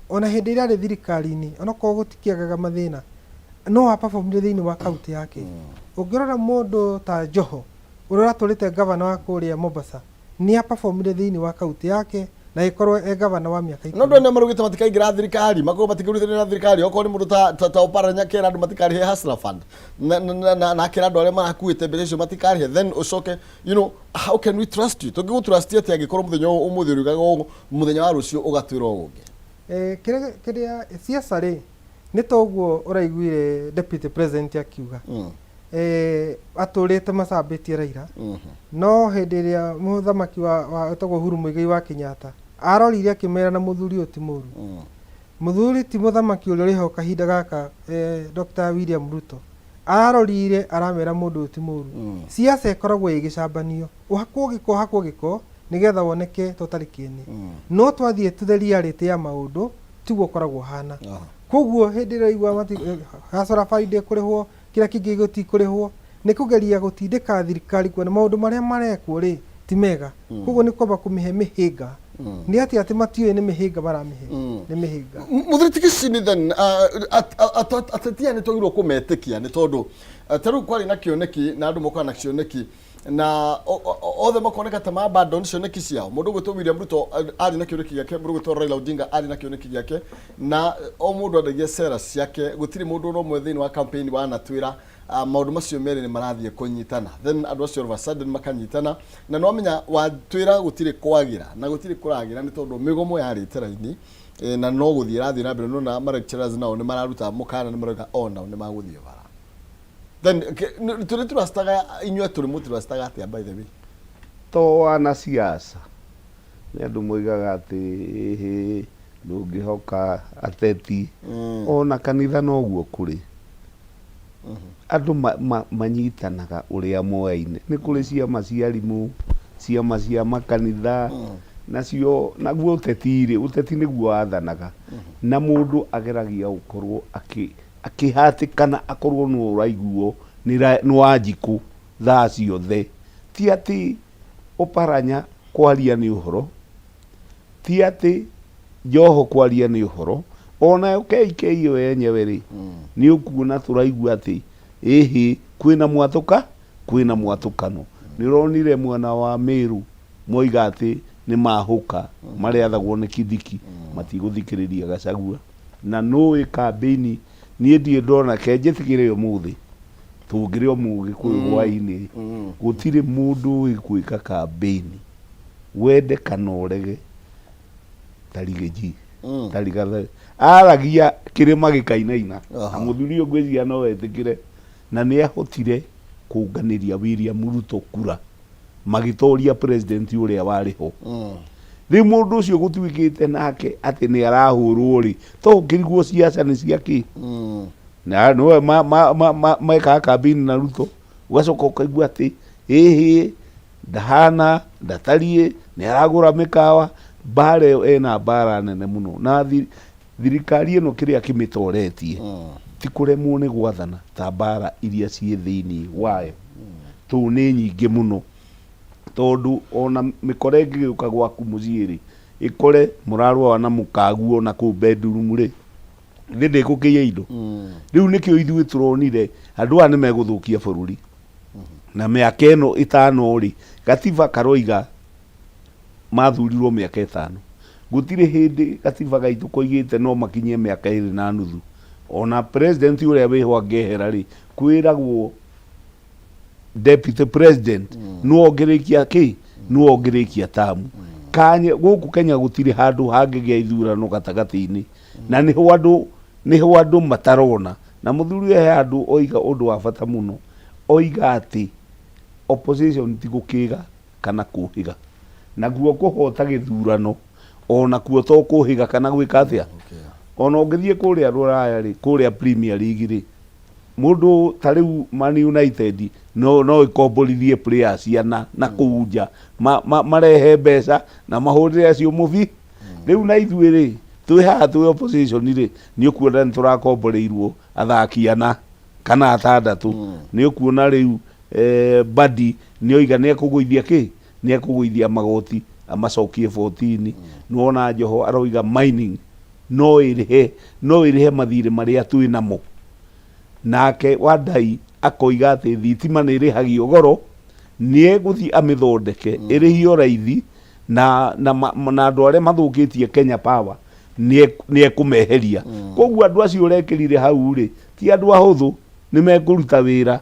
ona hĩndĩ ĩrĩa arĩ thirikari-inĩ, onokorwo gũtikĩagaga mathĩna, no a performire thĩinĩ wa kaunti yake. Ũngĩrora mũndũ ta Joho, ũrĩa ũratũrĩte gavana wa kũrĩa Mombasa, nĩ a performire thĩinĩ wa kaunti yake na agĩkorwo e gavana wa mĩaka No 10. Andũ ene marugĩte matikaingĩra thirikari, makorwo matikĩrutĩra na thirikari. Okorwo nĩ mũndũ ta Oparanya kera andũ matikarĩhe Hustler Fund na akera andũ arĩa marakuĩte mbeca icio matikarĩhe, then ũcoke, how can we trust you? Tũngĩgũtrust atĩa angĩkorwo mũthenya ũyũ ũmũthĩ ũriugaga ũũ, mũthenya wa rũciũ ũgatwĩra ũũ ũngĩ? Kĩrĩa siasa rĩ, nĩ ta ũguo ũraiguire deputy president akiuga. Atũrĩte macambĩtie Raila, no hĩndĩ ĩrĩa mũthamaki wa wĩtagwo Uhuru Muigai wa Kenyatta arorire akĩmera na mũthuri ũyũ ti mũru. Mũthuri ti mũthamaki ũrĩa ũrĩho kahinda gaka, Dr. William Ruto ararorire aramera mũndũ ũyũ ti mũru. Siasa ĩkoragwo ĩ gĩcambanio, ũhakwo gĩko, ũhakwo gĩko nĩgetha woneke ta ũtarĩ kĩene. No twathiĩ to the reality ya maũndũ, tiguo ũkoragwo ũhana. Koguo hĩndĩ ĩrĩa ũraigua Hustler Fund ĩkũrĩhwo, kĩrĩa kĩngĩ gĩtikũrĩhwo, nĩ kũgeria gũtindĩka thirikari kuona maũndũ marĩa marekwo rĩ ti mega. Koguo nĩ kwamba kũmĩhe mĩhĩnga. Nĩ atĩa atĩ matiũĩ nĩ mĩhĩnga maramĩhe? Nĩ mĩhĩnga. Mũthuri Tigicini, then ateti aya nĩ twagĩrĩirwo kũmetĩkia nĩ tondũ ta rĩu kwarĩ na kĩoneki na andũ mokaga na kĩoneki na othe makoneka ta ma abandon cioneki ciao. Mũndũ ũgwĩtwo William Ruto arĩ na kĩoneki gĩake, mũndũ ũgwĩtwo Raila Odinga arĩ na kĩoneki gĩake, na o mũndũ endagia cera ciake. Gũtirĩ mũndũ ona ũmwe thĩinĩ wa campaign wanatwĩra maũndũ macio merĩ nĩ marathiĩ kũnyitana, then andũ acio all of a sudden makanyitana. Na nĩ wamenya watwĩra gũtirĩ kwagĩra na gũtirĩ kũragĩra nĩ tondũ mĩgomo yarĩte raini, na no gũthiĩ ĩrathiĩ na mbere. Nona ma lecturers nao nĩ mararuta mũkana, nĩ marauga o nao nĩ magũthiĩ bara. Then tũrĩ tũrastaga inyuĩ tũrĩ mũtũrastaga atĩa, by the way? To wanasiasa nĩ andũ moigaga atĩ ĩhĩ ndũngĩhoka ateti. Ona kanitha noguo kũrĩ andũ manyitanaga ũrĩa moyaine. Nĩ kũrĩ ciama cia arimũ, ciama cia makanitha, nacio naguo ũteti rĩ, ũteti nĩguo wathanaga na mũndũ ageragia gũkorwo akĩhatĩkana akorwo nĩwe ũraiguo nĩ Wanjikũ thaa ciothe. Ti atĩ Oparanya kwaria nĩ ũhoro, ti atĩ Joho kwaria nĩ ũhoro, onayo KK ĩyo yenyewe rĩ, nĩ ũkuona tũraigua atĩ ĩhĩ kwĩna mwatũka, kwĩna mwatũkano. Nĩ ũronire mwena wa Meru moiga atĩ nĩ mahũka marĩathagwo nĩ Kindiki, matigũthikĩrĩria Gachagua. Na nũĩ kambĩini niĩ ndirĩ ndona, ke njĩtĩkĩre ũmũthĩ tũngĩrĩ o Mũgĩkũyũ hwainĩ, gũtirĩ mũndũ ũĩ gwĩka kambĩini wende kana ũrege ta Riggy ta Rigathĩ. Aragia kĩrĩma gĩkainaina na mũthuri ũyũ ngwĩciria no etĩkĩre, na nĩ ahotire kũnganĩria William Ruto kura magĩtoria president ũrĩa warĩ ho. Rĩu mũndũ ũcio gũtuĩkĩte nake atĩ nĩ arahũrwo rĩ, to ũkĩrigwo ciaca nĩ cia kĩ? Na nĩwe mekaga kambĩini na Ruto, ũgacoka ũkaigua atĩ ĩhĩ ndahana ndatariĩ nĩ aragũra mĩkawa. Mbara ĩyo ena mbara nene mũno na thirikari ĩno kĩrĩa kĩmĩtoretie ti kũremwo nĩ gwathana ta mbara iria ciĩ thĩinĩ wayo, tũũ nĩ nyingĩ mũno, tondũ ona mĩkora ĩngĩgĩũka gwaku mũciĩ rĩ, ĩkore mũrarũa na mũkaguo na kũu bedroom rĩ, thĩ ndĩgũkĩiya indo. Rĩu nĩkĩo ithuĩ tũronire andũ aya nĩ megũthũkia bũrũri na mĩaka ĩno 5 rĩ, gatiba karoiga mathurirwo mĩaka 5. Gũtirĩ hĩndĩ gatiba gaitũ koigĩte no makinyie mĩaka ĩrĩ na nuthu. Ona president ũrĩa wĩho angĩehera rĩ, kwĩragwo deputy president nĩwe ũngĩrĩkia kĩ nĩwe ũngĩrĩkia tamu. Kanye gũkũ Kenya gũtirĩ handũ hangĩgĩa ithurano gatagatĩ-inĩ na nĩho andũ nĩho andũ matarona. Na mũthuri ũyũ he handũ oiga ũndũ wa bata mũno, oiga atĩ opposition ti gũkĩga kana kũhĩga. Naguo kũhota gĩthurano onakuo to kũhĩga kana gwĩka atĩa. Ona ũngĩthiĩ kũrĩa rũraya rĩ, kũrĩa Premier League rĩ, mũndũ ta rĩu Man United no no ĩkomborithie players ana na kũu nja ma, ma, marehe mbeca na mahũrĩre acio mũbi. Rĩu na ithuĩ rĩ, twĩ haha twĩ opposition rĩ, nĩ ũkuona nĩ tũrakomboreirwo athaki ana kana atandatũ. Nĩ ũkuona rĩu eh, Badi nĩ oiga nĩ ekũgũithia kĩ nĩ ekũgũithia magoti amacokie 14. Nĩwona Joho aroiga mining no ĩrĩhe no ĩrĩhe mathirĩ marĩa twĩ namo. Nake Wandayi akoiga atĩ thitima nĩ ĩrĩhagio goro, nĩ egũthiĩ amĩthondeke ĩrĩhio raithi na na ma, na andũ arĩa mathũkĩtie Kenya Power nĩ ekũmeheria. Koguo andũ acio ũrekĩrire hau rĩ, ti andũ ahũthũ, nĩ mekũruta wĩra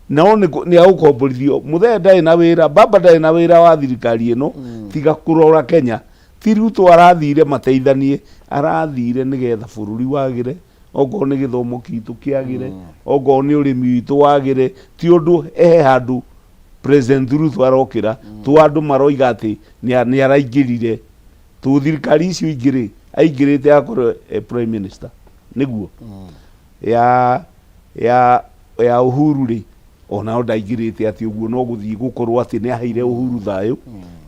nao nĩ agũkomborithio. Mũthee ndarĩ na wĩra, baba ndarĩ na wĩra wa thirikari ĩno tiga kũrora Kenya. Ti Ruto arathire mateithanie, arathire nĩgetha bũrũri wagĩre, okorwo nĩ gĩthomo kitũ kĩagĩre, okorwo nĩ ũrĩmi witũ wagĩre. Ti ũndũ he handũ President Ruto arokĩra to andũ maroiga atĩ nĩ araingĩrire to thirikari icio ingĩ rĩ, aingĩrĩte akorwo e prime minister nĩguo ya ya ya Uhuru rĩ, onao ndaingĩrĩte atĩ ũguo, no gũthiĩ gũkorwo atĩ nĩ aheire Uhuru thayũ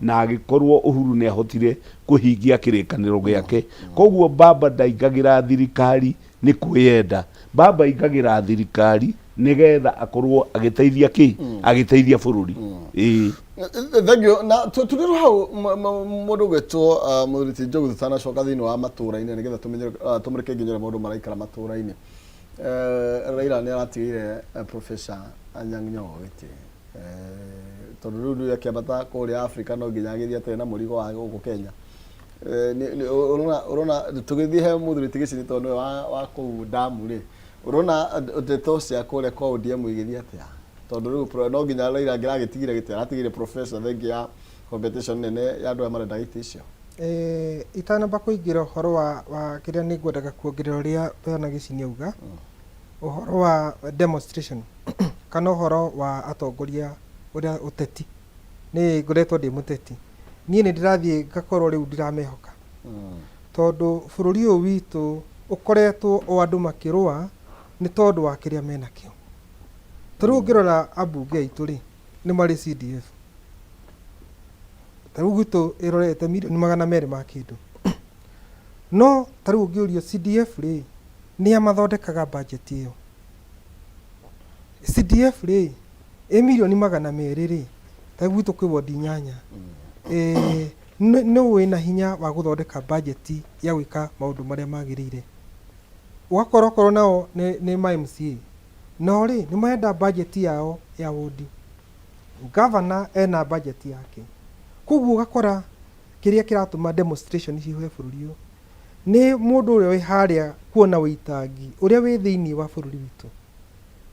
na agĩkorwo Uhuru nĩ ahotire kũhingia kĩrĩkanĩro gĩake. Koguo baba ndaingagĩra thirikari nĩ kwĩyenda, baba aingagĩra thirikari nĩgetha akorwo agĩteithia kĩ agĩteithia bũrũri. Ĩĩ. Thank you. Na tũrĩ hau mũndũ ũgwĩtwo mũthuri ti Njogu, tũtanacoka thĩinĩ wa matũra-inĩ nĩgetha tũmenye tũmũrĩke nginya ũrĩa maũndũ maraikara matũra-inĩ. Raila nĩ aratigĩire Professor Anyang' Nyong'o gĩtĩ tondũ rĩu nĩwe akĩambata kũrĩa Afrika no nginya agĩthiĩ atarĩ na mũrigo wa gũkũ Kenya. Ũrona ũrona tũgĩthiĩ he mũthuri ti Gĩcini tondũ nĩwe wa kũu damu rĩ, ũrona ndeto cia kũrĩa kwa ODM igĩthiĩ atĩa? Tondũ rĩu no nginya Raila angĩragĩtigire gĩtĩ aratigire professor thengia ya competition nene ya andũ aya marenda gĩtĩ icio. Itanamba kũingĩra ũhoro wa wa kĩrĩa nĩ ngwendaga kuongerera ũrĩa Bwana Gĩcini auga, ũhoro wa demonstration kana ũhoro wa atongoria ũrĩa ũteti, nĩ ngoretwo ndĩ mũteti, niĩ nĩ ndĩrathiĩ ngakorwo rĩu ndiramehoka, tondũ bũrũri ũyũ witũ ũkoretwo o andũ makĩrũa nĩ tondũ wa kĩrĩa menakĩo. Ta rĩu ũngĩrora ambunge aitũ rĩ, nĩ marĩ CDF. Ta rĩu gwitũ ĩrorete mirioni 200 ma kĩndũ. No ta rĩu ũngĩũrio CDF rĩ, nĩa mathondekaga budget ĩyo? CDF rĩ, ĩ mirioni 200 rĩ, ta rĩu gwitũ kwĩ wondi inyanya. Nũ wĩna hinya wa gũthondeka budget ya gwĩka maũndũ marĩa magĩrĩire? Ũgakora okorwo nao nĩ ma MCA, nao rĩ, nĩ marenda budget yao ya wondi. Governor ena budget yake. Koguo ũgakora kĩrĩa kĩratũma demonstration cihũre bũrũri ũyũ nĩ mũndũ ũrĩa wĩ harĩa kuona wĩitangi ũrĩa wĩ thĩinĩ wa bũrũri witũ.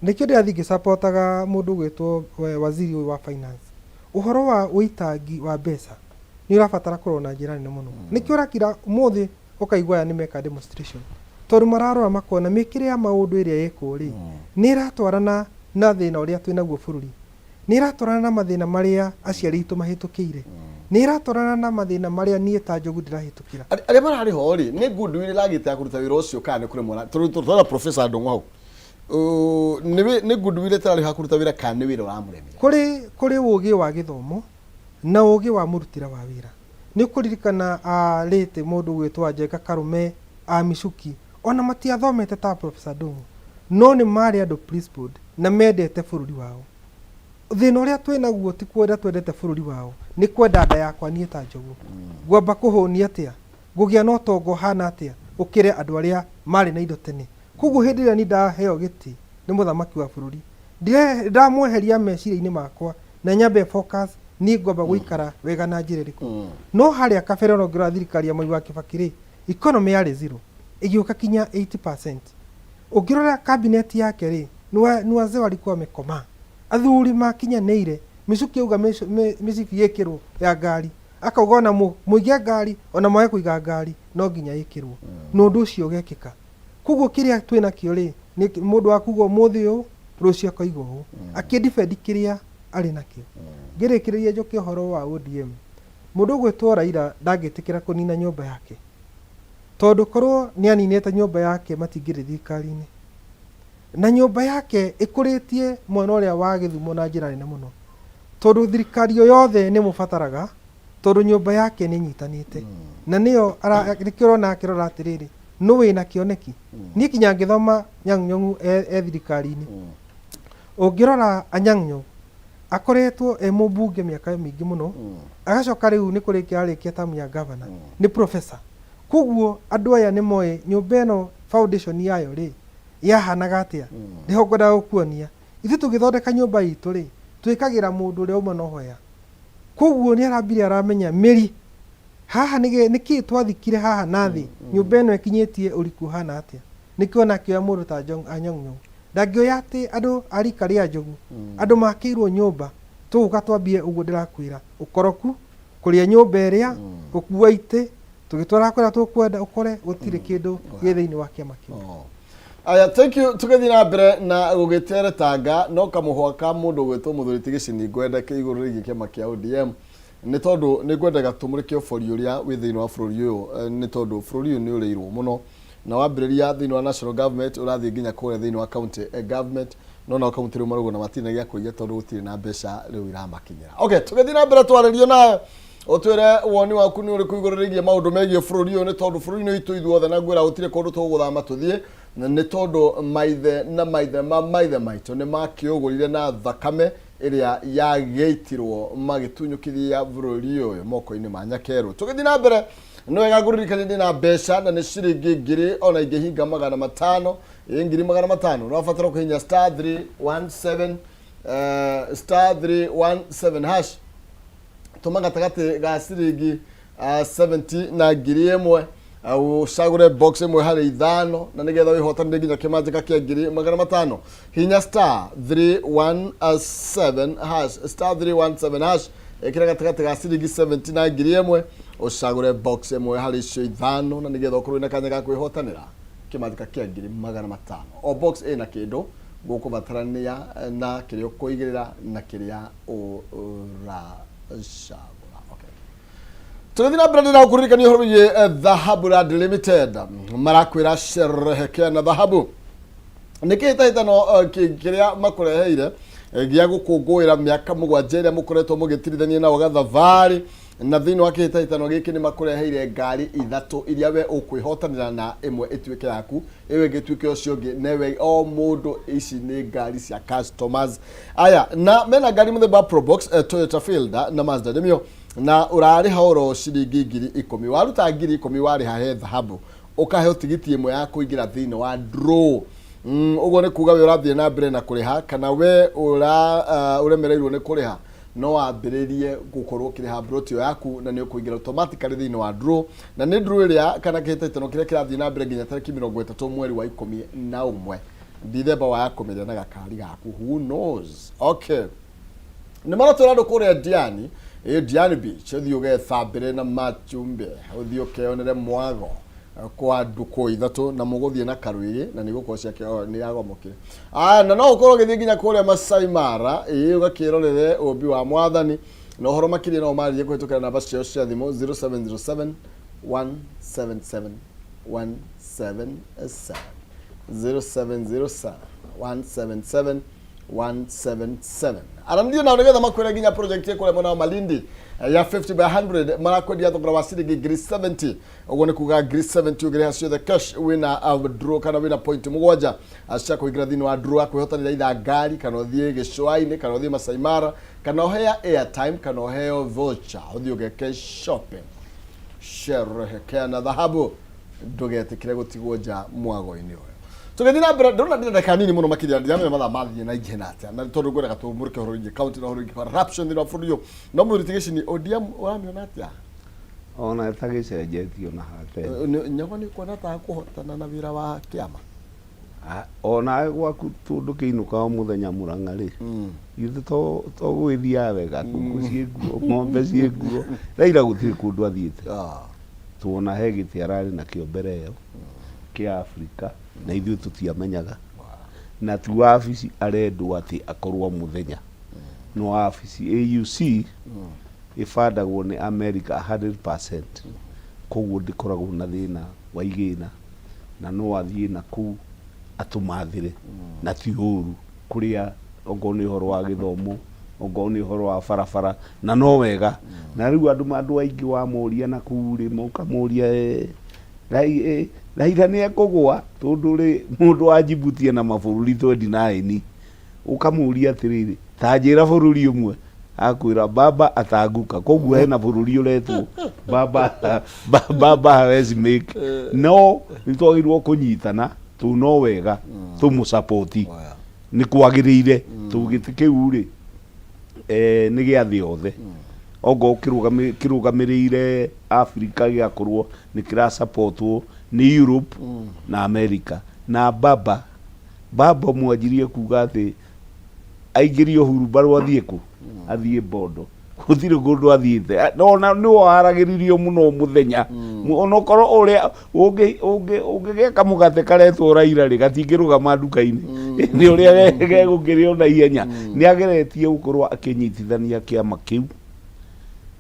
Nĩkĩo ndĩrathiĩ ngĩcapotaga mũndũ ũgwĩtwo waziri ũyũ wa finance. Ũhoro wa wĩitangi wa mbeca nĩ ũrabatara kũrorwo na njĩra nene mũno. Nĩkĩo ũrakira ũmũthĩ ũkaigua aya nĩ meka demonstration. Tondũ mararora makona mĩkĩre ya maũndũ ĩrĩa ĩkwo rĩ, nĩ ĩratwarana na thĩna ũrĩa twĩnaguo bũrũri. Nĩ ĩratwarana na mathĩna marĩa aciari aitũ mahĩtũkĩire. Nĩ ĩratwarana na mathĩna marĩa niĩ ta Njogu ndĩrahĩtũkĩra. Arĩa mararĩ ho rĩ, nĩ goodwill ĩragĩte ya kũruta wĩra ũcio kana nĩ kũremwo? Tondũ tũrona Professor Ndung'u hau. Nĩ goodwill ĩtararĩ ha kũruta wĩra kana nĩ wĩra ũramũremire? Kũrĩ ũgĩ wa gĩthomo na ũgĩ wa mũrutĩre wa wĩra. Nĩ ũkũririkana late mũndũ ũgwĩtwo Njenga Karũme, a Michuki, ona matiathomete ta Professor Ndung'u, no nĩ marĩ andũ principled na mendete bũrũri wao. Thĩna ũrĩa twĩnaguo ti kwenda twendete bũrũri wao, nĩ kwenda nda yakwa niĩ ta Njogu. Ngwamba kũhũnia atĩa? Ngũgĩa na ũtonga ũhana atĩa ũkĩre andũ arĩa marĩ na indo tene? Koguo hĩndĩ ĩrĩa niĩ ndaheo gĩtĩ nĩ mũthamaki wa bũrũri, ndamweheria meciria-inĩ makwa na nyambe focus Niĩ ngwamba gũikara wega na njĩra ĩrĩkũ? No harĩa kabere ona ũngĩrora thirikari ya Mwai wa Kibaki rĩ, economy yarĩ zero, ĩgĩũka kinya 80%. Ũngĩrora cabinet yake rĩ, ni wazee walikuwa wamekomaa, athuri makinyanĩire. Mĩcuki auga mĩcibi ĩkĩrwo ya ngari, akauga ona mũige ngari ona mwage kũiga ngari no nginya ĩkĩrwo, na ũndũ ũcio ũgekĩka. Koguo kĩrĩa twĩ nakĩo rĩ, nĩ mũndũ wa kuga ũmũthĩ ũũ, rũciũ akoiga ũũ, akĩdefend kĩrĩa arĩ nakĩo. Ngĩrĩkĩrĩria njoke ũhoro wa ODM, mũndũ ũgwĩtwo Raila ndangĩtĩkĩra kũnina nyũmba yake, tondũ korwo nĩ aninĩte nyũmba yake matingĩrĩ thirikari-inĩ. Na nyũmba yake ĩkũrĩtie mwena ũrĩa wa Gĩthumo na njĩra nene mũno, tondũ thirikari o yothe nĩ ĩmũbataraga, tondũ nyũmba yake nĩ ĩnyitanĩte. Na nĩyo nĩkĩo ũrona akĩrora atĩrĩrĩ, nũ wĩna kĩoneki? Niĩ kinya ngĩthoma Anyang' Nyong'o e thirikari-inĩ. Ũngĩrora Anyang' Nyong'o, akoretwo e mũmbunge mĩaka mĩingĩ mũno, agacoka rĩu nĩ kũrĩkia ararĩkia term ya governor, nĩ professor. Koguo andũ aya nĩ moĩ nyũmba ĩno foundation yayo rĩ, yahanaga atĩa. Nĩho ngwendaga gũkuonia. Ithuĩ tũgĩthondeka nyũmba itũ rĩ, twĩkagĩra mũndũ ũrĩa uma na ũhoya. Koguo nĩ arambire aramenya mĩri haha nĩkĩ twathikire haha na thĩ, nyũmba ĩno ĩkinyĩtie ũriku ũhana atĩa. Nĩkĩo ona akĩoya mũndũ ta Anyang' Nyong'o. Ndangĩoya atĩ andũ a rika rĩa Njogu, andũ makĩirwo nyũmba, tũgũka twambie ũguo ndĩrakwĩra, ũkoroku, kũrĩa nyũmba ĩrĩa, gũkua itĩ, tũgĩtwara kũrĩa tũkwenda, ũkore gũtirĩ kĩndũ gĩ thĩinĩ wa kĩama kĩu. Aya, thank you. Tũgĩthiĩ na mbere na gũgĩteretanga no kamũhwa ka mũndũ ũgwĩtwo mũthuri ti Gĩcini ngwenda kĩ igũrũ rĩgiĩ kĩama kĩa ODM, nĩ tondũ nĩ ngwendaga tũmũrĩke ũbori ũrĩa wĩ thĩinĩ wa bũrũri ũyũ, nĩ tondũ bũrũri ũyũ nĩ ũrĩirwo mũno na wambĩrĩria thĩinĩ wa national government ũrathiĩ nginya kũrĩa thĩinĩ wa county government, no nao county rĩu marauga na matirĩ na gĩa kũiya tondũ gũtirĩ na mbeca rĩu iramakinyĩra. Okay, tũgĩthiĩ na mbere twarĩrio nawe ũtwĩre woni waku nĩ ũrĩkũ igũrũ rĩgiĩ maũndũ megiĩ bũrũri ũyũ, nĩ tondũ bũrũri nĩ witũ ithuothe na ngwĩra gũtirĩ kũndũ tũgũthama tũthiĩ, nĩ tondũ maithe na maithe ma maithe maitũ nĩ makĩũgũrire na thakame ĩrĩa yagĩitirwo magĩtunyũkithia bũrũri ũyũ moko-inĩ ma nyakerũ. Tũgĩthiĩ na mbere nĩ wega ngũririkanie ndĩ na mbeca na nĩ ciringi ngiri ona ingĩhinga 500, ĩ 500,000. Ũrabatara kũhihinya star 317, star 317 hash, tũma gatagatĩ ga ciringi 70 na 1000, ũcagũre box ĩmwe harĩ ithano na nĩgetha wĩhotanĩre nginya kĩmanjĩka kĩa 500,000. Hinya star 317 hash, star 317 hash, ĩkĩra gatagatĩ ga ciringi 70 na 1000, ũcagũre box ĩmwe harĩ icio ithano na nĩgetha ũkorwo wĩna kanya ga kwĩhotanĩra kĩmanjĩka kĩa 500,000. O box ĩna kĩndũ gũkũbatarania na kĩrĩa ũkũigĩrĩra na kĩrĩa ũracagũra. Okay. Tũgĩthiĩ na mbere ndĩna gũkũririkania ũhoro wĩgiĩ Dhahabu Land Limited. Marakwĩra sherehekea na dhahabu. Nĩ kĩhĩtahĩtano kĩrĩa makũreheire gĩa gũkũngũĩra mĩaka 7 ĩrĩa mũkoretwo mũgĩtirithania nao gathabarĩ, na thĩinĩ wa kĩhĩtahĩtano gĩkĩ nĩ makũreheire ngari ithatũ iria we ũkwĩhotanĩra na ĩmwe ĩtuĩke yaku, ĩyo ĩngĩ ĩtuĩke ũcio ũngĩ, newe o mũndũ. Ici nĩ ngari cia customers aya, na mena ngari mũthemba wa Probox, Toyota Fielder na Mazda Demio, na ũrarĩha oro ciringi 10,000. Waruta 10,000 warĩha he dhahabu, ũkaheo tigiti ĩmwe ya kũingĩra thĩinĩ wa draw. Ũguo nĩ kuga we ũrathiĩ na mbere na kũrĩha kana we ũremereirwo nĩ kũrĩha, no wambĩrĩrie gũkorwo ũkĩrĩha mburoti ĩyo yaku na nĩ ũkũingĩra automatically thĩinĩ wa draw, na nĩ draw ĩrĩa kana kĩhĩtahĩtano kĩrĩa kĩrathiĩ na mbere nginya tarĩki 30 mweri wa 11 Dithemba. Waya kũmĩrĩa na gakari gaku, who knows. Okay, nĩ maratwĩra andũ kũrĩa Diani, ĩ Diani Beach, ũthiĩ ũgethambĩre na machumbĩ, ũthiĩ ũkeyonere mwago kwa ndukũ ithatũ na mũgũthiĩ na karwĩgĩ na nĩ gũkorwo ciake nĩ yagomokire. Na no ũkorwo ũgĩthiĩ nginya kũrĩa Masai Mara, ĩ ũgakĩrorere ũmbi wa mwathani, na ũhoro makĩria no ũmarĩrie kũhĩtũkĩra namba ciao cia thimũ 0707 177 177, 0707 177 177. Aranĩria nao nĩgetha makwĩre nginya project ĩkũrĩa mwena wa Malindi ya 50 by 100 marakwendia thogora wa ciringi 70,000. Ũguo nĩ kuga 70,000 ũngĩrĩha ciothe cash, wĩna draw kana wĩna point 7 cia kũingĩra thĩinĩ wa draw ya kwĩhotanĩra itha ngari kana ũthiĩ gĩcũa-inĩ kana ũthiĩ Masai Mara kana ũheo airtime kana ũheo voucher ũthiĩ ũgeke shopping. Sherehekea na dhahabu, ndũgetĩkĩre gũtigwo nja mwago-inĩ ũyũ. Tũgĩthiĩ na mbere, ndĩrona ndĩna ndagĩka nini mũno makĩria, ndiramenya mathaa mathiĩ na ihenya atĩa, na tondũ ngwendaga tũmũrĩke ũhoro wĩgiĩ county na ũhoro wĩgiĩ corruption thĩinĩ wa bũrũri ũyũ. No mũthuri ti Gĩcini, ODM ũramĩona atĩa? Ona ĩtagĩcenjetio na hatene. Nyago nĩ ũkuona ta akũhotana na wĩra wa kĩama? Onawe gwaku tondũ kĩinũka o mũthenya Mũrang'a rĩ, githĩ to to gũgĩthiaga wega, ngũkũ ciĩkuo, ng'ombe ciĩkuo, Raila gũtirĩ kũndũ athiĩte. Tuona he gĩtĩ ararĩ nakĩo mbere ĩyo kĩa Afrika na ithuĩ tũtiamenyaga, na ti wabici arendwo atĩ akorwo mũthenya, no wabici AUC ĩbandagwo nĩ America 100%, koguo ndĩkoragwo na thĩna wa igĩna na no athiĩ na kũu atũmathĩre na ti ũru kũrĩa okorwo nĩ ũhoro wa gĩthomo, okorwo nĩ ũhoro wa barabara na no wega. Na rĩu andũ andũ aingĩ wamoria na kũu rĩ, ũkamoria Raila nĩ ekũgũa tondũ rĩ mũndũ wa Djibouti ena mabũrũri 29, ũkamũria atĩrĩrĩ, ta njĩra bũrũri ũmwe, akwĩra baba ataanguka. Koguo hena bũrũri ũretwo baba, baba hawezi make. No nĩ twagĩrĩirwo kũnyitana tondũ no wega tũmũ support, nĩ kwagĩrĩire tondũ gĩtĩ kĩu rĩ nĩ gĩa thĩ yothe. Ongorwo kĩrũgamĩrĩire Africa gĩgakorwo nĩ kĩra support nĩ Europe na America. Na baba, baba mwanjirie kuga atĩ aingĩrio hurumbarũ athiĩ kũ? Athiĩ Bondo. Gũtirĩ kũndũ athiĩte. No ona nĩwe waragĩrĩrio mũno mũthenya. Ona okorwo ũrĩa ũngĩgĩa kamũgate karetwo Raila rĩ, gatingĩrũgama nduka-inĩ. Nĩ ũrĩa gegũkĩrĩo na ihenya. Nĩ ageretie gũkorwo akĩnyitithania kĩama kĩu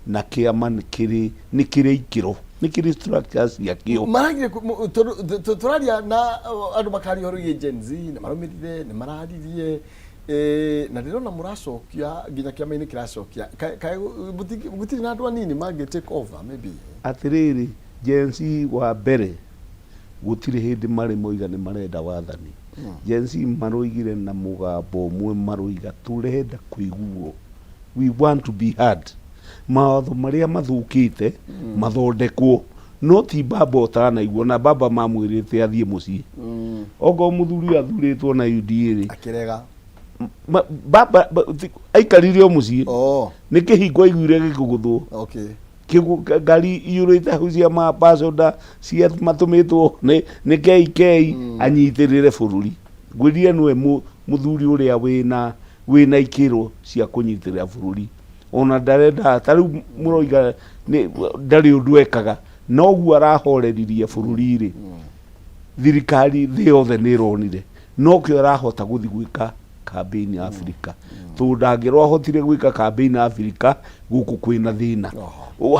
na kĩama nĩ kĩrĩ nĩ kĩrĩ ikĩro, nĩ kĩrĩ structures ciakĩo. Maragire tondũ tũraria na andũ makaria ũhoro wĩgiĩ Gen Z, nĩ marũmĩrĩire, nĩ mararirie, na ndĩrona mũracokia nginya kĩama-inĩ kĩracokia. Kaĩ gũtirĩ na andũ anini mangĩ take over maybe? Atĩrĩrĩ, Gen Z wa mbere gũtirĩ hĩndĩ marĩ moiga nĩ marenda wathani. Gen Z maroigire na mũgambo ũmwe, maroiga tũrenda kũiguo, we want to be heard. Mawatho marĩa mathũkĩte mathondekwo, no ti baba ũtanaigua, na baba mamwĩrĩte athiĩ mũciĩ. Okorwo mũthuri ũyũ athurĩtwo na UDA rĩ, akĩrega. Baba aikarire o mũciĩ. Nĩ kĩhingo aiguire gĩkĩgũthwo. Ngari iyũrĩte hau cia mabacoda cia matũmĩtwo nĩ KK anyitĩrĩre bũrũri. Ngwĩrire nĩwe mũthuri ũrĩa wĩna ikĩro cia kũnyitĩrĩra bũrũri. Ona ndarenda ta rĩu mũroiga nĩ ndarĩ ũndũ ekaga, noguo arahoreririe bũrũri rĩ, thirikari thĩ yothe nĩ ĩronire nokĩo arahota gũthiĩ gwĩka campaign Africa, tondũ ndangĩrwo ahotire gwĩka campaign Africa gũkũ kwĩna thĩna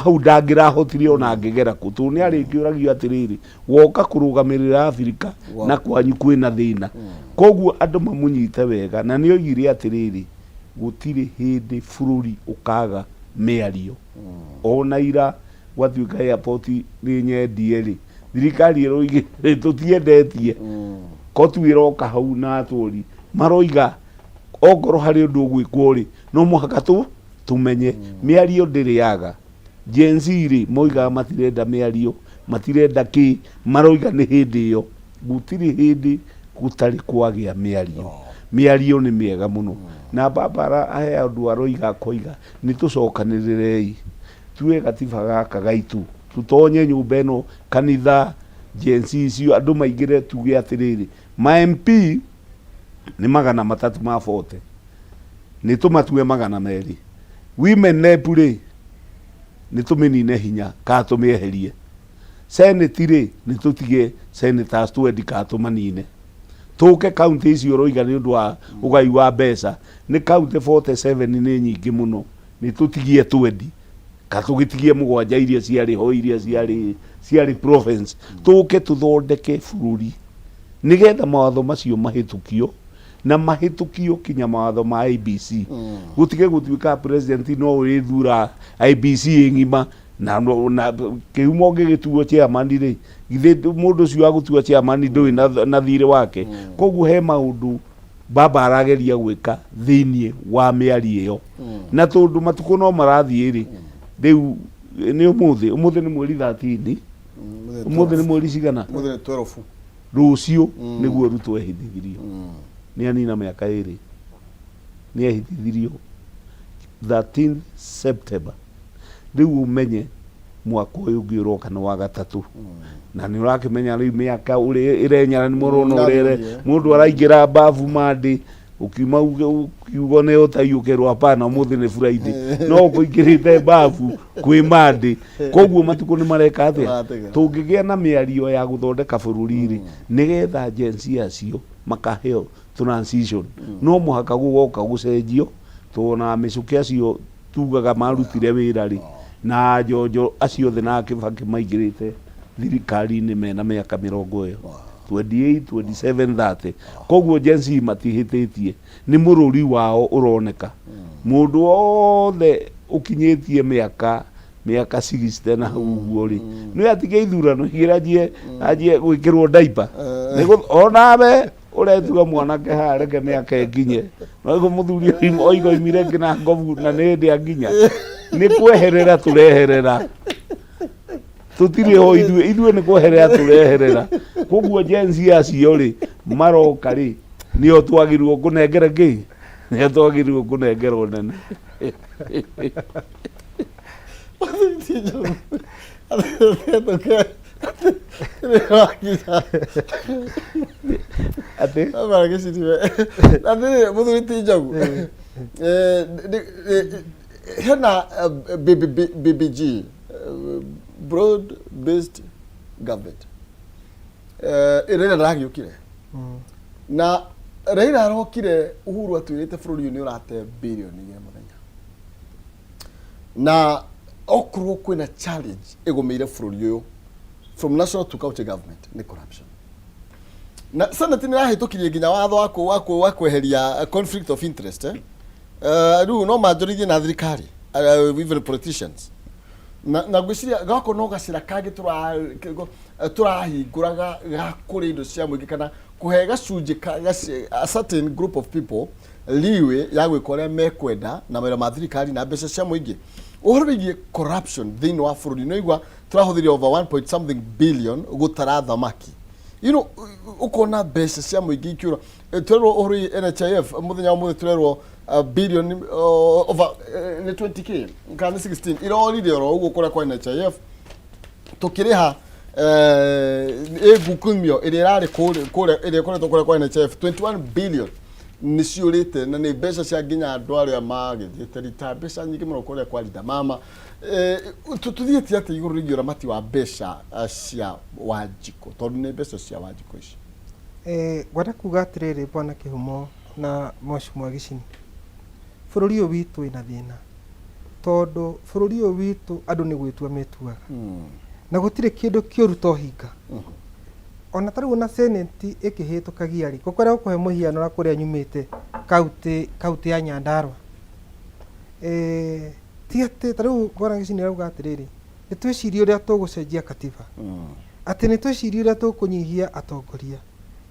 hau, ndangĩrahotire ona angĩgera kũ, tondũ nĩ arĩkĩũragio atĩrĩrĩ, woka kũrũgamĩrĩra Africa na kwanyu kwĩna thĩna. Koguo andũ mamũnyite wega, na nĩ oigire atĩrĩrĩ, gũtirĩ hĩndĩ bũrũri ũkaga mĩario. Ona ira gwatuĩka airport nĩ nyendie rĩ, thirikari ĩroigire tũtiendetie, kotu ĩroka hau na atũri maroiga ongorwo harĩ ũndũ ũgwĩkwo rĩ, no mũhaka tu tũmenye. Mĩario ndĩrĩ yaga. Gen Z rĩ, moigaga matirenda mĩario, matirenda kĩ, maroiga nĩ hĩndĩ ĩyo gũtirĩ hĩndĩ gũtarĩ kwagĩa mĩario. Mĩario nĩ mĩega mũno, na baba he andũ aroiga akoiga nĩ tũcokanĩrĩrei tuoe gatiba gaka gaitũ, tũtonye nyũmba ĩno kanitha, Gen Z icio andũ maingĩre, tuge atĩrĩrĩ, ma MP nĩ 340, nĩ tũmatue 200. Women rep rĩ, nĩ tũmĩnine hinya kana tũmĩeherie. Senate rĩ, nĩ tũtige senators 20 kana tũmanine. Tũke county icio ũroiga nĩ ũndũ wa ũgai wa mbeca, nĩ county 47 nĩ nyingĩ mũno, nĩ tũtigie 20 kana tũgĩtigie mũgwanja iria ciarĩ ho, iria ciarĩ province. Tũke tũthondeke bũrũri nĩgetha mawatho macio mahĩtũkio, na mahĩtũkio kinya mawatho ma IEBC, gũtige gũtuĩka president no ũrĩthura IEBC ĩ ng'ima na kĩhumo ũngĩgĩtuo chairman rĩ, githĩ mũndũ ũcio agũtua chairman ndũĩ na thirĩ wake. Koguo he maũndũ baba arageria gwĩka thĩiniĩ wa mĩario ĩyo, na tondũ matukũ no marathiĩ rĩ, rĩu nĩ ũmũthĩ, ũmũthĩ nĩ mweri 13, ũmũthĩ nĩ mweri cigana? Ũmũthĩ nĩ 12. Rũciũ nĩguo Ruto ehitithirio. Nĩ anina mĩaka ĩrĩ. Nĩ ehitithirio 13 September. Rĩu ũmenye mwaka ũyũ ũngĩ ũroka nĩ wa gatatũ. Na nĩ ũrakĩmenya rĩu mĩaka ũrĩa ĩrenyara nĩ mũrona ũrĩa ĩre- mũndũ araingĩra bafu Monday ũkiuma uge ũkiuga nĩ ũtai ũkerwo hapana ũmũthĩ nĩ Friday no ũkũingĩrĩte bafu kwĩ Monday koguo matukũ nĩ mareka atĩa Marateng'era. tũngĩgĩa na mĩario ya gũthondeka bũrũri rĩ nĩgetha Gen Z acio makaheo transition no mũhaka gũgoka gũcenjio tũona mĩcũkĩ acio tugaga marutire wĩra rĩ na njonjo acio othe na Kĩbakĩ maingĩrĩte thirikari-inĩ mena mĩaka mĩrongo ĩyo 28, 27, 30 koguo Gen Z matihĩtĩtie nĩ mũrũri wao ũroneka mũndũ wothe ũkinyĩtie mĩaka mĩaka 60 na hau ũguo rĩ nĩ atige ithurano igĩrĩ anjie anjie gwĩkĩrwo diaper Nĩgũ- onawe ũretua mwanake haha reke mĩaka ĩkinye no mũthuri oiga oimire nginya ngobu na nĩ hĩndĩ anginya nĩ kweherera tũreherera tũtirĩ ho ithuĩ ithuĩ nĩ kweherera tũreherera koguo Gen Z acio rĩ maroka rĩ nĩo twagĩrĩirwo kũnengera kĩ nĩo twagĩrĩirwo kũnengera ũnene Atĩ mũthuri ti njogu hena BBG broad based government ĩrĩa ndĩragĩũkire na Raila arokire Uhuru atwĩrĩte bũrũri ũyũ nĩ ũrate birioni igĩrĩ mũthenya na okorwo kwĩna challenge ĩgũmĩire bũrũri ũyũ from national to county government nĩ corruption na senate nĩ ĩrahĩtũkirie nginya watho wa kũ- wa kũ- wa kweheria conflict of interest eh? Rĩu no manjũrithie na thirikari even politicians na na ngwĩciria gako no gacĩra kangĩ tũrahingũra ga kũrĩa indo cia mũingĩ kana kũhe gacunjĩ ka a certain group of people leeway ya gwĩka ũrĩa mekwenda na mawĩra ma thirikari na mbeca cia mũingĩ. Ũhoro wĩgiĩ corruption thĩinĩ wa bũrũri nĩ ũigua tũrahũthĩrire over 1 point something billion gũtara thamaki. You know, ũkona mbeca cia mũingĩ ikĩũra. Tũrerwo ũhoro wĩgiĩ NHIF mũthenya wa ũmũthĩ tũrerwo billion over nĩ 20k kana nĩ 16 irorire oro ũguo kũrĩa kwa NHIF tukiriha ĩ ngukumio ĩrĩa ĩrarĩ kũrĩa ĩrĩa ĩkoretwo kũrĩa kwa NHIF 21 billion nĩ ciũrĩte na nĩ mbeca cia nginya andũ arĩa magĩthiĩte rita mbeca nyingĩ mũno kũrĩa kwa Linda Mama. Tũthiĩte atĩa igũrũ rĩgiĩ ũramati wa mbeca cia Wanjikũ tondũ nĩ mbeca cia Wanjikũ ici? Ngwenda kuga atĩrĩrĩ bwana Kĩhumo na Mheshimiwa Gĩcini, bũrũri ũyũ witũ wĩna thĩna tondũ bũrũri ũyũ witũ andũ nĩ gwĩtua metuaga na gũtirĩ kĩndũ kĩũru ta ũhinga. Ona ta rĩu ona senate ĩkĩhĩtũkagia rĩ, ngũkwenda gũkũhe mũhiano na kũrĩa nyumĩte kaunti kaunti ya Nyandarua. Ti atĩ ta rĩu bwana Gĩcini arauga atĩrĩrĩ, nĩ twĩcirie ũrĩa tũgũcenjia katiba, atĩ nĩ twĩcirie ũrĩa tũkũnyihia atongoria.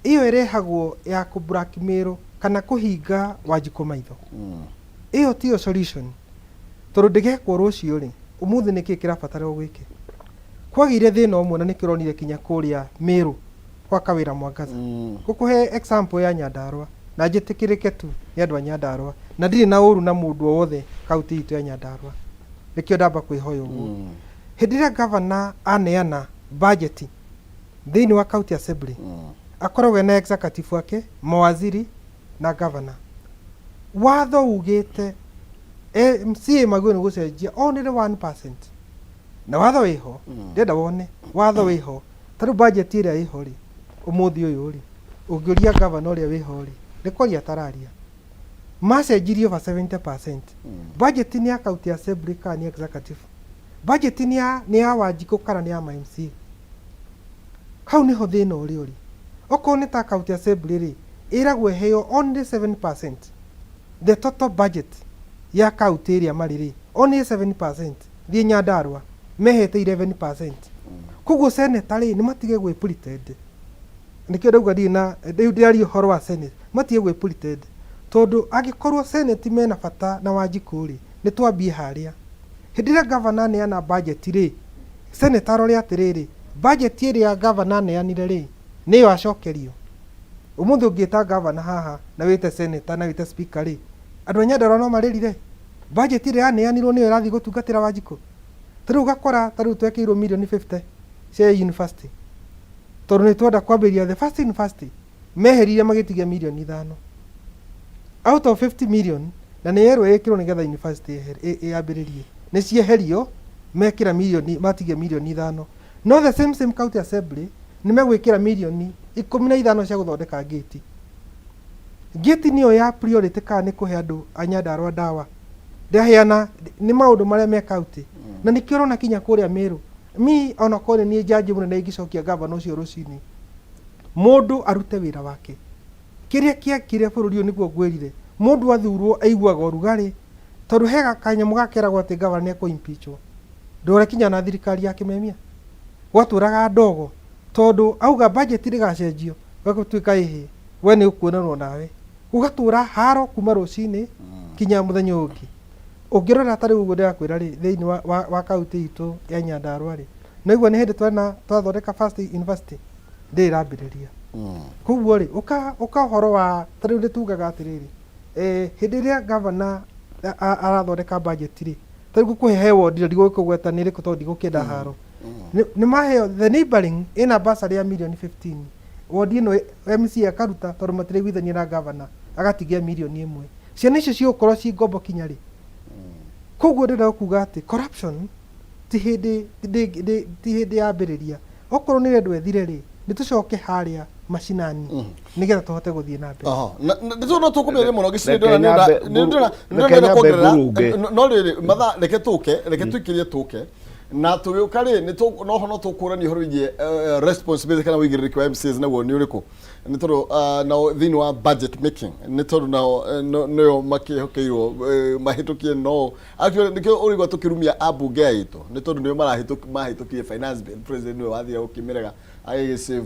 Ĩyo ĩrehagwo ya kũ blackmail kana kũhinga Wanjikũ maitho. Ĩyo tiyo solution tondũ ndĩgekwo rũciũ rĩ, ũmũthĩ nĩkĩ kĩrabatara ũgwĩke? Kwagĩire thĩna ũmwe na nĩkĩo ũronire kinya kũrĩa Meru kwa Kawĩra Mwangaza. Ngũkũhe example ya Nyandarua na njĩtĩkĩrĩke tu nĩ andũ a Nyandarua na ndirĩ na ũru na mũndũ o wothe kaunti itũ ya Nyandarua. Nĩkĩo ndamba kwĩhoya ũguo. Hĩndĩ ĩrĩa governor aneana budget thĩinĩ wa county assembly akoragwo ena executive ake, mawaziri na governor. Watho ugĩte MCA magĩrĩirwo nĩ gũcenjia only 1%. Na watho wĩho, ndĩrenda wone watho wĩho. Ta rĩu budget ĩrĩa ĩho rĩ, ũmũthĩ ũyũ rĩ, ũngĩũria governor ũrĩa wĩho rĩ, nĩ kwaria atararia. Macenjirie over 70%. Budget nĩ ya county assembly kana nĩ executive? Budget nĩ ya nĩ ya Wanjikũ kana nĩ ya ma MCA? Hau nĩho thĩna ũrĩa ũrĩ. Okorwo nĩ ta county assembly rĩ, ĩragwo ĩheo only 7%. The total budget ya county ĩrĩa marĩ rĩ, only 7%. Thiĩ Nyandarua, mehete 11%. Koguo senator rĩ, nĩ matige gwĩ pretend. Nĩkĩo ndauga ndirĩ na, rĩu ndĩraria ũhoro wa senate, matige gwĩ pretend. Tondũ angĩkorwo senate mena bata na Wanjikũ rĩ, nĩ twambie harĩa. Hĩndĩ ĩrĩa governor aneana budget rĩ, senator arore atĩrĩrĩ, budget ĩrĩa governor aneanire rĩ, Nĩyo acokerio. Ũmũthĩ ũngĩta gavana haha na wĩte senator na wĩte speaker rĩ, andũ a Nyandarua no marĩrire? Budget ĩrĩa yaneanirwo nĩyo ĩrathiĩ gũtungatĩra Wanjikũ? Ta rĩu ũgakora ta rĩu twekĩirwo mirioni 50 cia university tondũ nĩ twenda kwambĩrĩria the first university, meherire magĩtigia mirioni ithano out of 50 million na nĩ yerwo ĩkĩrwo nĩgetha university yambĩrĩrie, nĩ cieherio mekĩra mirioni matigia mirioni ithano, no the same same county assembly nĩ megwĩkĩra mirioni 15 cia gũthondeka ngĩti. Ngĩti nĩyo ya priority kana nĩ kũhe andũ a Nyandarua ndawa? Ndĩraheana nĩ maũndũ marĩa me county na nĩkĩo ũrona kinya kũrĩa Meru mi onakorwo nĩ niĩ jaji mũnene ingĩcokia gavana ũcio rũcinĩ, mũndũ arute wĩra wake. Kĩrĩa kĩakire bũrũri ũyũ nĩguo ngwĩrire, mũndũ athurwo aiguaga ũrugarĩ tondũ he kanyamũ gakeragwo atĩ gavana nĩ ekũ impeachwo. Ndore kinya na thirikari ya Kĩmemia gwatũraga ndogo tondũ auga budget ndĩgacenjio gagũtuĩka ĩhĩ we nĩ ũkuonanwo nawe, gũgatũra haro kuma rũcinĩ kinya mũthenya ũyũ ũngĩ. Ũngĩrora ta rĩu ũguo ndĩrakwĩra rĩ, thĩinĩ wa kaunti itũ ya Nyandarua rĩ, naigua nĩ hĩndĩ twena twathondeka first university ndĩrĩ ĩrambĩrĩria. Koguo rĩ, ũka ũhoro wa ta rĩu nĩ tugaga atĩrĩrĩ, hĩndĩ ĩrĩa gavana arathondeka budget rĩ, ta rĩu ngũkũhe he ward ĩno ndigũkũgweta nĩ ĩrĩkũ tondũ ndigũkĩenda haro. Nĩ maheo the neighboring ĩna bursary ya mirioni 15, ward ĩno MCA akaruta tondũ matiraiguithania na gavana agatigia mirioni ĩmwe. Ciana icio cigũkorwo ci ngombo kinya rĩ? Koguo ndĩrenda kuga atĩ corruption ti hĩndĩ ti hĩndĩ yambĩrĩria. Okorwo nĩ ũrendwo ĩthire rĩ, nĩ tũcoke harĩa macinani nĩgetha tũhote gũthiĩ na mbere. Nĩ no tũkũmĩrĩria mũno gĩcigo Reke ndĩrona nyambe nĩ ndĩrona reke ndĩrona nyambe kuongerera ngũrũnge. No rĩrĩ mathaa reke tũke reke tũikĩrie tũke na tũgĩũka rĩ nĩ no ho no tũkũrania ũhoro wĩgiĩ responsibility kana ũigĩrĩrĩki wa MCAs naguo nĩ ũrĩkũ, nĩ tondũ nao thĩinĩ wa budget making nĩ tondũ nao nĩo makĩhokeirwo mahĩtũkie, no actually nĩkĩo ũraigua tũkĩrumia ambunge aitũ nĩ tondũ nĩo mahĩtũkirie finance bill. President nĩwe wathire gũkĩmĩrega agĩgĩsave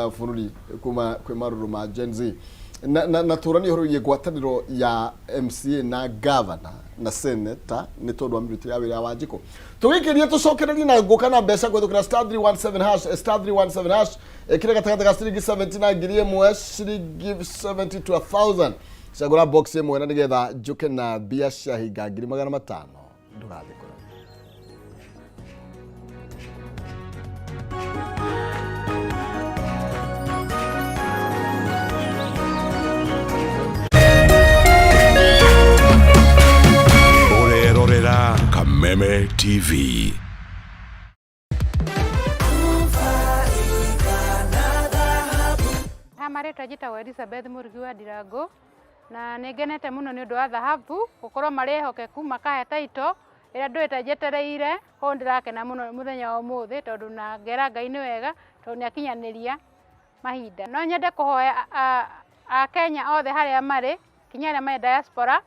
bũrũri kuma kwĩ marũrũ ma Gen Z na tũranie ũhoro wĩgiĩ ngwatanĩro ya MCA na governor na senator nĩ tondũ wa mĩrutĩre ya wĩra ya Wanjikũ. Tũgĩkĩrie tũcokererie na ngũka na mbeca kũhĩtũkĩra star 317 hash, star 317 hash. Ĩkĩre gatagatĩ ga ciringi 70 na 1000, ciringi 70 to 1000. Cagũra box ĩmwe na nĩgetha njũke na mbia cia hinga 500,000. Ndũgathiĩ kũraya. Ũrerorera Kameme TV. Ha marĩtwa njĩtagwo Elizabeth Mũrugi wa Ndirango na nĩ ngenete mũno nĩ ũndũ wa thahabu gũkorwo marĩ ehokeku makahe taito ĩrĩa ndũĩte njetereire, koguo ndĩrakena mũno mũthenya wa ũmũthĩ tondũ na ngera Ngai nĩ wega tondũ nĩ akinyanĩria mahinda. No nyende kũhoya Akenya othe harĩa marĩ kinya arĩa marĩ diaspora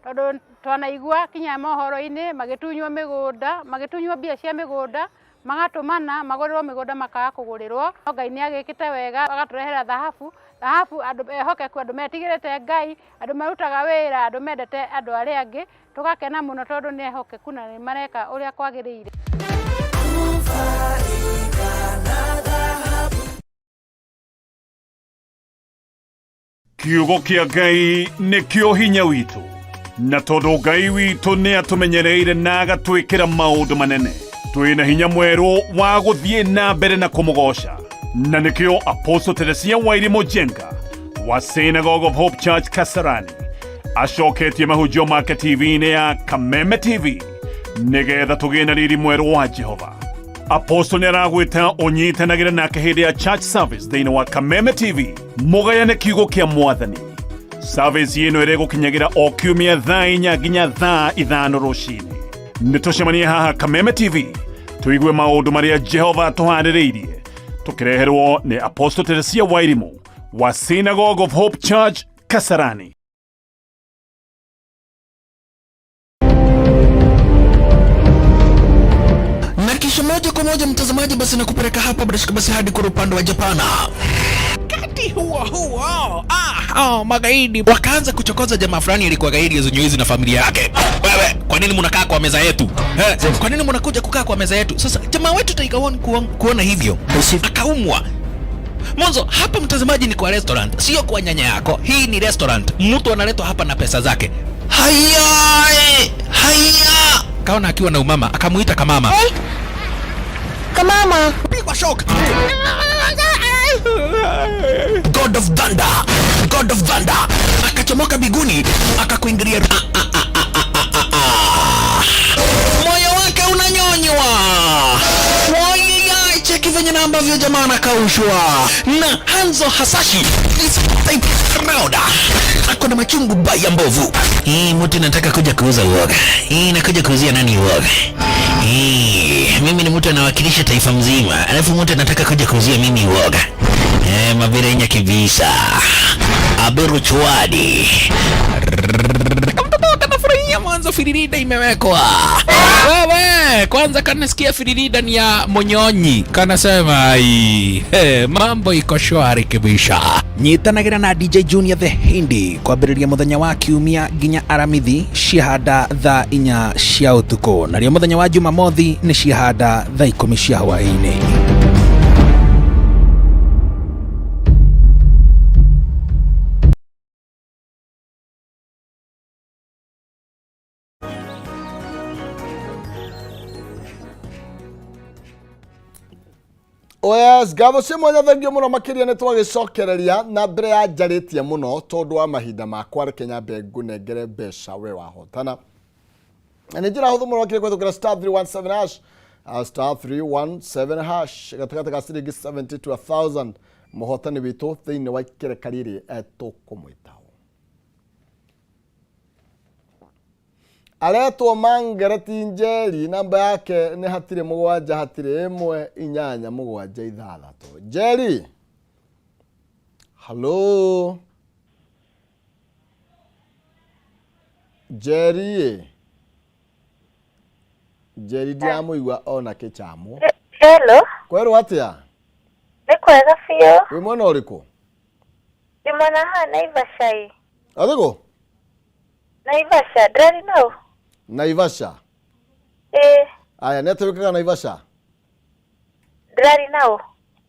tondũ twanaigua kinya mohoro-inĩ magĩtunywo mĩgũnda, magĩtunywo mbia cia mĩgũnda, magatũmana magũrĩrwo mĩgũnda makaga kũgũrĩrwo. No Ngai nĩ agĩkĩte wega agatũrehera thahabu, thahabu andũ ehokeku, andũ metigĩrĩte Ngai, andũ marutaga wĩra, andũ mendete andũ arĩa angĩ, tũgakena mũno tondũ nĩ ehokeku na nĩ mareka ũrĩa kwagĩrĩire. Kiugo kĩa Ngai nĩkĩo hinya witũ, na tondũ Ngai witũ nĩ atũmenyereire na agatwĩkĩra maũndũ manene, twĩna hinya mwerũ wa gũthiĩ na mbere na kũmũgoca, na nĩkĩo Apostle Teresia Wairimu Njenga wa Synagogue of Hope Church Kasarani acoketie mahunjio make TV-inĩ ya Kameme TV nĩgetha tũgĩe na riri mwerũ wa Jehova. Apostle nĩ aragwĩta ũnyitanagĩre nake hĩndĩ ya church service thĩinĩ wa Kameme TV, mũgayane kiugo kĩa Mwathani. Service ĩno ĩrĩgũkinyagĩra o kiumia thaa 4 nginya thaa 5 rũcinĩ. Nĩ tũcemanie haha Kameme TV tũigue maũndũ marĩa Jehova atũharĩrĩirie, tũkĩreherwo nĩ Apostle Teresia Wairimu wa Synagogue of Hope Church Kasarani. Na kisha moja kwa moja mtazamaji, basi nakupeleka hapa bila shaka basi hadi kwa upande wa Japana. Wakati huo huo, magaidi wakaanza kuchokoza jamaa fulani alikuwa gaidi zenye na familia yake. Wewe, kwa nini mnakaa kwa meza yetu? Kwa nini mnakuja kukaa kwa meza yetu? Sasa jamaa wetu Tiger One kuona hivyo akaumwa. Mwanzo hapa mtazamaji ni kwa restaurant, sio kwa nyanya yako. Hii ni restaurant, mtu analetwa hapa na pesa zake. Haya, haya, kaona akiwa na umama, akamuita kamama. Hey. Kamama. Pigwa shock. God of Thunder, God of Thunder akachomoka biguni akakuingilia. Ah, ah, ah, ah, ah, ah, ah. Moyo wake unanyonywa. Wai, cheki venye na ambavyo jamaa anakaushwa na Hanzo Hasashi is type round. Ako na machungu baya mbovu. Hii mtu nataka kuja kuuza uoga. Hii nakuja kuuzia nani uoga? Hii mimi ni mtu anawakilisha taifa mzima, alafu mtu anataka kuja kuuzia mimi uoga. Eh, maberenya kibisa. Aberu chwadi. Kamtoto kanafurahia mwanzo firirida imewekwa. Wewe kwanza kanasikia firirida ni ya Monyonyi, kanasema ai, hey, mambo iko shwari kibisha. Nyitanagira na DJ Junior the Hindi kwambĩrĩria mũthenya wa kiumia nginya aramithi ciahanda thaa inya cia ũtukũ, narĩo mũthenya wa jumamothi nĩ ciahanda thaa ikũmi cia hwaĩ-inĩ. Oh yes, ngatho cia mwanya thengio mũno makĩria nĩ twagĩcokereria na mbere ya njarĩtie mũno tondũ wa mahinda makwa reke nyambe ngũnengere mbeca we wahotana na nĩ njĩra hũthũ mũno makĩria kũhĩtũkĩra star 317 hash star 317 hash gatagatĩ ka ciringi 70 to 1000 mũhotani witũ thĩinĩ wa ikereka rĩrĩ tũkũmwĩta aretwo Mangereti Njeri namba yake nĩ hatirĩ mũgwanja hatirĩ ĩmwe inyanya mũgwanja ithathatũ. Njeri, halo Njeri, Njeri ndiramũigua ona kĩchamo. Hello. Kwerwo atĩa? Nĩ kwega biũ. Wĩ mwena ũrĩkũ? Ndĩ mwena haha Naivasha. Athĩkũ? Naivasha, ndĩrarĩ nau? Naivasha. Ĩĩ. Aya, nĩ atĩa wĩkaga Naivasha? Ndĩrarĩ nau?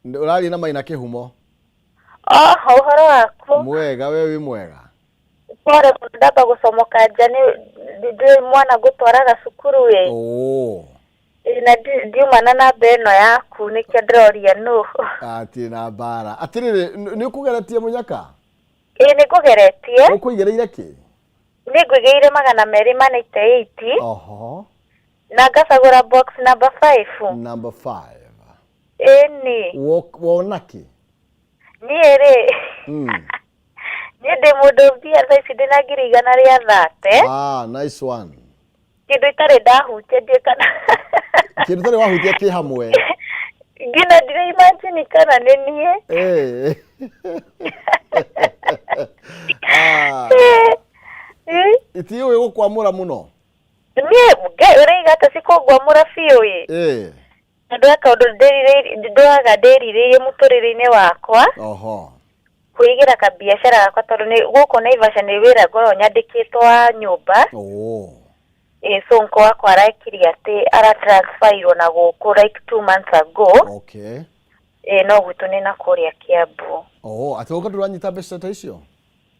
Ũraria na Maina Kĩhumo. Oho, ũhoro waku? Mwega, we wĩ mwega? Pole mũno ndamba gũcomoka nja nĩ ndĩ mwana ngũtwaraga cukuru ĩ. Oo. Ĩ, na ndiuma na namba ĩno yaku nĩkĩo ndĩroria nũ. Atirĩ na mbara. Atĩrĩrĩ, nĩ ũkũgeretie mũnyaka? Ĩ, nĩ ngũgeretie. Ũkũigereire kĩ? Nĩ ngũigĩire 298. Oho. Na ngacagũra box number 5. Number 5. Ĩni. Wona kĩ? Niĩ rĩ. Niĩ ndĩ mũndũ mbia thaa ici ndĩna 130,000. Ah, nice one. Kĩndũ itarĩ ndahutia ndiũĩ kana Kĩndũ itarĩ wahutia kĩ hamwe. Nginya ndirĩ imagine kana nĩ niĩ. Eh. Ah. Itiũĩ gũkwamũra mũno? Niĩ Ngai ũraiga atĩa cikũngwamũra biũ ĩ. Eh. Na ndweka kaũndũ ndũraga ndĩrirĩirie mũtũrĩre-inĩ wakwa. Oho. Kwĩigĩra kabiacara gakwa tondũ nĩ gũkũ Naivasha nĩ wĩra ngoragwo nyandĩkĩtwo wa nyũmba. Oh. Ĩ, so uncle wakwa arekire atĩ ara transferirwo na gũkũ like 2 months ago. Okay. Ĩ, no gwitũ nĩ na kũrĩa Kiambu. Oh, atĩ gũka ndũranyita mbeca ta icio?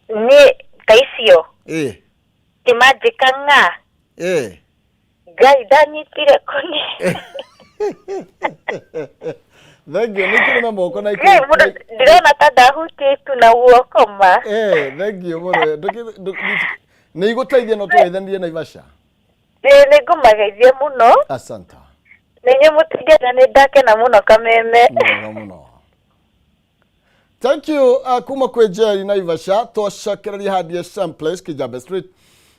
Niĩ ta icio? Ĩ. Kĩmanjĩka ng'a. Ĩ. Ngai ndanyitire kũni. Thank you, nĩ kĩrũme moko na Ngai mũndũ ndĩrona ta ndahutia itu na guoko ma. Eh, thank you mũno. Nĩ igũteithia no tũgeithanirie Naivasha. Ĩ, nĩ ngũmageithia mũno. Asante. Nĩ inyuĩ mũtingĩenda nĩ ndakena mũno kameme. Mwega mũno. Thank you kuma kwĩ Jerry Naivasha twacokereria handie Sam Place Kijabe Street.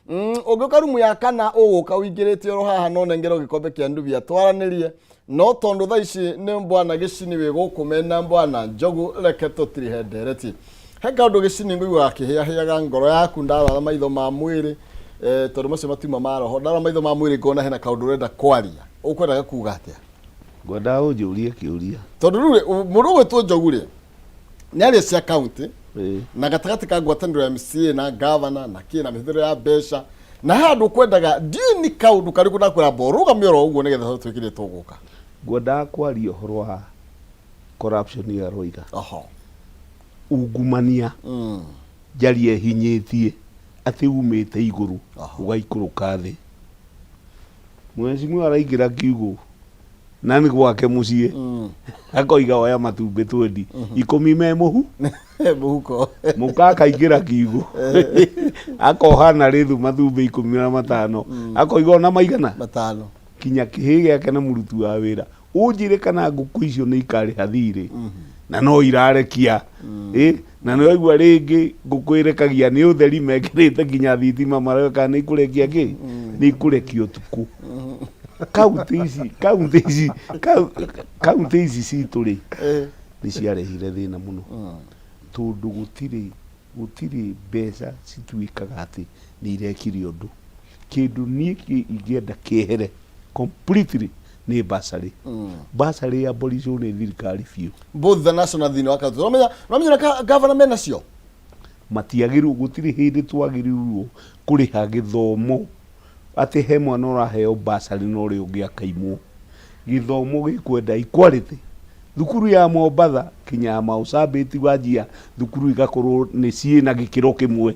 Ũngĩũka rumu ya kana ũgũka ũingĩrĩte oro haha no nengerwo gĩkombe kĩa ndubia twaranĩrie no tondũ thaa ici nĩ mbwana gĩcini wĩ gũkũ mena mbwana njogu reke tũtirihe ndereti. He kaũndũ gĩcini ngũiguaga kĩhĩahĩaga ngoro yaku ndarora maitho ma mwĩrĩ tondũ macio matiuma ma roho ndarora maitho ma mwĩrĩ ngona hena kaũndũ ũrenda kwaria. Ũkwendaga kuga atĩa? Ngwendaga ũnjũrie kĩũria. Tondũ rĩu mũndũ ũgwĩtwo Njogu rĩ nĩ aria cia county na gatagatĩ ka ngwatanĩro ya MCA na governor na kĩ na mĩhũthĩro ya mbeca na he handũ ũkwendaga ndiũĩ nĩ kaũndũ karĩkũ ndakwĩra mbo rũgame oro ũguo nĩgetha twĩkĩre tũgũka. Ngwendaga kwaria ũhoro wa corruption ĩyo aroiga. Oho. Ungumania njarie hinyĩtie atĩ umĩte igũrũ ũgaikũrũka thĩ. Mheshimiwa araingĩra kiugũ na nĩ gwake mũciĩ akoiga oya matumbĩ twendi ikũmi me mũhu mũhuko mũka akaingĩra kiugũ akoha na rĩthu matumbĩ 15 akoiga ona maigana matano kinya kĩhĩ gĩake na mũruti wa wĩra ũnjĩre kana ngũkũ icio nĩ ikarĩha thirĩ na no irarekia ĩ na nĩ waigua rĩngĩ ngũkũ ĩrekagia nĩ ũtheri mekĩrĩte nginya thitima maroe kana nĩ ikũrekia kĩ nĩ ikũrekia ũtukũ kaunti ici kaunti ici kaunti ici citũ rĩ nĩ ciarehire thĩna mũno tondũ gũtirĩ gũtirĩ mbeca cituĩkaga atĩ nĩ irekire ũndũ kĩndũ niĩ ingĩenda kĩehere completely nĩ bursary bursary abolishwo nĩ thirikari biũ both the national thĩinĩ wa kaunti ũramenya ũramenya ũrĩa gavana mena cio matiagĩrĩirwo gũtirĩ hĩndĩ twagĩrĩirwo kũrĩha gĩthomo atĩ he mwana ũraheo bursary na ũrĩa ũngĩ akaimwo gĩthomo gĩkwenda equality thukuru ya Mombatha kinya ya Marsabit wanjia thukuru igakorwo nĩ ciĩna gĩkĩro kĩmwe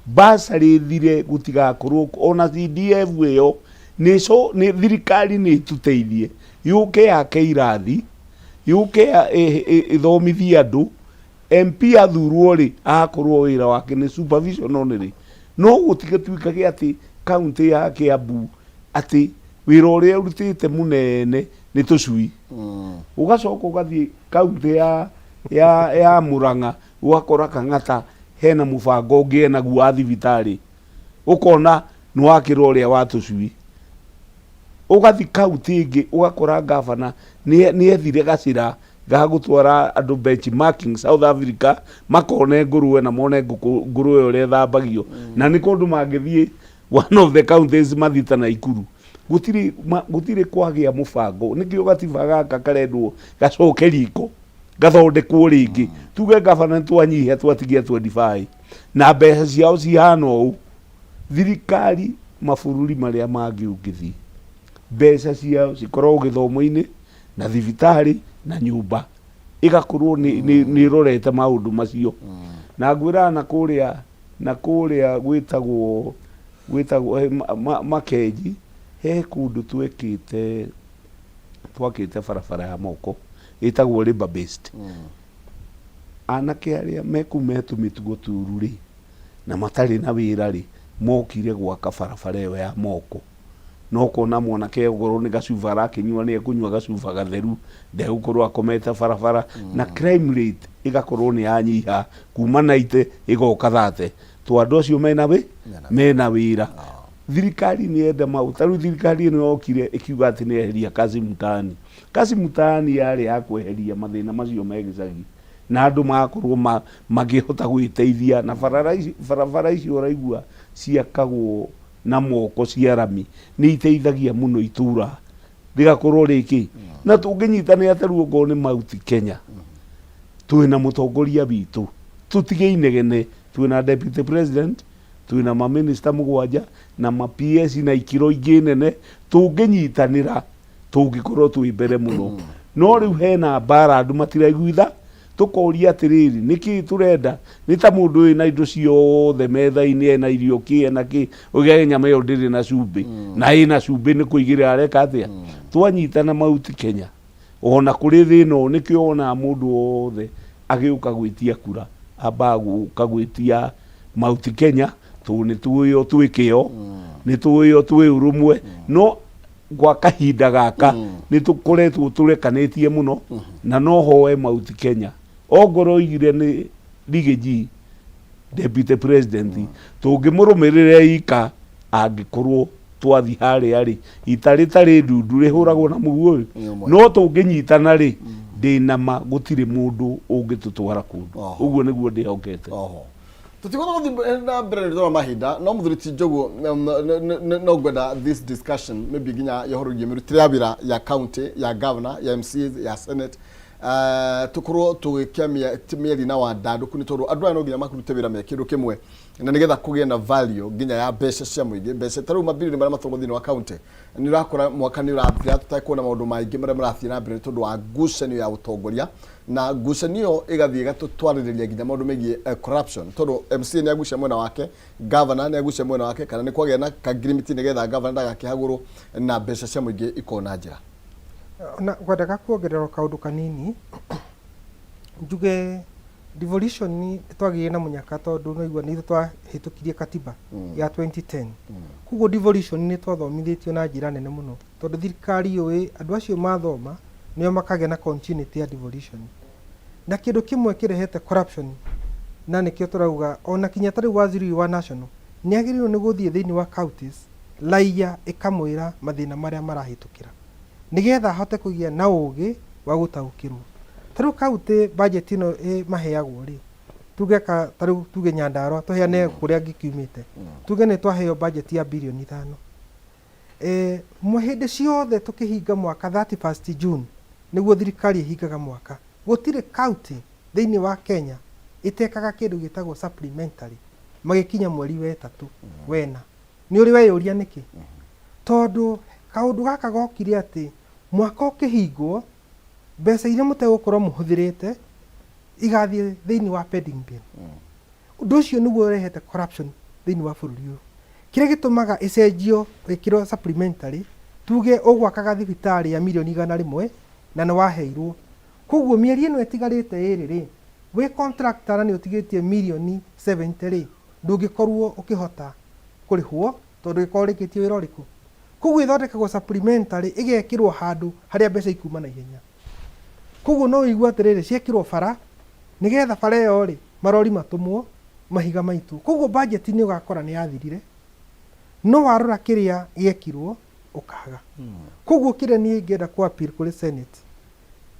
bursary ĩthire gũtigakorwo ona CDF ĩyo nĩ so nĩ thirikari nĩ ĩtũteithie yũke yake irathi yũke ĩthomithie andũ MP athurwo rĩ agakorwo wĩra wake nĩ supervision only no gũtigatuĩkage atĩ kaunti ya Kiambu atĩ wĩra ũrĩa ũrutĩte mũnene nĩ tũcui ũgacoka ũgathiĩ kaunti ya ya ya Murang'a ũgakora Kang'ata hena mũbango ũngĩ enaguo wa thibitarĩ ũkona nĩ wakĩra ũrĩa wa tũcui ũgathi kaunti ĩngĩ ũgakora gavana nĩ ethire gacĩra ga gũtwara andũ benchmarking South Africa makone ngũrũwe na mone ngũkũ ngũrũwe ũrĩa ĩthambagio na nĩ kũndũ mangĩthiĩ one of the counties mathiĩ ta Naikuru gũtirĩ gũtirĩ kwagĩa mũbango nĩkĩo gatiba gaka karendwo gacoke riko gathondekwo rĩngĩ tuge gavana twanyihia twatigia 25 na mbeca ciao cihana ũũ thirikari mabũrũri marĩa mangĩ ũngĩthiĩ mbeca ciao cikoragwo gĩthomo-inĩ na thibitarĩ na nyũmba ĩgakorwo nĩ nĩ nĩ ĩrorete maũndũ macio na ngwĩraga na kũrĩa na kũrĩa gwĩtagwo gwĩtagwo Makenji he kũndũ twekĩte twakĩte barabara ya moko ĩtagwo labor based anake arĩa mekũu me tũmĩtugo tũru rĩ na matarĩ na wĩra rĩ mokire gwaka barabara ĩyo ya moko no ũkona mwanake okorwo nĩ gacuba arakĩnyua nĩ ekũnyua gacuba gatheru ndegũkorwo akomete barabara na crime rate ĩgakorwo nĩ yanyiha kuma 90 ĩgoka 30 to andũ acio mena wĩ mena wĩra thirikari nĩ yenda maũ ta rĩu thirikari ĩno yokire ĩkiuga atĩ nĩ yeheria kazi mtaani kazi mtaani yarĩ ya kweheria mathĩna macio me gĩcagi na andũ magakorwo makĩhota gwĩteithia na barabara ici barabara icio ũraigua ciakagwo na moko cia rami nĩ iteithagia mũno itũra rĩgakorwo rĩkĩ na tũngĩnyitanĩra ta rĩu okorwo nĩ Mount Kenya twĩna mũtongoria witũ tũtige inegene twĩna deputy president twĩna maminista mũgwanja na ma PS na ikĩro ingĩ nene tũngĩnyitanĩra tũngĩkorwo twĩ mbere mũno no rĩu hena mbara andũ matiraiguitha tũkoria atĩrĩrĩ nĩkĩ tũrenda nĩ ta mũndũ wĩna indo ciothe metha-inĩ ena irio kĩ ena kĩ ũgĩage nyama ĩyo ndĩrĩ na cumbĩ na ĩna cumbĩ nĩ kũigĩrĩra areka atĩa twanyitana Mount Kenya ona kũrĩ thĩna ũyũ nĩkĩo wonaga mũndũ wothe agĩũka gwĩtia kura ambaga gũka gwĩtia Mount Kenya tondũ nĩ tũĩo twĩ kĩo nĩ tũĩo twĩ ũrũmwe no gwa kahinda gaka nĩ tũkoretwo tũrekanĩtie mũno na no hoe Mount Kenya ongorwo oigire nĩ Riggy deputy president tũngĩmũrũmĩrĩra ika angĩkorwo twathi harĩa rĩ ita rĩtarĩ ndundu rĩhũragwo na mũguĩ no tũngĩnyitana rĩ ndĩna ma gũtirĩ mũndũ ũngĩtũtwara kũndũ ũguo nĩguo ndĩhokete tũtigũtha gũthiĩ na mbere nĩ wa mahinda no mũthuri ti njogu no ngwenda this discussion maybe nginya ya ũhoro wĩgiĩ mĩrutĩre ya wĩra ya county ya governor ya MCAs ya senate. Tukorwo tũgĩkia mĩeri na wandandũku nĩ tondũ andũ aya no nginya makĩrute wĩra me kĩndũ kĩmwe na nĩgetha kũgĩe na value nginya ya mbeca cia mũingĩ, mbeca ta rĩu mabilioni marĩa matwaragwo thĩinĩ wa county. Nĩ ũrakora mwaka nĩ ũrathira tũtekuona maũndũ maingĩ marĩa marathiĩ na mbere nĩ tondũ wa ngucanio ya ũtongoria, na ngucanio ĩyo ĩgathiĩ ĩgatũtwarĩrĩria nginya maũndũ megiĩ corruption, tondũ MCA nĩ agucia mwena wake, governor nĩ agucia mwena wake, kana nĩ kwagĩa na kangirimiti nĩgetha governor ndagakĩhagũrwo na mbeca cia mũingĩ ikona njĩra. Na ngwendaga kuongerera o kaũndũ kanini, njuge devolution nĩ twagĩire na mũnyaka tondũ nĩ waigua nĩ ithuĩ twahĩtũkirie katiba ya 2010. Koguo devolution nĩ twathomithĩtio na njĩra nene mũno tondũ thirikari yũĩ andũ acio mathoma nĩo makagĩa na continuity ya devolution. Na kĩndũ kĩmwe kĩrehete corruption na nĩkĩo tũrauga ona kinya ta rĩu waziri ũyũ wa national nĩ agĩrĩirwo nĩ gũthiĩ thĩinĩ wa counties raia ĩkamwĩra mathĩna marĩa marahĩtũkĩra nĩgetha ahote kũgĩa na ũgĩ wa gũtaũkĩrwo. Ta rĩu county budget ĩno maheagwo rĩ, tuge ka ta rĩu tuge Nyandarua tũheane kũrĩa ngĩkiumĩte, tuge nĩ twaheo budget ya birioni ithano. Hĩndĩ ciothe tũkĩhinga mwaka 31st June nĩguo thirikari ĩhingaga mwaka, gũtirĩ county thĩinĩ wa Kenya ĩtekaga kĩndũ gĩtagwo supplementary magĩkinya mweri wa ĩtatũ wena. Nĩ ũrĩ weyũria nĩkĩ? Tondũ kaũndũ gaka gokire atĩ mwaka ũkĩhingwo, mbeca iria mũtegũkorwo mũhũthĩrĩte igathiĩ thĩinĩ wa pending bill. Ũndũ ũcio nĩguo ũrehete corruption thĩinĩ wa bũrũri ũyũ. Kĩrĩa gĩtũmaga ĩcenjio ĩkĩrwo supplementary, tuge ũgwakaga thibitarĩ ya mirioni 100 na nĩ waheirwo. Koguo mĩeri ĩno ĩtigarĩte ĩrĩ rĩ, wĩ contractor na nĩ ũtigĩtie mirioni 70 rĩ, ndũngĩkorwo ũkĩhota kũrĩhwo tondũ ũngĩkorwo ũrĩkĩtie wĩra ũrĩkũ. Koguo ĩthondekagwo supplementary ĩgekĩrwo handũ harĩa mbeca ikuma na ihenya. Koguo no ũigue atĩrĩrĩ, ciekĩrwo bara, nĩgetha bara ĩyo rĩ, marori matũmwo, mahiga maitwo. Koguo budget nĩ ũgakora nĩ yathirire, no warora kĩrĩa gĩekirwo ũkaga. Koguo kĩrĩa niĩ ingĩenda kũ appeal kũrĩ Senate,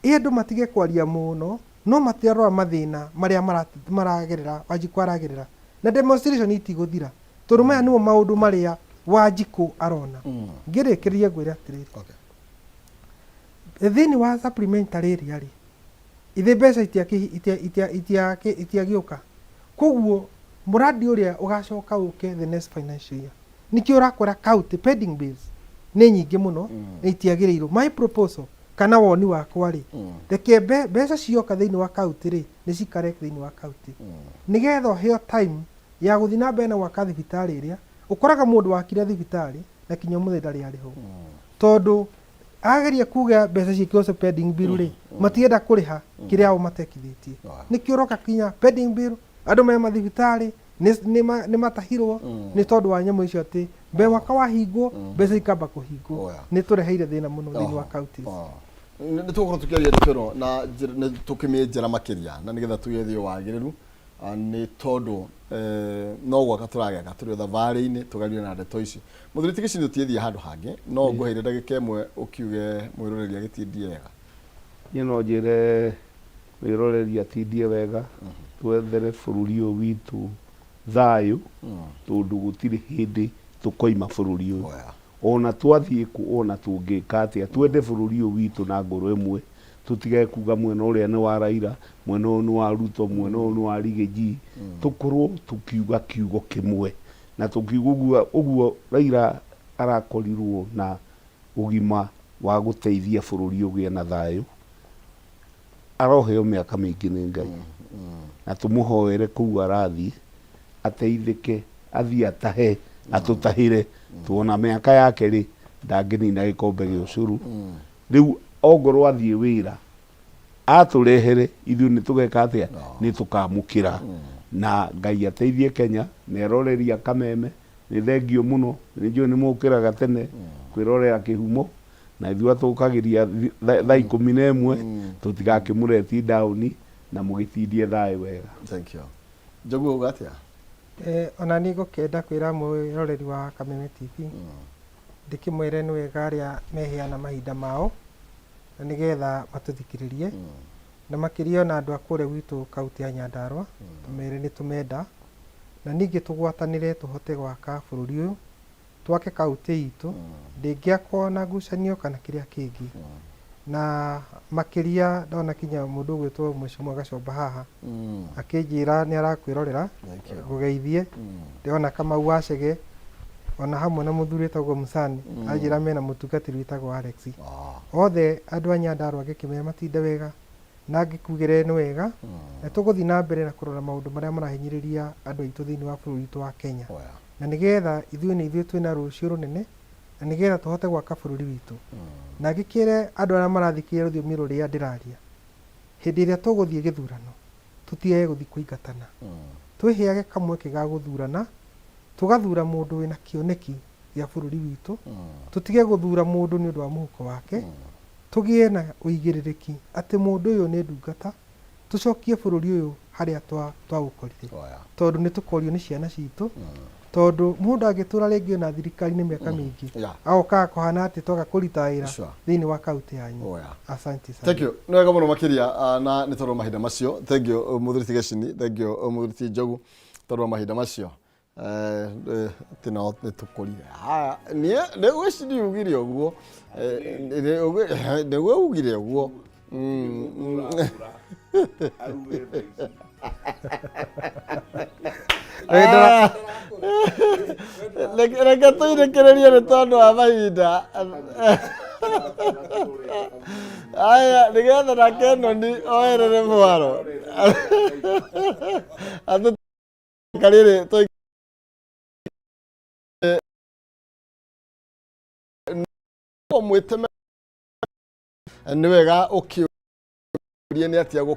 ĩ andũ matige kwaria mũno, no matirarora mathĩna marĩa maragerera, Wanjikũ aragerera. Na demonstration itigũthira, tondũ maya nĩmo maũndũ marĩa Wanjikũ arona. Ngĩrĩkĩrĩria ngwĩre atĩrĩrĩ, thĩinĩ wa supplementary ĩrĩa rĩ, ithe mbeca itiagĩũka. Koguo mũrandi ũrĩa ũgacoka ũke the next financial year, nĩkĩo ũrakora county pending bills nĩ nyingĩ mũno na itiagĩrĩirwo. My proposal kana woni wakwa rĩ, reke mbeca cioka thĩinĩ wa county rĩ, nĩ cikare thĩinĩ wa county nĩgetha ũheo time ya gũthiĩ na mbere na gwaka thibitarĩ ĩrĩa ũkoraga mũndũ wakire thibitarĩ na kinya ũmũthĩ ndarĩ arĩhwo, tondũ ageria kuga mbeca ciĩkĩrwo pending bill rĩ, matienda kũrĩha kĩrĩa o matekithĩtie. Nĩkĩo ũroka kinya pending bill andũ me mathibitarĩ nĩ matahirwo nĩ tondũ wa nyamũ icio, atĩ mbe mwaka wahingwo mbeca ikamba kũhingwo. Nĩ tũreheire thĩna mũno thĩinĩ wa counties. Nĩ tũgũkorwo tũkĩaria ndeto ĩno na nĩ tũkĩmĩenjera makĩria na nĩgetha tũgĩethe wagĩrĩru, nĩ tondũ no gwaka tũragĩaka tũrĩ o thabarĩ-inĩ tũgarie na ndeto ici. Mũthuri ti Gĩcindĩ, tũtiĩthiĩ handũ hangĩ, no ngũheire ndagĩka ĩmwe ũkiuge mwĩroreri agĩtindie wega. Niĩ no njĩre mwĩroreri atindie wega, twethere bũrũri ũyũ witũ thayũ, tondũ gũtirĩ hĩndĩ tũkoima bũrũri ũyũ. Ona twathiĩ kũ, ona tũngĩka atĩa, twende bũrũri ũyũ witũ na ngoro ĩmwe, tũtigage kuga mwena ũrĩa nĩ wa Raila, mwena ũyũ nĩ wa Ruto, mwena ũyũ nĩ wa Riggy, tũkorwo tũkiuga kiugo kĩmwe. Na tũkiuga ũguo, ũguo Raila arakorirwo na ũgima wa gũteithia bũrũri ũgĩe na thayũ, aroheo mĩaka mĩingĩ nĩ Ngai. Na tũmũhoere kũu arathiĩ, ateithĩke, athiĩ atahe, atũtahĩre. Tuona mĩaka yake rĩ, ndangĩnina gĩkombe gĩa ũcũrũ. Rĩu ongorwo athiĩ wĩra, atũrehere, ithuĩ nĩ tũgeka atĩa? Nĩ tũkamũkĩra. Na Ngai ateithie Kenya, na eroreri a Kameme, nĩ thengio mũno, nĩ njũĩ nĩ mũkĩraga tene kwĩrorera kĩhumo, na ithuĩ atũkagĩria thaa 11, tũtigakĩmũreti down na mũgĩtindie thayũ wega. Thank you. Njogu, uga atĩa? Ona niĩ ngũkĩenda kwĩra mwĩroreri wa Kameme TV, ndĩkĩmwĩre nĩ wega arĩa meheana mahinda mao na nĩgetha matũthikĩrĩrie, na makĩria ona andũ a kũrĩa gwitũ kaunti ya Nyandarua, tũmere nĩ tũmenda, na ningĩ tũgwatanĩre tũhote gwaka bũrũri ũyũ, twake kaunti itũ, ndĩngĩakwo na ngucanio kana kĩrĩa kĩngĩ. Na makĩria ndona kinya mũndũ ũgwĩtwo Mheshimiwa Gacomba haha akĩnjĩra nĩ arakwĩrorera. Thank you. Ngũgeithie. Ndĩrona Kamau wa Chege ona hamwe na mũthuri wĩtagwo Musani, anjĩra mena mũtungatĩri wĩtagwo Alex. Othe andũ a Nyandarua ngĩkĩmera matinde wega na ngĩkugĩre nĩ wega, na tũgũthiĩ na mbere na kũrora maũndũ marĩa marahinyĩrĩria andũ aitũ thĩinĩ wa bũrũri witũ wa Kenya, na nĩgetha ithuĩ nĩ ithuĩ twĩna rũciũ rũnene na nĩgetha tũhote gwaka bũrũri witũ. Na ngĩkĩre andũ arĩa marathikĩrĩria rũthiomi rũrĩa ndĩraria, hĩndĩ ĩrĩa tũgũthiĩ gĩthurano tũtigage gũthiĩ kũingatana, twĩheage kamweke ga gũthurana, tũgathura mũndũ wĩna kĩoneki gĩa bũrũri witũ, tũtige gũthura mũndũ nĩ ũndũ wa mũhuko wake, tũgĩe na ũigĩrĩrĩki atĩ mũndũ ũyũ nĩ ndungata, tũcokie bũrũri ũyũ harĩa twaũkorire, tondũ nĩ tũkorio nĩ ciana citũ, tondũ mũndũ angĩtũra rĩngĩ ona thirikari-inĩ mĩaka mĩingĩ, agokaga kũhana atĩ twaga kũruta wĩra thĩinĩ wa kaunti yanyu. Asante sana. Thank you. Nĩ wega mũno makĩria, na nĩ tondũ wa mahinda macio. Thank you, mũthuri ti Gecini, thank you, mũthuri ti Njogu, tondũ wa mahinda macio. Atĩ no nĩ tũkũrire. Haya, niĩ nĩ gwĩciria ugire ũguo. Nĩguo ugire ũguo. Ah, reke tũinĩkĩrĩrie nĩ tondũ wa mahinda aya, nĩgetha nake noni oerere mwaro atũkarĩrĩ mwĩteme nĩ wega ũkĩũrie nĩ atĩa.